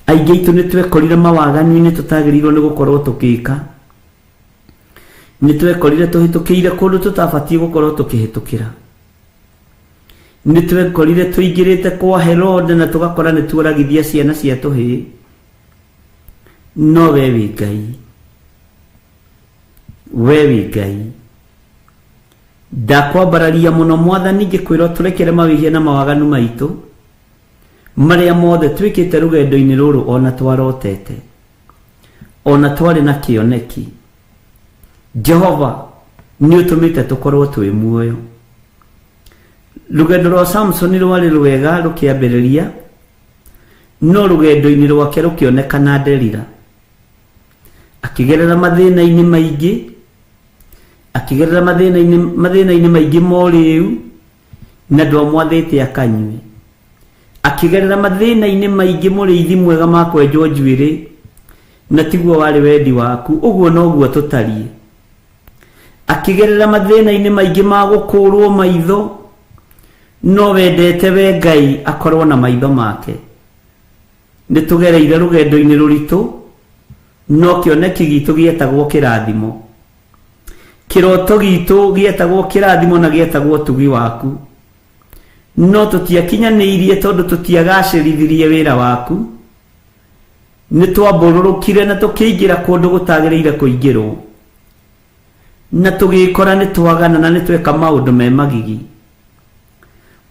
Aingĩ aitũ nĩ twekorire mawaganu-inĩ tũtagĩrĩirwo nĩ gũkorwo tũgĩka. Nĩ twekorire tũhĩtũkĩire kũndũ tũtabatiĩ gũkorwo tũkĩhĩtũkĩra. Nĩ twekorire tũingĩrĩte kwa Herode na tũgakora nĩ tuoragithia ciana cia tũhĩĩ. No we wĩ Ngai, we wĩ Ngai. Ndakwambararia mũno Mwathani, ngĩkwĩra tũrekere mawĩhia na mawaganu maitũ marĩa mothe twĩkĩte rũgendo-inĩ rũrũ, ona twarotete, ona twarĩ na kĩoneki. Jehova, nĩ ũtũmĩte tũkorwo twĩ muoyo. Rũgendo rwa Samsoni rwarĩ rwega rũkĩambĩrĩria, no rũgendo-inĩ rwake rũkĩonekana Delila. Akĩgerera mathĩna-inĩ maingĩ, akĩgerera mathĩna-inĩ maingĩ morĩu, na ndwamwathĩte akanyue. Akĩgerera mathĩna-inĩ maingĩ mũrĩithi mwega ma kwenjwo njuĩrĩ, na tiguo warĩ wendi waku, ũguo noguo tũtariĩ. Akĩgerera mathĩna-inĩ maingĩ ma gũkũrwo maitho, no wendete we Ngai akorwo na maitho make. Nĩ tũgereire rũgendo-inĩ rũritũ, no kĩoneki gitũ gĩetagwo kĩrathimo. Kĩroto gitũ gĩetagwo kĩrathimo na gĩetagwo ũtugi waku. No tũtiakinyanĩirie tondũ tũtiagacĩrithirie wĩra waku. Nĩ twambũrũrũkire na tũkĩingĩra kũndũ gũtagĩrĩire kũingĩrwo, na tũgĩkora nĩ twagana na nĩ tweka maũndũ me magigi.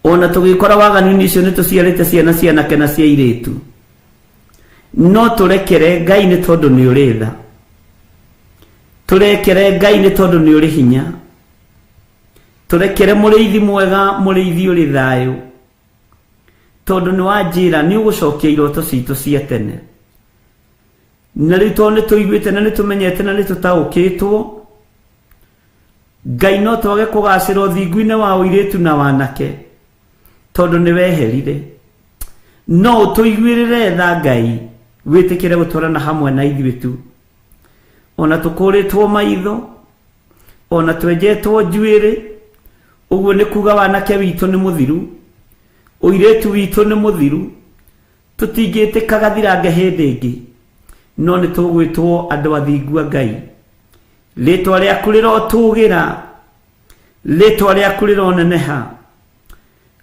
Ona tũgĩkora waganu-inĩ ũcio nĩ tũciarĩte ciana cia anake na cia airĩtu. No tũrekere Ngai nĩ tondũ nĩ ũrĩ tha. Tũrekere Ngai nĩ tondũ nĩ ũrĩ hinya. Tũrekere mũrĩithi mwega, mũrĩithi ũrĩ thayũ, tondũ nĩ wanjĩra nĩ ũgũcokia iroto citũ cia tene. Na rĩu tondũ nĩ tũiguĩte na nĩ tũmenyete na nĩ tũtaũkĩtwo, Ngai no twage kũgacĩra ũthingu-inĩ wa ũirĩtu na wanake, tondũ nĩ weherire. No ũtũiguĩrĩre tha Ngai, wĩtĩkĩre gũtwarana hamwe na ithuĩ tu. Ona tũkũrĩtwo maitho, ona twenjetwo njuĩrĩ, ũguo nĩ kuga wanake witũ nĩ mũthiru, ũirĩtu witũ nĩ mũthiru, tũtingĩtĩka gathirange hĩndĩ ĩngĩ, no nĩ tũgwĩtwo andũ athingu a Ngai. Rĩtwa rĩaku rĩrotũgĩra, rĩtwa rĩaku rĩroneneha.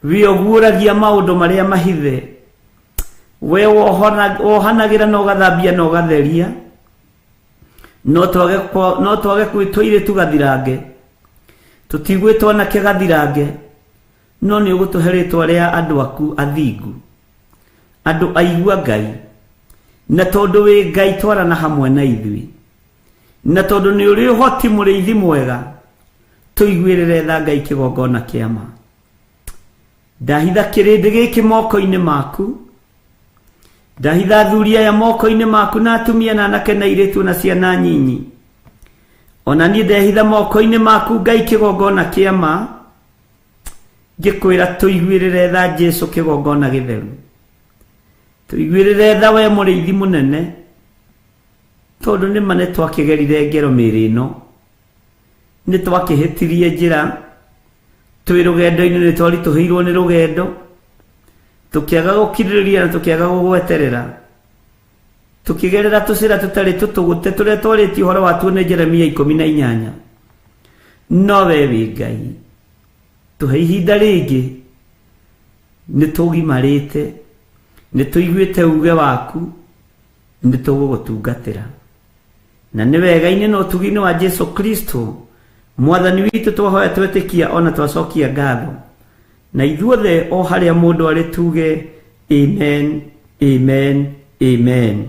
We ũguũragia maũndũ marĩa mahithe, we wohanagĩra na ũgathambia na ũgatheria. No twage kwĩtwo airĩtu gathirange, tũtigwĩtwo anake gathirange, no nĩ ũgũtũhe rĩtwa rĩa andũ aku athingu, andũ aigua Ngai. Na tondũ wĩ Ngai twarana hamwe na ithuĩ, na tondũ nĩ ũrĩ ũhoti mũrĩithi mwega, tũiguĩrĩre tha Ngai kĩgongona kĩa ma. Ndahitha kĩrĩndĩ gĩkĩ moko-inĩ maku, ndahitha athuri aya moko-inĩ maku, na atumia na anake na airĩtu na ciana nyinyi. Ona niĩ ndehitha moko-inĩ maku Ngai kĩgongona kĩa ma, ngĩkwĩra tũiguĩrĩre tha Jesũ kĩgongona gĩtheru. Tũiguĩrĩre tha we mũrĩithi mũnene, tondũ nĩ ma nĩ twakĩgerire ngero mĩĩrĩ ĩno, nĩ twakĩhĩtirie njĩra, twĩ rũgendo-inĩ nĩ twaritũhĩirwo nĩ rũgendo, tũkĩaga gũkirĩrĩria na tũkĩaga gũgweterera, tũkĩgerera tũcĩra tũtarĩ tũtũgũte tũrĩa twarĩtie ũhoro watuo nĩ Jeremia 18. No we wĩ Ngai, Tũhe ihinda rĩngĩ, nĩ tũgimarĩte, nĩ tũiguĩte uge waku, nĩ tũgũgũtungatĩra. Na nĩ wega-inĩ na ũtugi-inĩ wa Jesu Kristo mwathani witũ twahoya twetĩkia ona twacokia ngatho. Na ithuothe o harĩa mũndũ arĩ tuge amen, amen, amen.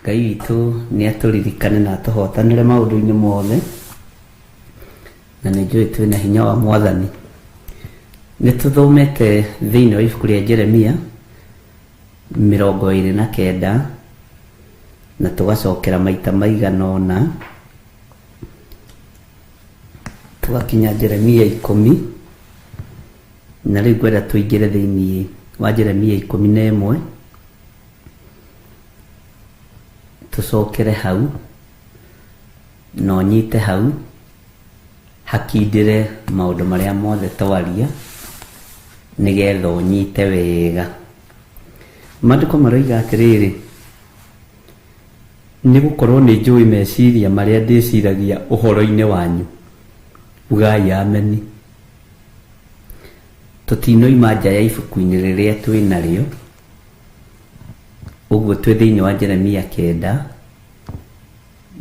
Ngai witũ nĩ atũririkane na atũhotanĩre maũndũ-inĩ mothe, na nĩ njũĩ twĩna hinya wa mwathani. Nĩ tũthomete thĩinĩ wa ibuku rĩa Jeremia 29 na tũgacokera maita maigana ũna, tũgakinya Jeremia 10, na rĩu ngwenda tũingĩre thĩinĩ wa Jeremia 11, tũcokere hau na ũnyite hau hakindĩre maũndũ marĩa mothe twaria nĩgetha ũnyite wega. Maandĩko maroiga atĩrĩrĩ, nĩ gũkorwo nĩ njũĩ meciria marĩa ndĩciragia ũhoro-inĩ wanyu, ugai ameni. Tũtinoima nja ya ibuku-inĩ rĩrĩa twĩ narĩo, ũguo twĩ thĩinĩ wa Jeremia 9,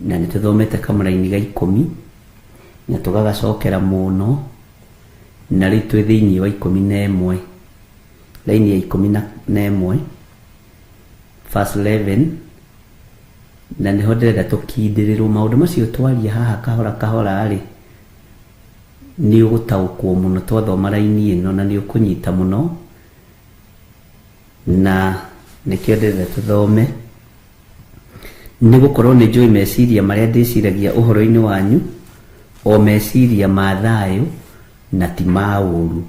na nĩ tũthomete kamũraini ga 10 na tũgagacokera mũno, na rĩu twĩ thĩinĩ wa 11, laini ya 11 verse 11, na nĩho ndĩrenda tũkindĩrĩrwo maũndũ macio twaria haha kahora kahora rĩ, nĩ ũgũtaũkwo mũno twathoma raini ĩno, na nĩ ũkũnyita mũno, na nĩkĩo ndĩrenda tũthome. Nĩ gũkorwo nĩ njũĩ meciria marĩa ndĩciragia ũhoro-inĩ wanyu, o meciria ma thayũ na ti ma ũũru.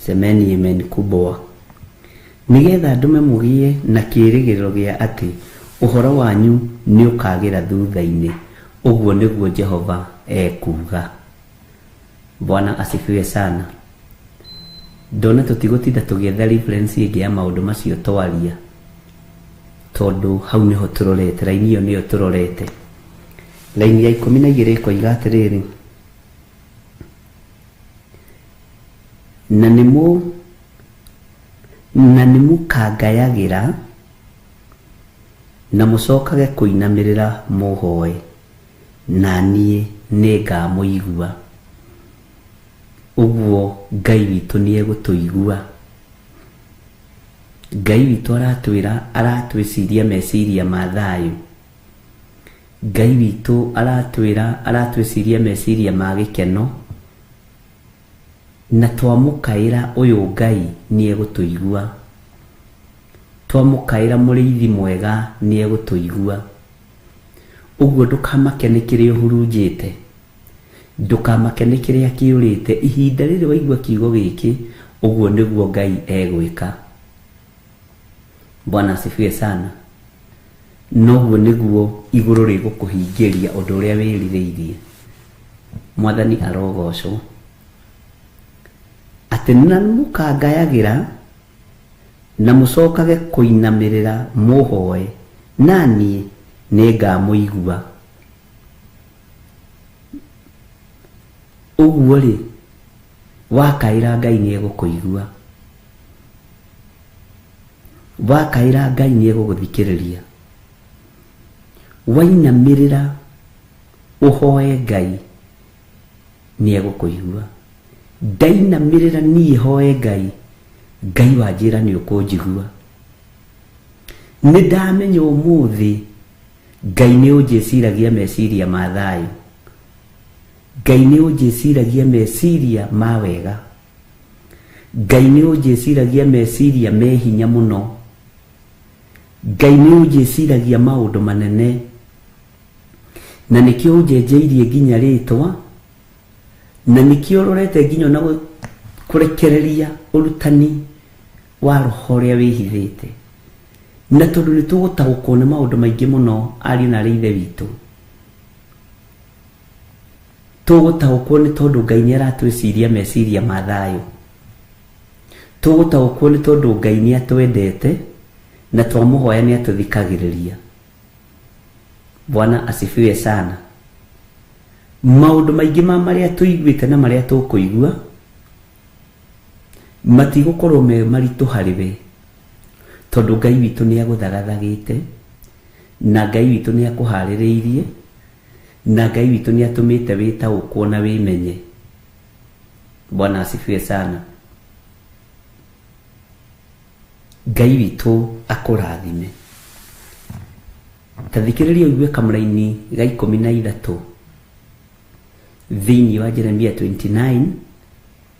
Semeni amen kubwa. Nĩgetha ndũme mũgĩe na kĩĩrĩgĩrĩro gĩa atĩ ũhoro wanyu nĩ ũkagĩra thutha-inĩ, ũguo nĩguo Jehova ekuuga. Bwana asifiwe sana. Ndona tũtigũtinda tũgĩetha reference ĩngĩ ya maũndũ macio twaria, tondũ hau nĩho tũrorete, raini ĩyo nĩyo tũrorete. Raini ya 12 ĩkoiga atĩrĩrĩ, na nĩmũkangayagĩra na mũcokage kũinamĩrĩra mũhoe, na niĩ nĩngamũigua. Ũguo Ngai witũ nĩegũtũigua. Ngai witũ aratwĩra, aratwĩciria meciria ma thayũ. Ngai witũ aratwĩra, aratwĩciria meciria ma gĩkeno, na twamũkaĩra ũyũ Ngai nĩegũtũigua. Twamũkaĩra mũrĩithi mwega nĩegũtũigua. Ũguo ndũkamake nĩ kĩrĩa ũhurunjĩte, ndũkamake nĩ kĩrĩa kĩũrĩte. Ihinda rĩrĩ waigua kiugo gĩkĩ, ũguo nĩguo Ngai egwĩka. Bwana asifiwe sana. Noguo nĩguo igũrũ rĩgũkũhingĩria ũndũ ũrĩa wĩrirĩirie. Mwathani arogocwo. Atĩ na mũkangayagĩra na mũcokage kũinamĩrĩra mũhoe, na niĩ nĩngamũigua. Ũguo rĩ, wakaĩra Ngai nĩegũkũigua, wakaĩra Ngai nĩegũgũthikĩrĩria, wainamĩrĩra ũhoe Ngai nĩegũkũigua. Ndainamĩrĩra niĩ hoe Ngai, Ngai wanjĩra nĩ ũkũnjigua. Nĩ ndamenya ũmũthĩ Ngai nĩ ũnjĩciragia meciria ma thayũ, Ngai nĩ ũnjĩciragia meciria ma wega, Ngai nĩ ũnjĩciragia meciria me hinya mũno, Ngai nĩ ũnjĩciragia maũndũ manene, na nĩkĩo ũnjenjeirie nginya rĩtwa, na nĩkĩo ũrorete nginya ona kũrekereria ũrutani wa roho ũrĩa wĩhithĩte. Na tondũ nĩ tũgũtaũkwo nĩ maũndũ maingĩ mũno, ariũ na arĩ ithe witũ, Tũgũtaũkwo nĩ tondũ Ngai nĩ aratwĩciria meciria ma thayũ. Tũgũtaũkwo nĩ tondũ Ngai nĩ atwendete na twamũhoya nĩ atũthikagĩrĩria. Bwana asifiwe sana. Maũndũ maingĩ ma marĩa tũiguĩte na marĩa tũkũigua matigũkorwo me maritũ harĩ we, tondũ Ngai witũ nĩ agũthagathagĩte, na Ngai witũ nĩ akũharĩrĩirie, na Ngai witũ nĩ atũmĩte wĩtaũkwo na wĩmenye. Bwana asifiwe sana. Ngai witũ akũrathime. Ta thikĩrĩria ũigue kamũraini ga 13 thĩinĩ wa Jeremia 29,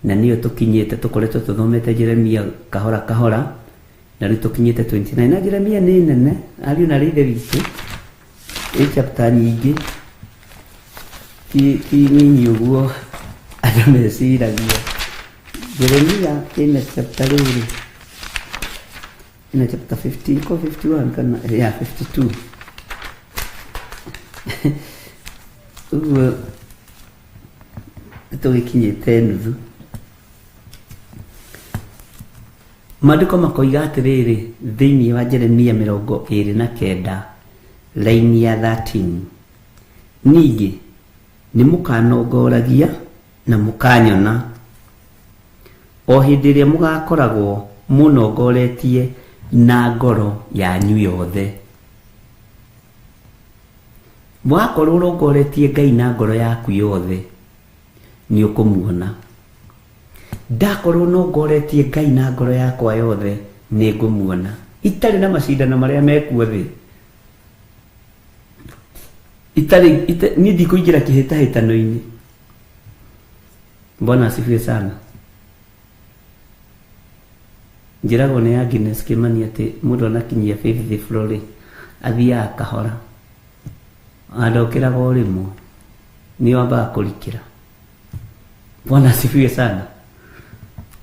na nĩyo tũkinyĩte, tũkoretwo tũthomete Jeremia kahora kahora, na rĩu tũkinyĩte 29. Na Jeremia nĩ nene, ariũ na ithe witũ, ĩ chapter nyingĩ, ti nini ũguo andũ meciragia. Jeremia ĩna chapter rĩrĩ, ĩna chapter 50 ko 51 kana ya 52. Ũguo tũgĩkinyĩte nuthu. Maandĩko makoiga atĩrĩrĩ thĩinĩ wa Jeremia 29 laini ya 13, ningĩ nĩ mũkanongoragia na mũkanyona o hĩndĩ ĩrĩa mũgakoragwo mũnongoretie na ngoro yanyu yothe. Wakorwo ũrongoretie Ngai na ngoro yaku yothe nĩ ũkũmuona. Ndakorwo nongoretie Ngai na ngoro yakwa yothe nĩ ngũmuona, itarĩ na macindano marĩa mekuo thĩ, itarĩ niĩ ndikũingĩra kĩhĩtahĩtano-inĩ. Bwana asifiwe sana. Njĩragwo nĩ Agnes Kimani atĩ mũndũ anakinyia fifth floor rĩ, athiaga kahora, andokĩraga o rĩmwe, nĩ wambaga kũrikĩra. Bwana asifiwe sana.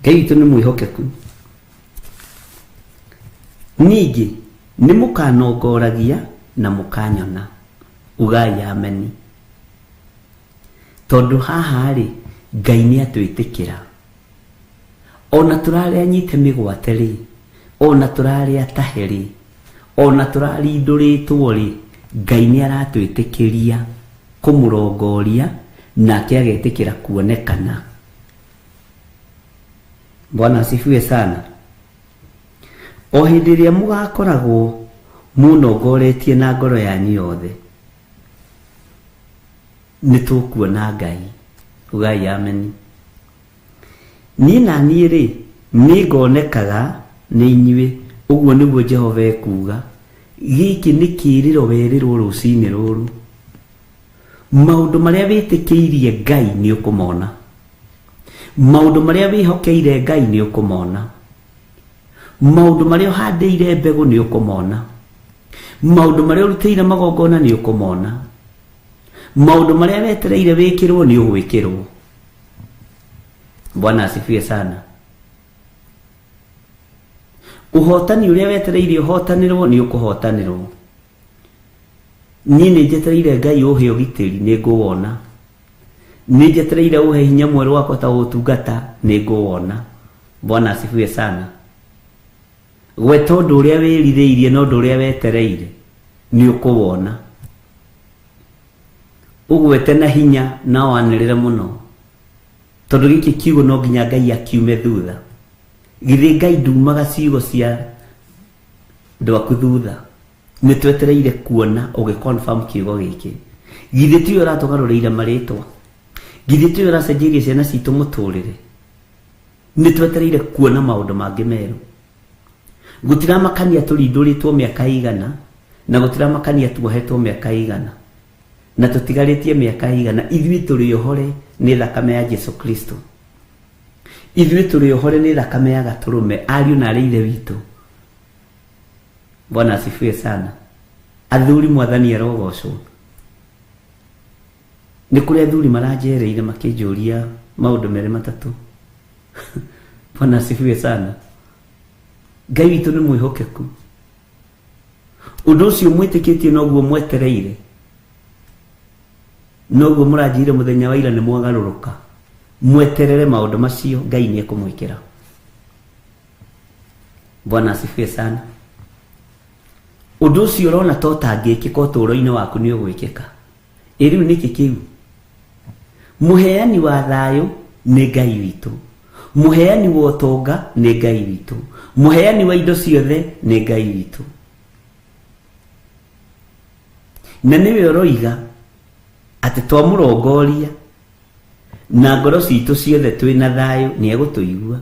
Ngai witũ nĩ mwĩhokeku. Ningĩ nĩ mũkanongoragia na mũkanyona. Ugai ameni. Tondũ haha rĩ, Ngai nĩ atwĩtĩkĩra. Ona tũrarĩa nyite mĩgwate rĩ, ona tũrarĩa tahe rĩ, ona tũrarindũrĩtwo rĩ, Ngai nĩ aratwĩtĩkĩria kũmũrongoria nake agetĩkĩra kuonekana. Bwana asifiwe sana. O hĩndĩ ĩrĩa mũgakoragwo mũnongoretie na ngoro yanyu yothe nĩ tũkuona Ngai. Ugai ameni. Niĩ na niĩ rĩ, nĩ ngonekaga nĩ inyuĩ, ũguo nĩguo Jehova ekuuga. Gĩkĩ nĩ kĩĩrĩro werĩrwo rũcinĩ rũrũ. Maũndũ marĩa wĩtĩkĩirie Ngai nĩ ũkũmona. Maũndũ marĩa wĩhokeire Ngai nĩ ũkũmona. Maũndũ marĩa ũhandĩire mbegũ nĩ ũkũmona. Maũndũ marĩa ũrutĩire magongona nĩ ũkũmona. Maũndũ marĩa wetereire wĩkĩrwo nĩ ũgwĩkĩrwo. Bwana asifiwe sana. Ũhotani ũrĩa wetereire ũhotanĩrwo nĩ ũkũhotanĩrwo. Niĩ nĩ njetereire Ngai ũhe ũgitĩri nĩ ngũwona. Nĩ njetereire ũhe hinya mwerũ wa kũhota gũtungata nĩ ngũwona. Bwana asifiwe sana. Gweta ũndũ ũrĩa wĩrirĩirie na ũndũ ũrĩa wetereire nĩ ũkũwona. Ũgwete na hinya na wanĩrĩre mũno, tondũ gĩkĩ kiugo no nginya Ngai akiume thutha. Githĩ Ngai ndumaga ciugo cia andũ aku thutha? Nĩ twetereire kuona ũgĩ confirm kiugo gĩkĩ. Githĩ tiwe ũratũgarũrĩire marĩtwa? Githĩ tiwe ũracenjeirie ciana citũ mũtũrĩre? Nĩ twetereire kuona maũndũ mangĩ merũ. Gũtiramakania tũrindũrĩtwo mĩaka igana, na gũtiramakania tuohetwo mĩaka igana, na tũtigarĩtie mĩaka igana. Ithuĩ tũrĩ ohore nĩ thakame ya Jesu Kristo. Ithuĩ tũrĩ ohore nĩ thakame ya Gatũrũme, ariũ na arĩ ithe witũ. Bwana asifiwe sana. Athuri mwathani arogocwo. Nĩ kũrĩ athuri maranjereire makĩnjũria maũndũ merĩ matatũ. Bwana asifiwe sana. Ngai witũ nĩ mwĩhokeku. Ũndũ ũcio mwĩtĩkĩtie noguo mwetereire. Noguo mũranjĩire mũthenya wa ira nĩ mwagarũrũka. Mweterere maũndũ macio Ngai nĩ ekũmwĩkĩra. Bwana asifiwe sana. Ũndũ ũcio ũrona ta ũtangĩkĩka ũtũũro-inĩ waku nĩ ũgwĩkĩka. Ĩ rĩu nĩkĩ kĩu? Mũheani wa thayũ nĩ Ngai witũ. Mũheani wa ũtonga nĩ Ngai witũ. Mũheani wa indo ciothe nĩ Ngai witũ. Na nĩwe ũroiga atĩ twamũrongoria na ngoro citũ ciothe twĩna thayũ nĩ egũtũigua.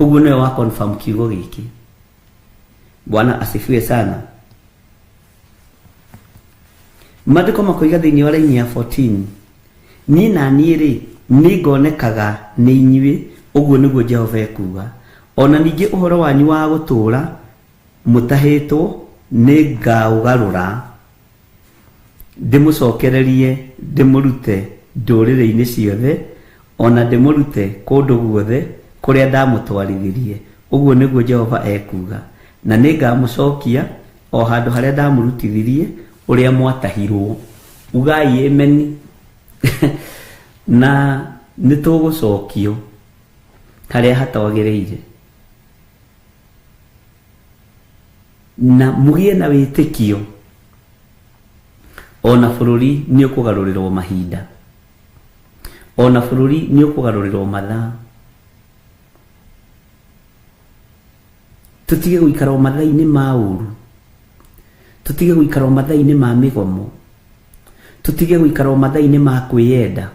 Ũguo nĩwe wa confirm kiugo gĩkĩ. Bwana asifiwe sana. Maandĩko makoiga thĩinĩ wa raini ya 14, niĩ na niĩ rĩ nĩngonekaga nĩ inyuĩ, ũguo nĩguo Jehova ekuuga. Ona ningĩ ũhoro wanyu wa gũtũũra mũtahĩtwo nĩngaũgarũra, ndĩmũcokererie, ndĩmũrute ndũrĩrĩ-inĩ ciothe, ona ndĩmũrute kũndũ guothe kũrĩa ndamũtwarithirie, ũguo nĩguo Jehova ekuuga. Na nĩngamũcokia o handũ harĩa ndamũrutithirie ũrĩa mwatahirwo. Ugai ameni. Na nĩtũgũcokio harĩa hatwagĩrĩire. Na mũgĩe na wĩtĩkio ona bũrũri nĩ ũkũgarũrĩrwo mahinda, ona bũrũri nĩ ũkũgarũrĩrwo mathaa. Tũtige gũikara o mathaa-inĩ ma ũru, tũtige gũikara o mathaa-inĩ ma mĩgomo, tũtige gũikara o mathaa-inĩ ma kwĩyenda,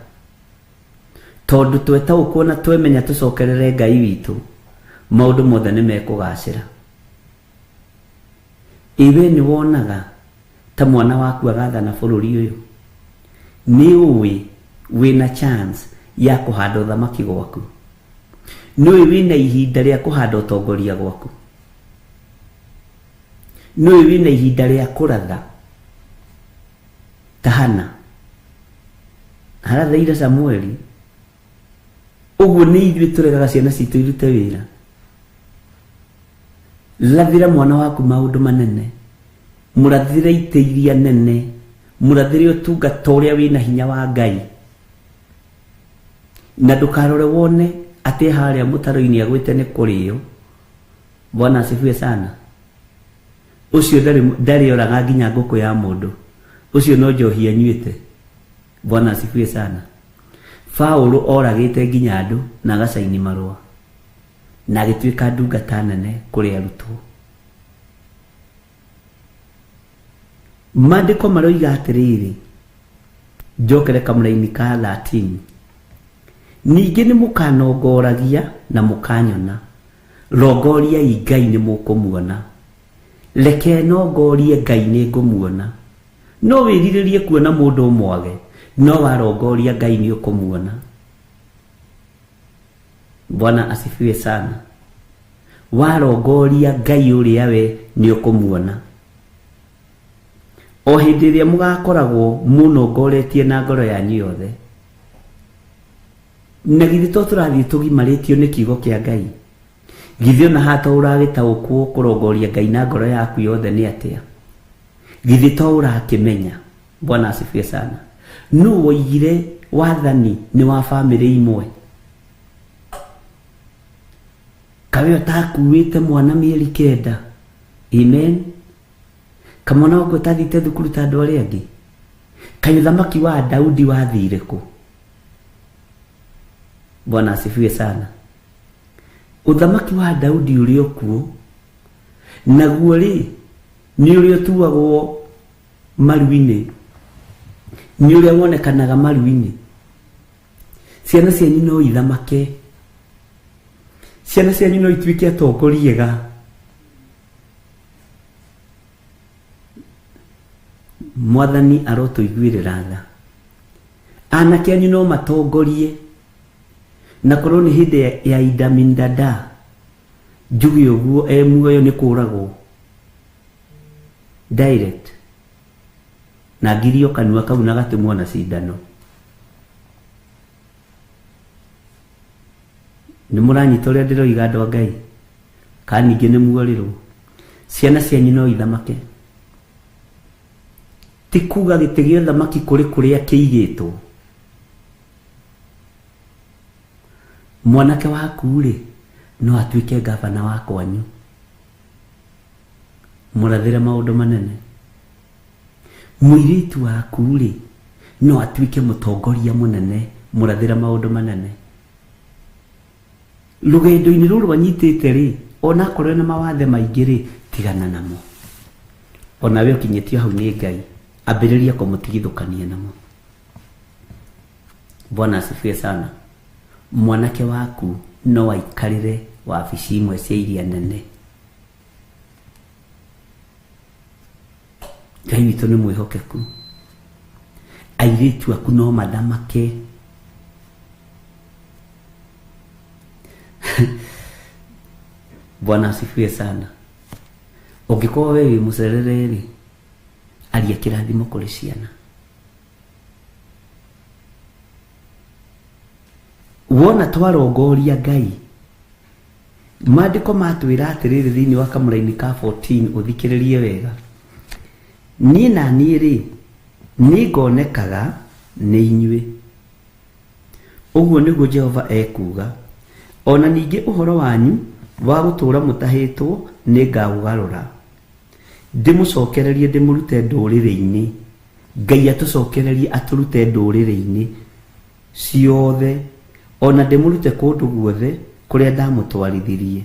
tondũ twetaũkwo na twemenya tũcokerere Ngai witũ, maũndũ mothe nĩ mekũgacĩra. Iwe nĩ wonaga ta mwana waku agathana bũrũri ũyũ? Nĩ ũĩ wĩna chance ya kũhanda ũthamaki gwaku? Nĩ ũĩ wĩna ihinda rĩa kũhanda ũtongoria gwaku? Nĩ ũĩ wĩna ihinda rĩa kũratha ta Hana arathaire Samueli? Ũguo nĩ ithuĩ tũregaga ciana citũ irute wĩra. Rathĩra mwana waku maũndũ manene, mũrathĩre itĩ iria nene, mũrathĩre ũtungata ũrĩa wĩna hinya wa Ngai, na ndũkarore wone atĩ harĩa mũtaro-inĩ agwĩte nĩ kũrĩo. Bwana asifiwe sana. Ũcio ndarĩ oraga nginya ngũkũ ya mũndũ, ũcio no njohi anyuĩte. Bwana asifiwe sana. Paũlũ oragĩte nginya andũ na agacaini marũa na agĩtuĩka ndungata nene kũrĩ arutwo. Maandĩko maroiga atĩrĩrĩ, njokere kamũraini ka 13, ningĩ nĩ mũkanongoragia na mũkanyona, rongoriai Ngai nĩ mũkũmuona. Reke nongorie Ngai nĩ ngũmuona. No wĩrirĩrie kuona mũndũ ũmwage, no warongoria Ngai nĩ ũkũmuona. Bwana asifiwe sana. Warongoria Ngai ũrĩa we nĩ ũkũmuona. O hĩndĩ ĩrĩa mũgakoragwo mũnongoretie na ngoro yanyu yothe. Na githĩ to tũrathiĩ tũgimarĩtio nĩ kiugo kĩa Ngai? Githĩ ona haha to ũragĩtaũkwo kũrongoria Ngai na ngoro yaku yothe nĩ atĩa? Githĩ to ũrakĩmenya? Bwana asifiwe sana. Nũ woigire wathani nĩ wa bamĩrĩ imwe? Kawe ũtakuĩte mwana mĩeri 9? Amen. Kamwana waku ũtathiĩte thukuru ta andũ arĩa angĩ? Kaĩ ũthamaki wa Daudi wathire kũ? Bwana asifiwe sana. Ũthamaki wa Daudi ũrĩ o kuo, naguo rĩ nĩ ũrĩa ũtuagwo maru-inĩ, nĩ ũrĩa wonekanaga maru-inĩ. Ciana cianyu no ithamake, ciana cianyu no ituĩke atongoria ega. Mwathani arotũiguĩrĩra tha. Anake anyu no matongorie, na korwo nĩ hĩndĩ ya Idamindada njuge ũguo e muoyo nĩ kũragwo direct, na ngirio kanua kau na gatemwo na cindano. Nĩ mũranyita ũrĩa ndĩroiga andũ a Ngai? Kana ningĩ nĩ muorirwo? Ciana cianyu no ithamake. Ti kuga gĩtĩ gĩa ũthamaki kũrĩ kũrĩa kĩigĩtwo. Mwanake waku rĩ no atuĩke gavana wa kwanyu, mũrathĩre maũndũ manene. Mũirĩtu waku rĩ no atuĩke mũtongoria mũnene, mũrathĩre maũndũ manene. Rũgendo-inĩ rũrũ anyitĩte rĩ, onakorwo na mawathe maingĩ rĩ, tigana namo. Onawe ũkinyĩtio hau nĩ Ngai, ambĩrĩria kũmũtigithũkania namo. Bwana asifiwe sana. Mwanake waku no aikarĩre wabici imwe cia iria nene. Ngai witũ nĩ mwĩhokeku. Airĩtu aku no mathamake. Bwana asifiwe sana. Ũngĩkorwo we wĩ mũcerere rĩ, aria kĩrathimo kũrĩ ciana. Wona twarongoria Ngai, maandĩko matwĩra atĩrĩrĩ thĩinĩ wa kamũraini ka 14, ũthikĩrĩrie wega. Niĩ na niĩ rĩ, nĩngonekaga nĩ inyuĩ. Ũguo nĩguo Jehova ekuuga. Ona ningĩ ũhoro wanyu wa gũtũũra mũtahĩtwo nĩngaũgarũra, ndĩmũcokererie ndĩmũrute ndũrĩrĩ-inĩ. Ngai atũcokererie atũrute ndũrĩrĩ-inĩ ciothe, ona ndĩmũrute kũndũ guothe kũrĩa ndamũtwarithirie.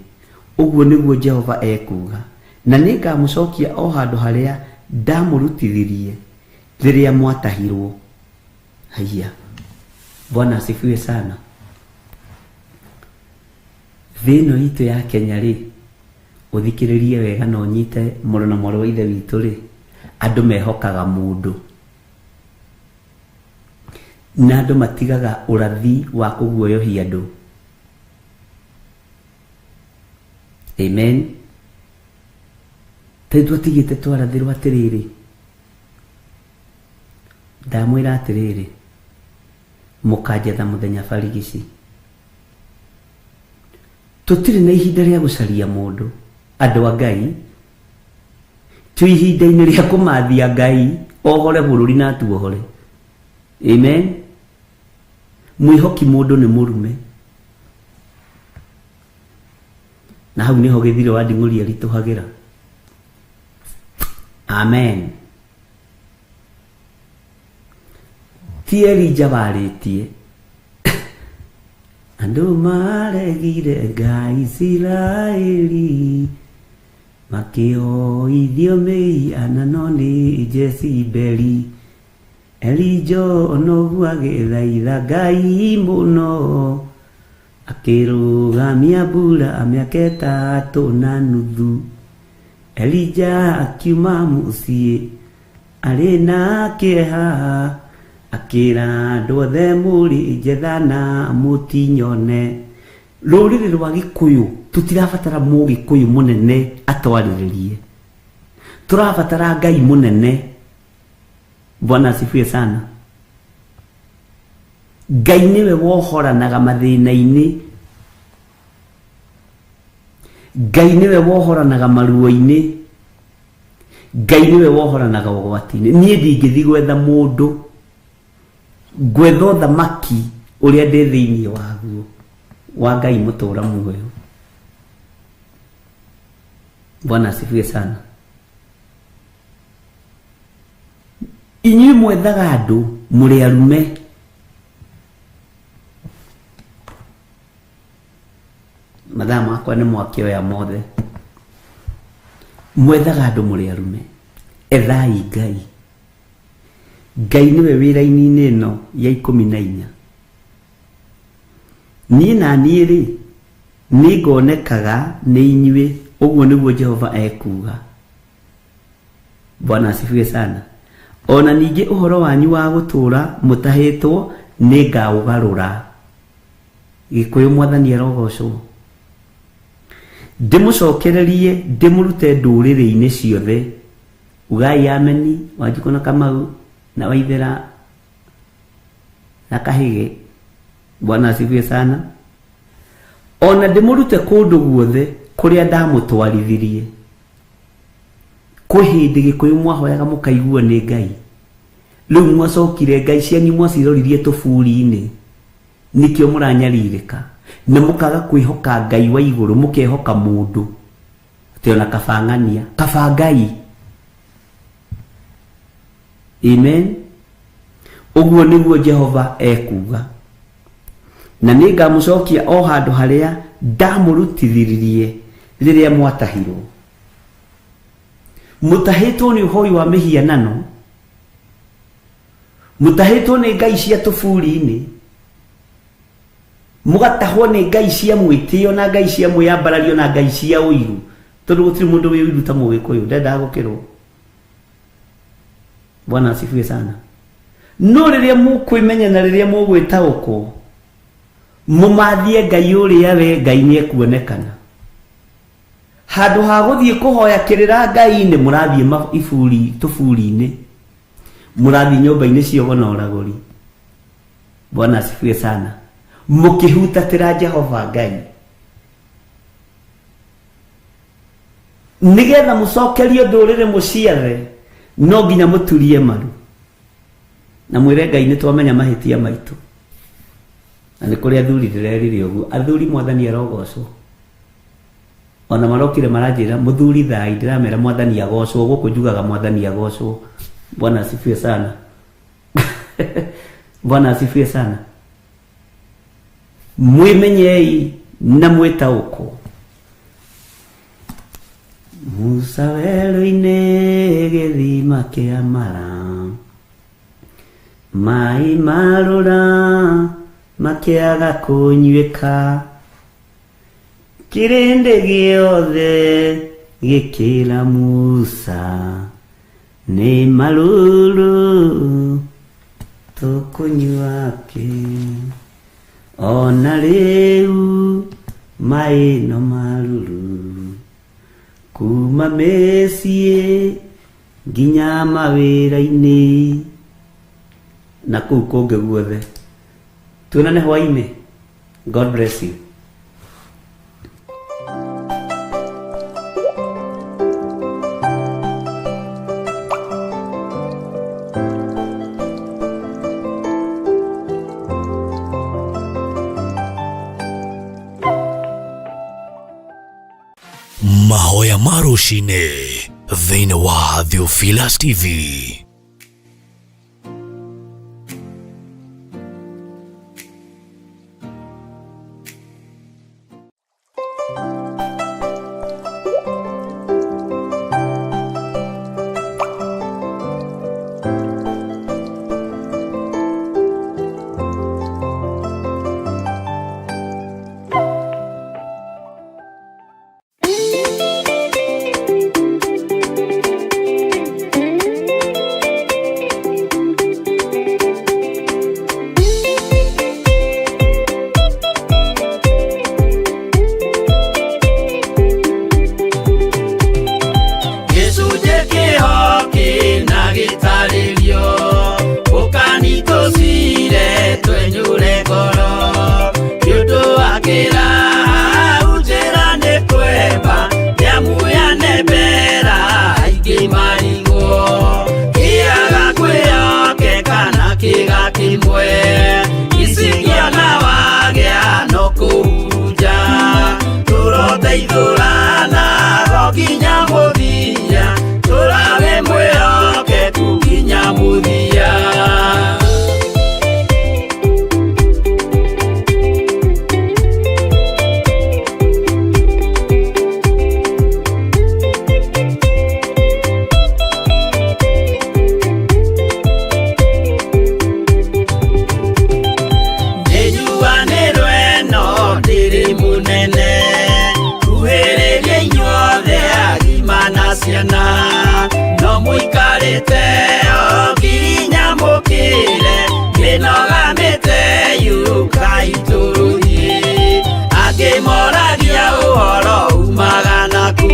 Ũguo nĩguo Jehova ekuuga. Na nĩngamũcokia o handũ harĩa ndamũrutithirie rĩrĩa mwatahirwo. Haiya, Bwana asifiwe sana. Thĩ ĩno itũ ya Kenya rĩ, ũthikĩrĩrie wega na ũnyite mũrũ na mwarĩ wa ithe witũ rĩ, andũ mehokaga mũndũ na andũ matigaga ũrathi wa kũguoyohia andũ. Amen. Tondũ twatigĩte twarathĩrwo atĩrĩrĩ, ndamwĩra atĩrĩrĩ, mũkanjetha mũthenya barigici. Tũtirĩ na ihinda rĩa gũcaria mũndũ, andũ a Ngai. Twĩ ihinda-inĩ rĩa kũmathia Ngai ohore bũrũri na atuohore. Amen. Mwĩhoki mũndũ nĩ mũrume. Na hau nĩho gĩthiro wa nding'ũri aritũhagĩra. Amen. Ti Elija warĩtie. Andũ maregire Ngai Isiraeli, makĩoithio mĩhianano nĩ Jezebeli. Elija onoguo agĩthaitha Ngai mũno, akĩrũgamia mbura mĩaka ĩtatũ na nuthu. Elija akiuma mũciĩ arĩ na kĩeha, akĩra andũ othe mũrĩ njetha na mũtinyone. Rũrĩrĩ rwa Gĩkũyũ tũtirabatara mũgĩkũyũ mũnene atwarĩrĩrie, tũrabatara Ngai mũnene. Bwana asifiwe sana. Ngai nĩwe wohoranaga mathĩna-inĩ, Ngai nĩwe wohoranaga maruo-inĩ, Ngai nĩwe wohoranaga ũgwati-inĩ. Niĩ ndingĩthiĩ gwetha mũndũ, ngwetha ũthamaki ũrĩa ndĩ thĩinĩ waguo wa Ngai mũtũũra muoyo. Bwana asifiwe sana. Inyuĩ mwethaga andũ mũrĩ arume. Mathaa makwa nĩ mwakĩoya mothe. Mwethaga andũ mũrĩ arume. Ethai Ngai. Ngai nĩwe wĩra-inĩ ĩno ya 14. Niĩ na niĩ rĩ, nĩngonekaga nĩ inyuĩ. Ũguo nĩguo Jehova ekuuga. Bwana asifiwe sana. Ona ningĩ ũhoro wanyu wa gũtũũra mũtahĩtwo nĩngaũgarũra. Gĩkũyũ mwathani arogocwo. Ndĩmũcokererie ndĩmũrute ndũrĩrĩ-inĩ ciothe. Ugai ameni Wanjikũ na Kamau na Waithera na Kahĩge. Bwana asifiwe sana. Ona ndĩmũrute kũndũ guothe kũrĩa ndamũtwarithirie. Kwĩ hĩndĩ Gĩkũyũ mwahoyaga mũkaiguo nĩ Ngai. Rĩu mwacokire ngai cianyu mwaciroririe tũburi-inĩ, nĩkĩo mũranyarirĩka na mũkaga kwĩhoka Ngai wa igũrũ, mũkehoka mũndũ atĩ ona kaba ng'ania, kaba Ngai. Amen. Ũguo nĩguo Jehova ekuuga, na nĩngamũcokia o handũ harĩa ndamũrutithiririe rĩrĩa mwatahirwo. Mũtahĩtwo nĩ ũhoi wa mĩhianano, mũtahĩtwo nĩ ngai cia tũburi-inĩ, mũgatahwo nĩ ngai cia mwĩtĩo na ngai cia mwĩyambarario na ngai cia ũiru, tondũ gũtirĩ mũndũ wĩ ũiru ta Mũgĩkũyũ, ndendaga gũkĩrwo. Bwana asifiwe sana. No rĩrĩa mũkwĩmenya na rĩrĩa mũgwĩtaũkwo, mũmathie Ngai ũrĩa we Ngai nĩekuonekana. Handũ ha gũthiĩ kũhoya kĩrĩra Ngai-inĩ, mũrathiĩ iburi tũburi-inĩ, mũrathiĩ nyũmba-inĩ cia ũgo na ũragũri. Bwana asifiwe sana. Mũkĩhutatĩra Jehova Ngai nĩgetha mũcokerio ndũrĩrĩ mũciathe, no nginya mũturie maru na mwĩre Ngai nĩtwamenya mahĩtia maitũ. Na nĩ kũrĩ athuri ndĩrerire ũguo, athuri mwathani arogocwo. Ona marokire maranjĩra mũthuri thai, ndĩramera mwathani agocwo, gũkũ njugaga mwathani agocwo. Bwana asifiwe sana. Bwana asifiwe sana. Mwĩmenyei na mwĩtaũkwo. Musa werũ-inĩ gĩthima kĩa Mara, maĩ marũra makĩaga kũnyuĩka, kĩrĩndĩ gĩothe gĩkĩra Musa, nĩ marũrũ tũkũnyua kĩ, ona rĩu maĩ no marũrũ, kuma mĩciĩ nginya mawĩra-inĩ na kũu kũngĩ guothe. Tuonane hwaĩ-inĩ. God bless you. Mahoya ma rũcinĩ thĩinĩ wa Theophilus TV. Gĩcunjĩ kĩho kĩna gĩtarĩrio, ũkanitũcire twenyũre ngoro, nĩ ũndũ wa kĩrahau njĩra nĩ kwemba, nĩamu yanembera aingĩ marigwo, kĩaga kwĩyokeka na kĩga kĩmwe, icingĩona wagĩa no kũhurunja, tũroteithũrana go nginya mũthia, tũrawe mwĩhokeku nginya mũthia. Nĩnjuanĩrwo ĩno ndĩrĩ mũnene, kuhĩrĩria inyuothe agima na ciana, no mũikarĩte o nginya mũkĩre, mĩnoga mĩte yũkai tũrũthiĩ, angĩ moragia ũhoro umaga nakũ,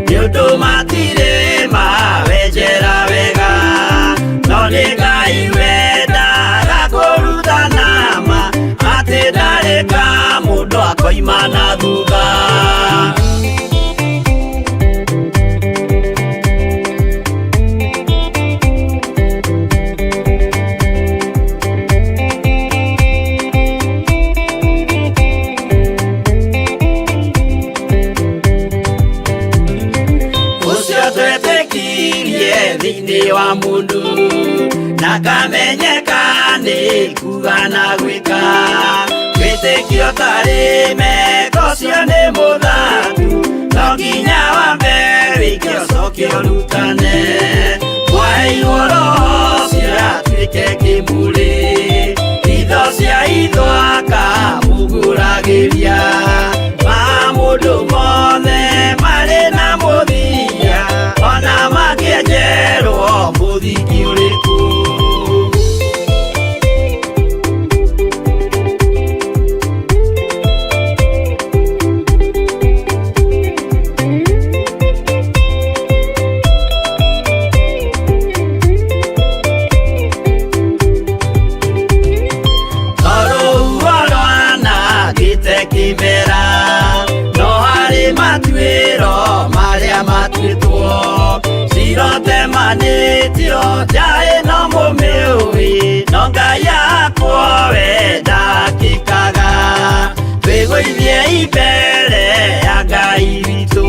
nĩ ũndũ matirĩ mawenjera wega, no nĩ Ngai wendaga kũrutana ma, atĩ ndarĩ ka mũndũ akoima na thutha. Thĩinĩ wa mũndũ na kamenyeka nĩ kuga na gwĩka wĩtĩkio tarĩ meko cio nĩ mũthatu no nginya wambe wĩke ũcoke ũrutane mwaheirwo roho ũcio atuĩke kĩmũrĩ itho cia itho akamũgũragĩria ma mũndũ mothe marĩ na mũthia ona makĩenjerwo mũthingi ũrĩkũ. Tondũ rwanangĩte kĩmera no harĩ matuĩro marĩa matuĩtwo cirotemanĩtio njaĩ no mũmĩũĩ no Ngai yakwo we ndakĩkaga twĩgũithie imbere ya Ngai witũ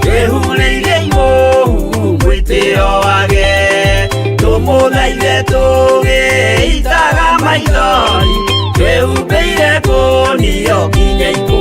twĩhurĩire imũhu mwĩtĩo wage tũmũthaithe tũgĩitaga maithori twĩhumbĩire kũnio nginya ikũmbĩ.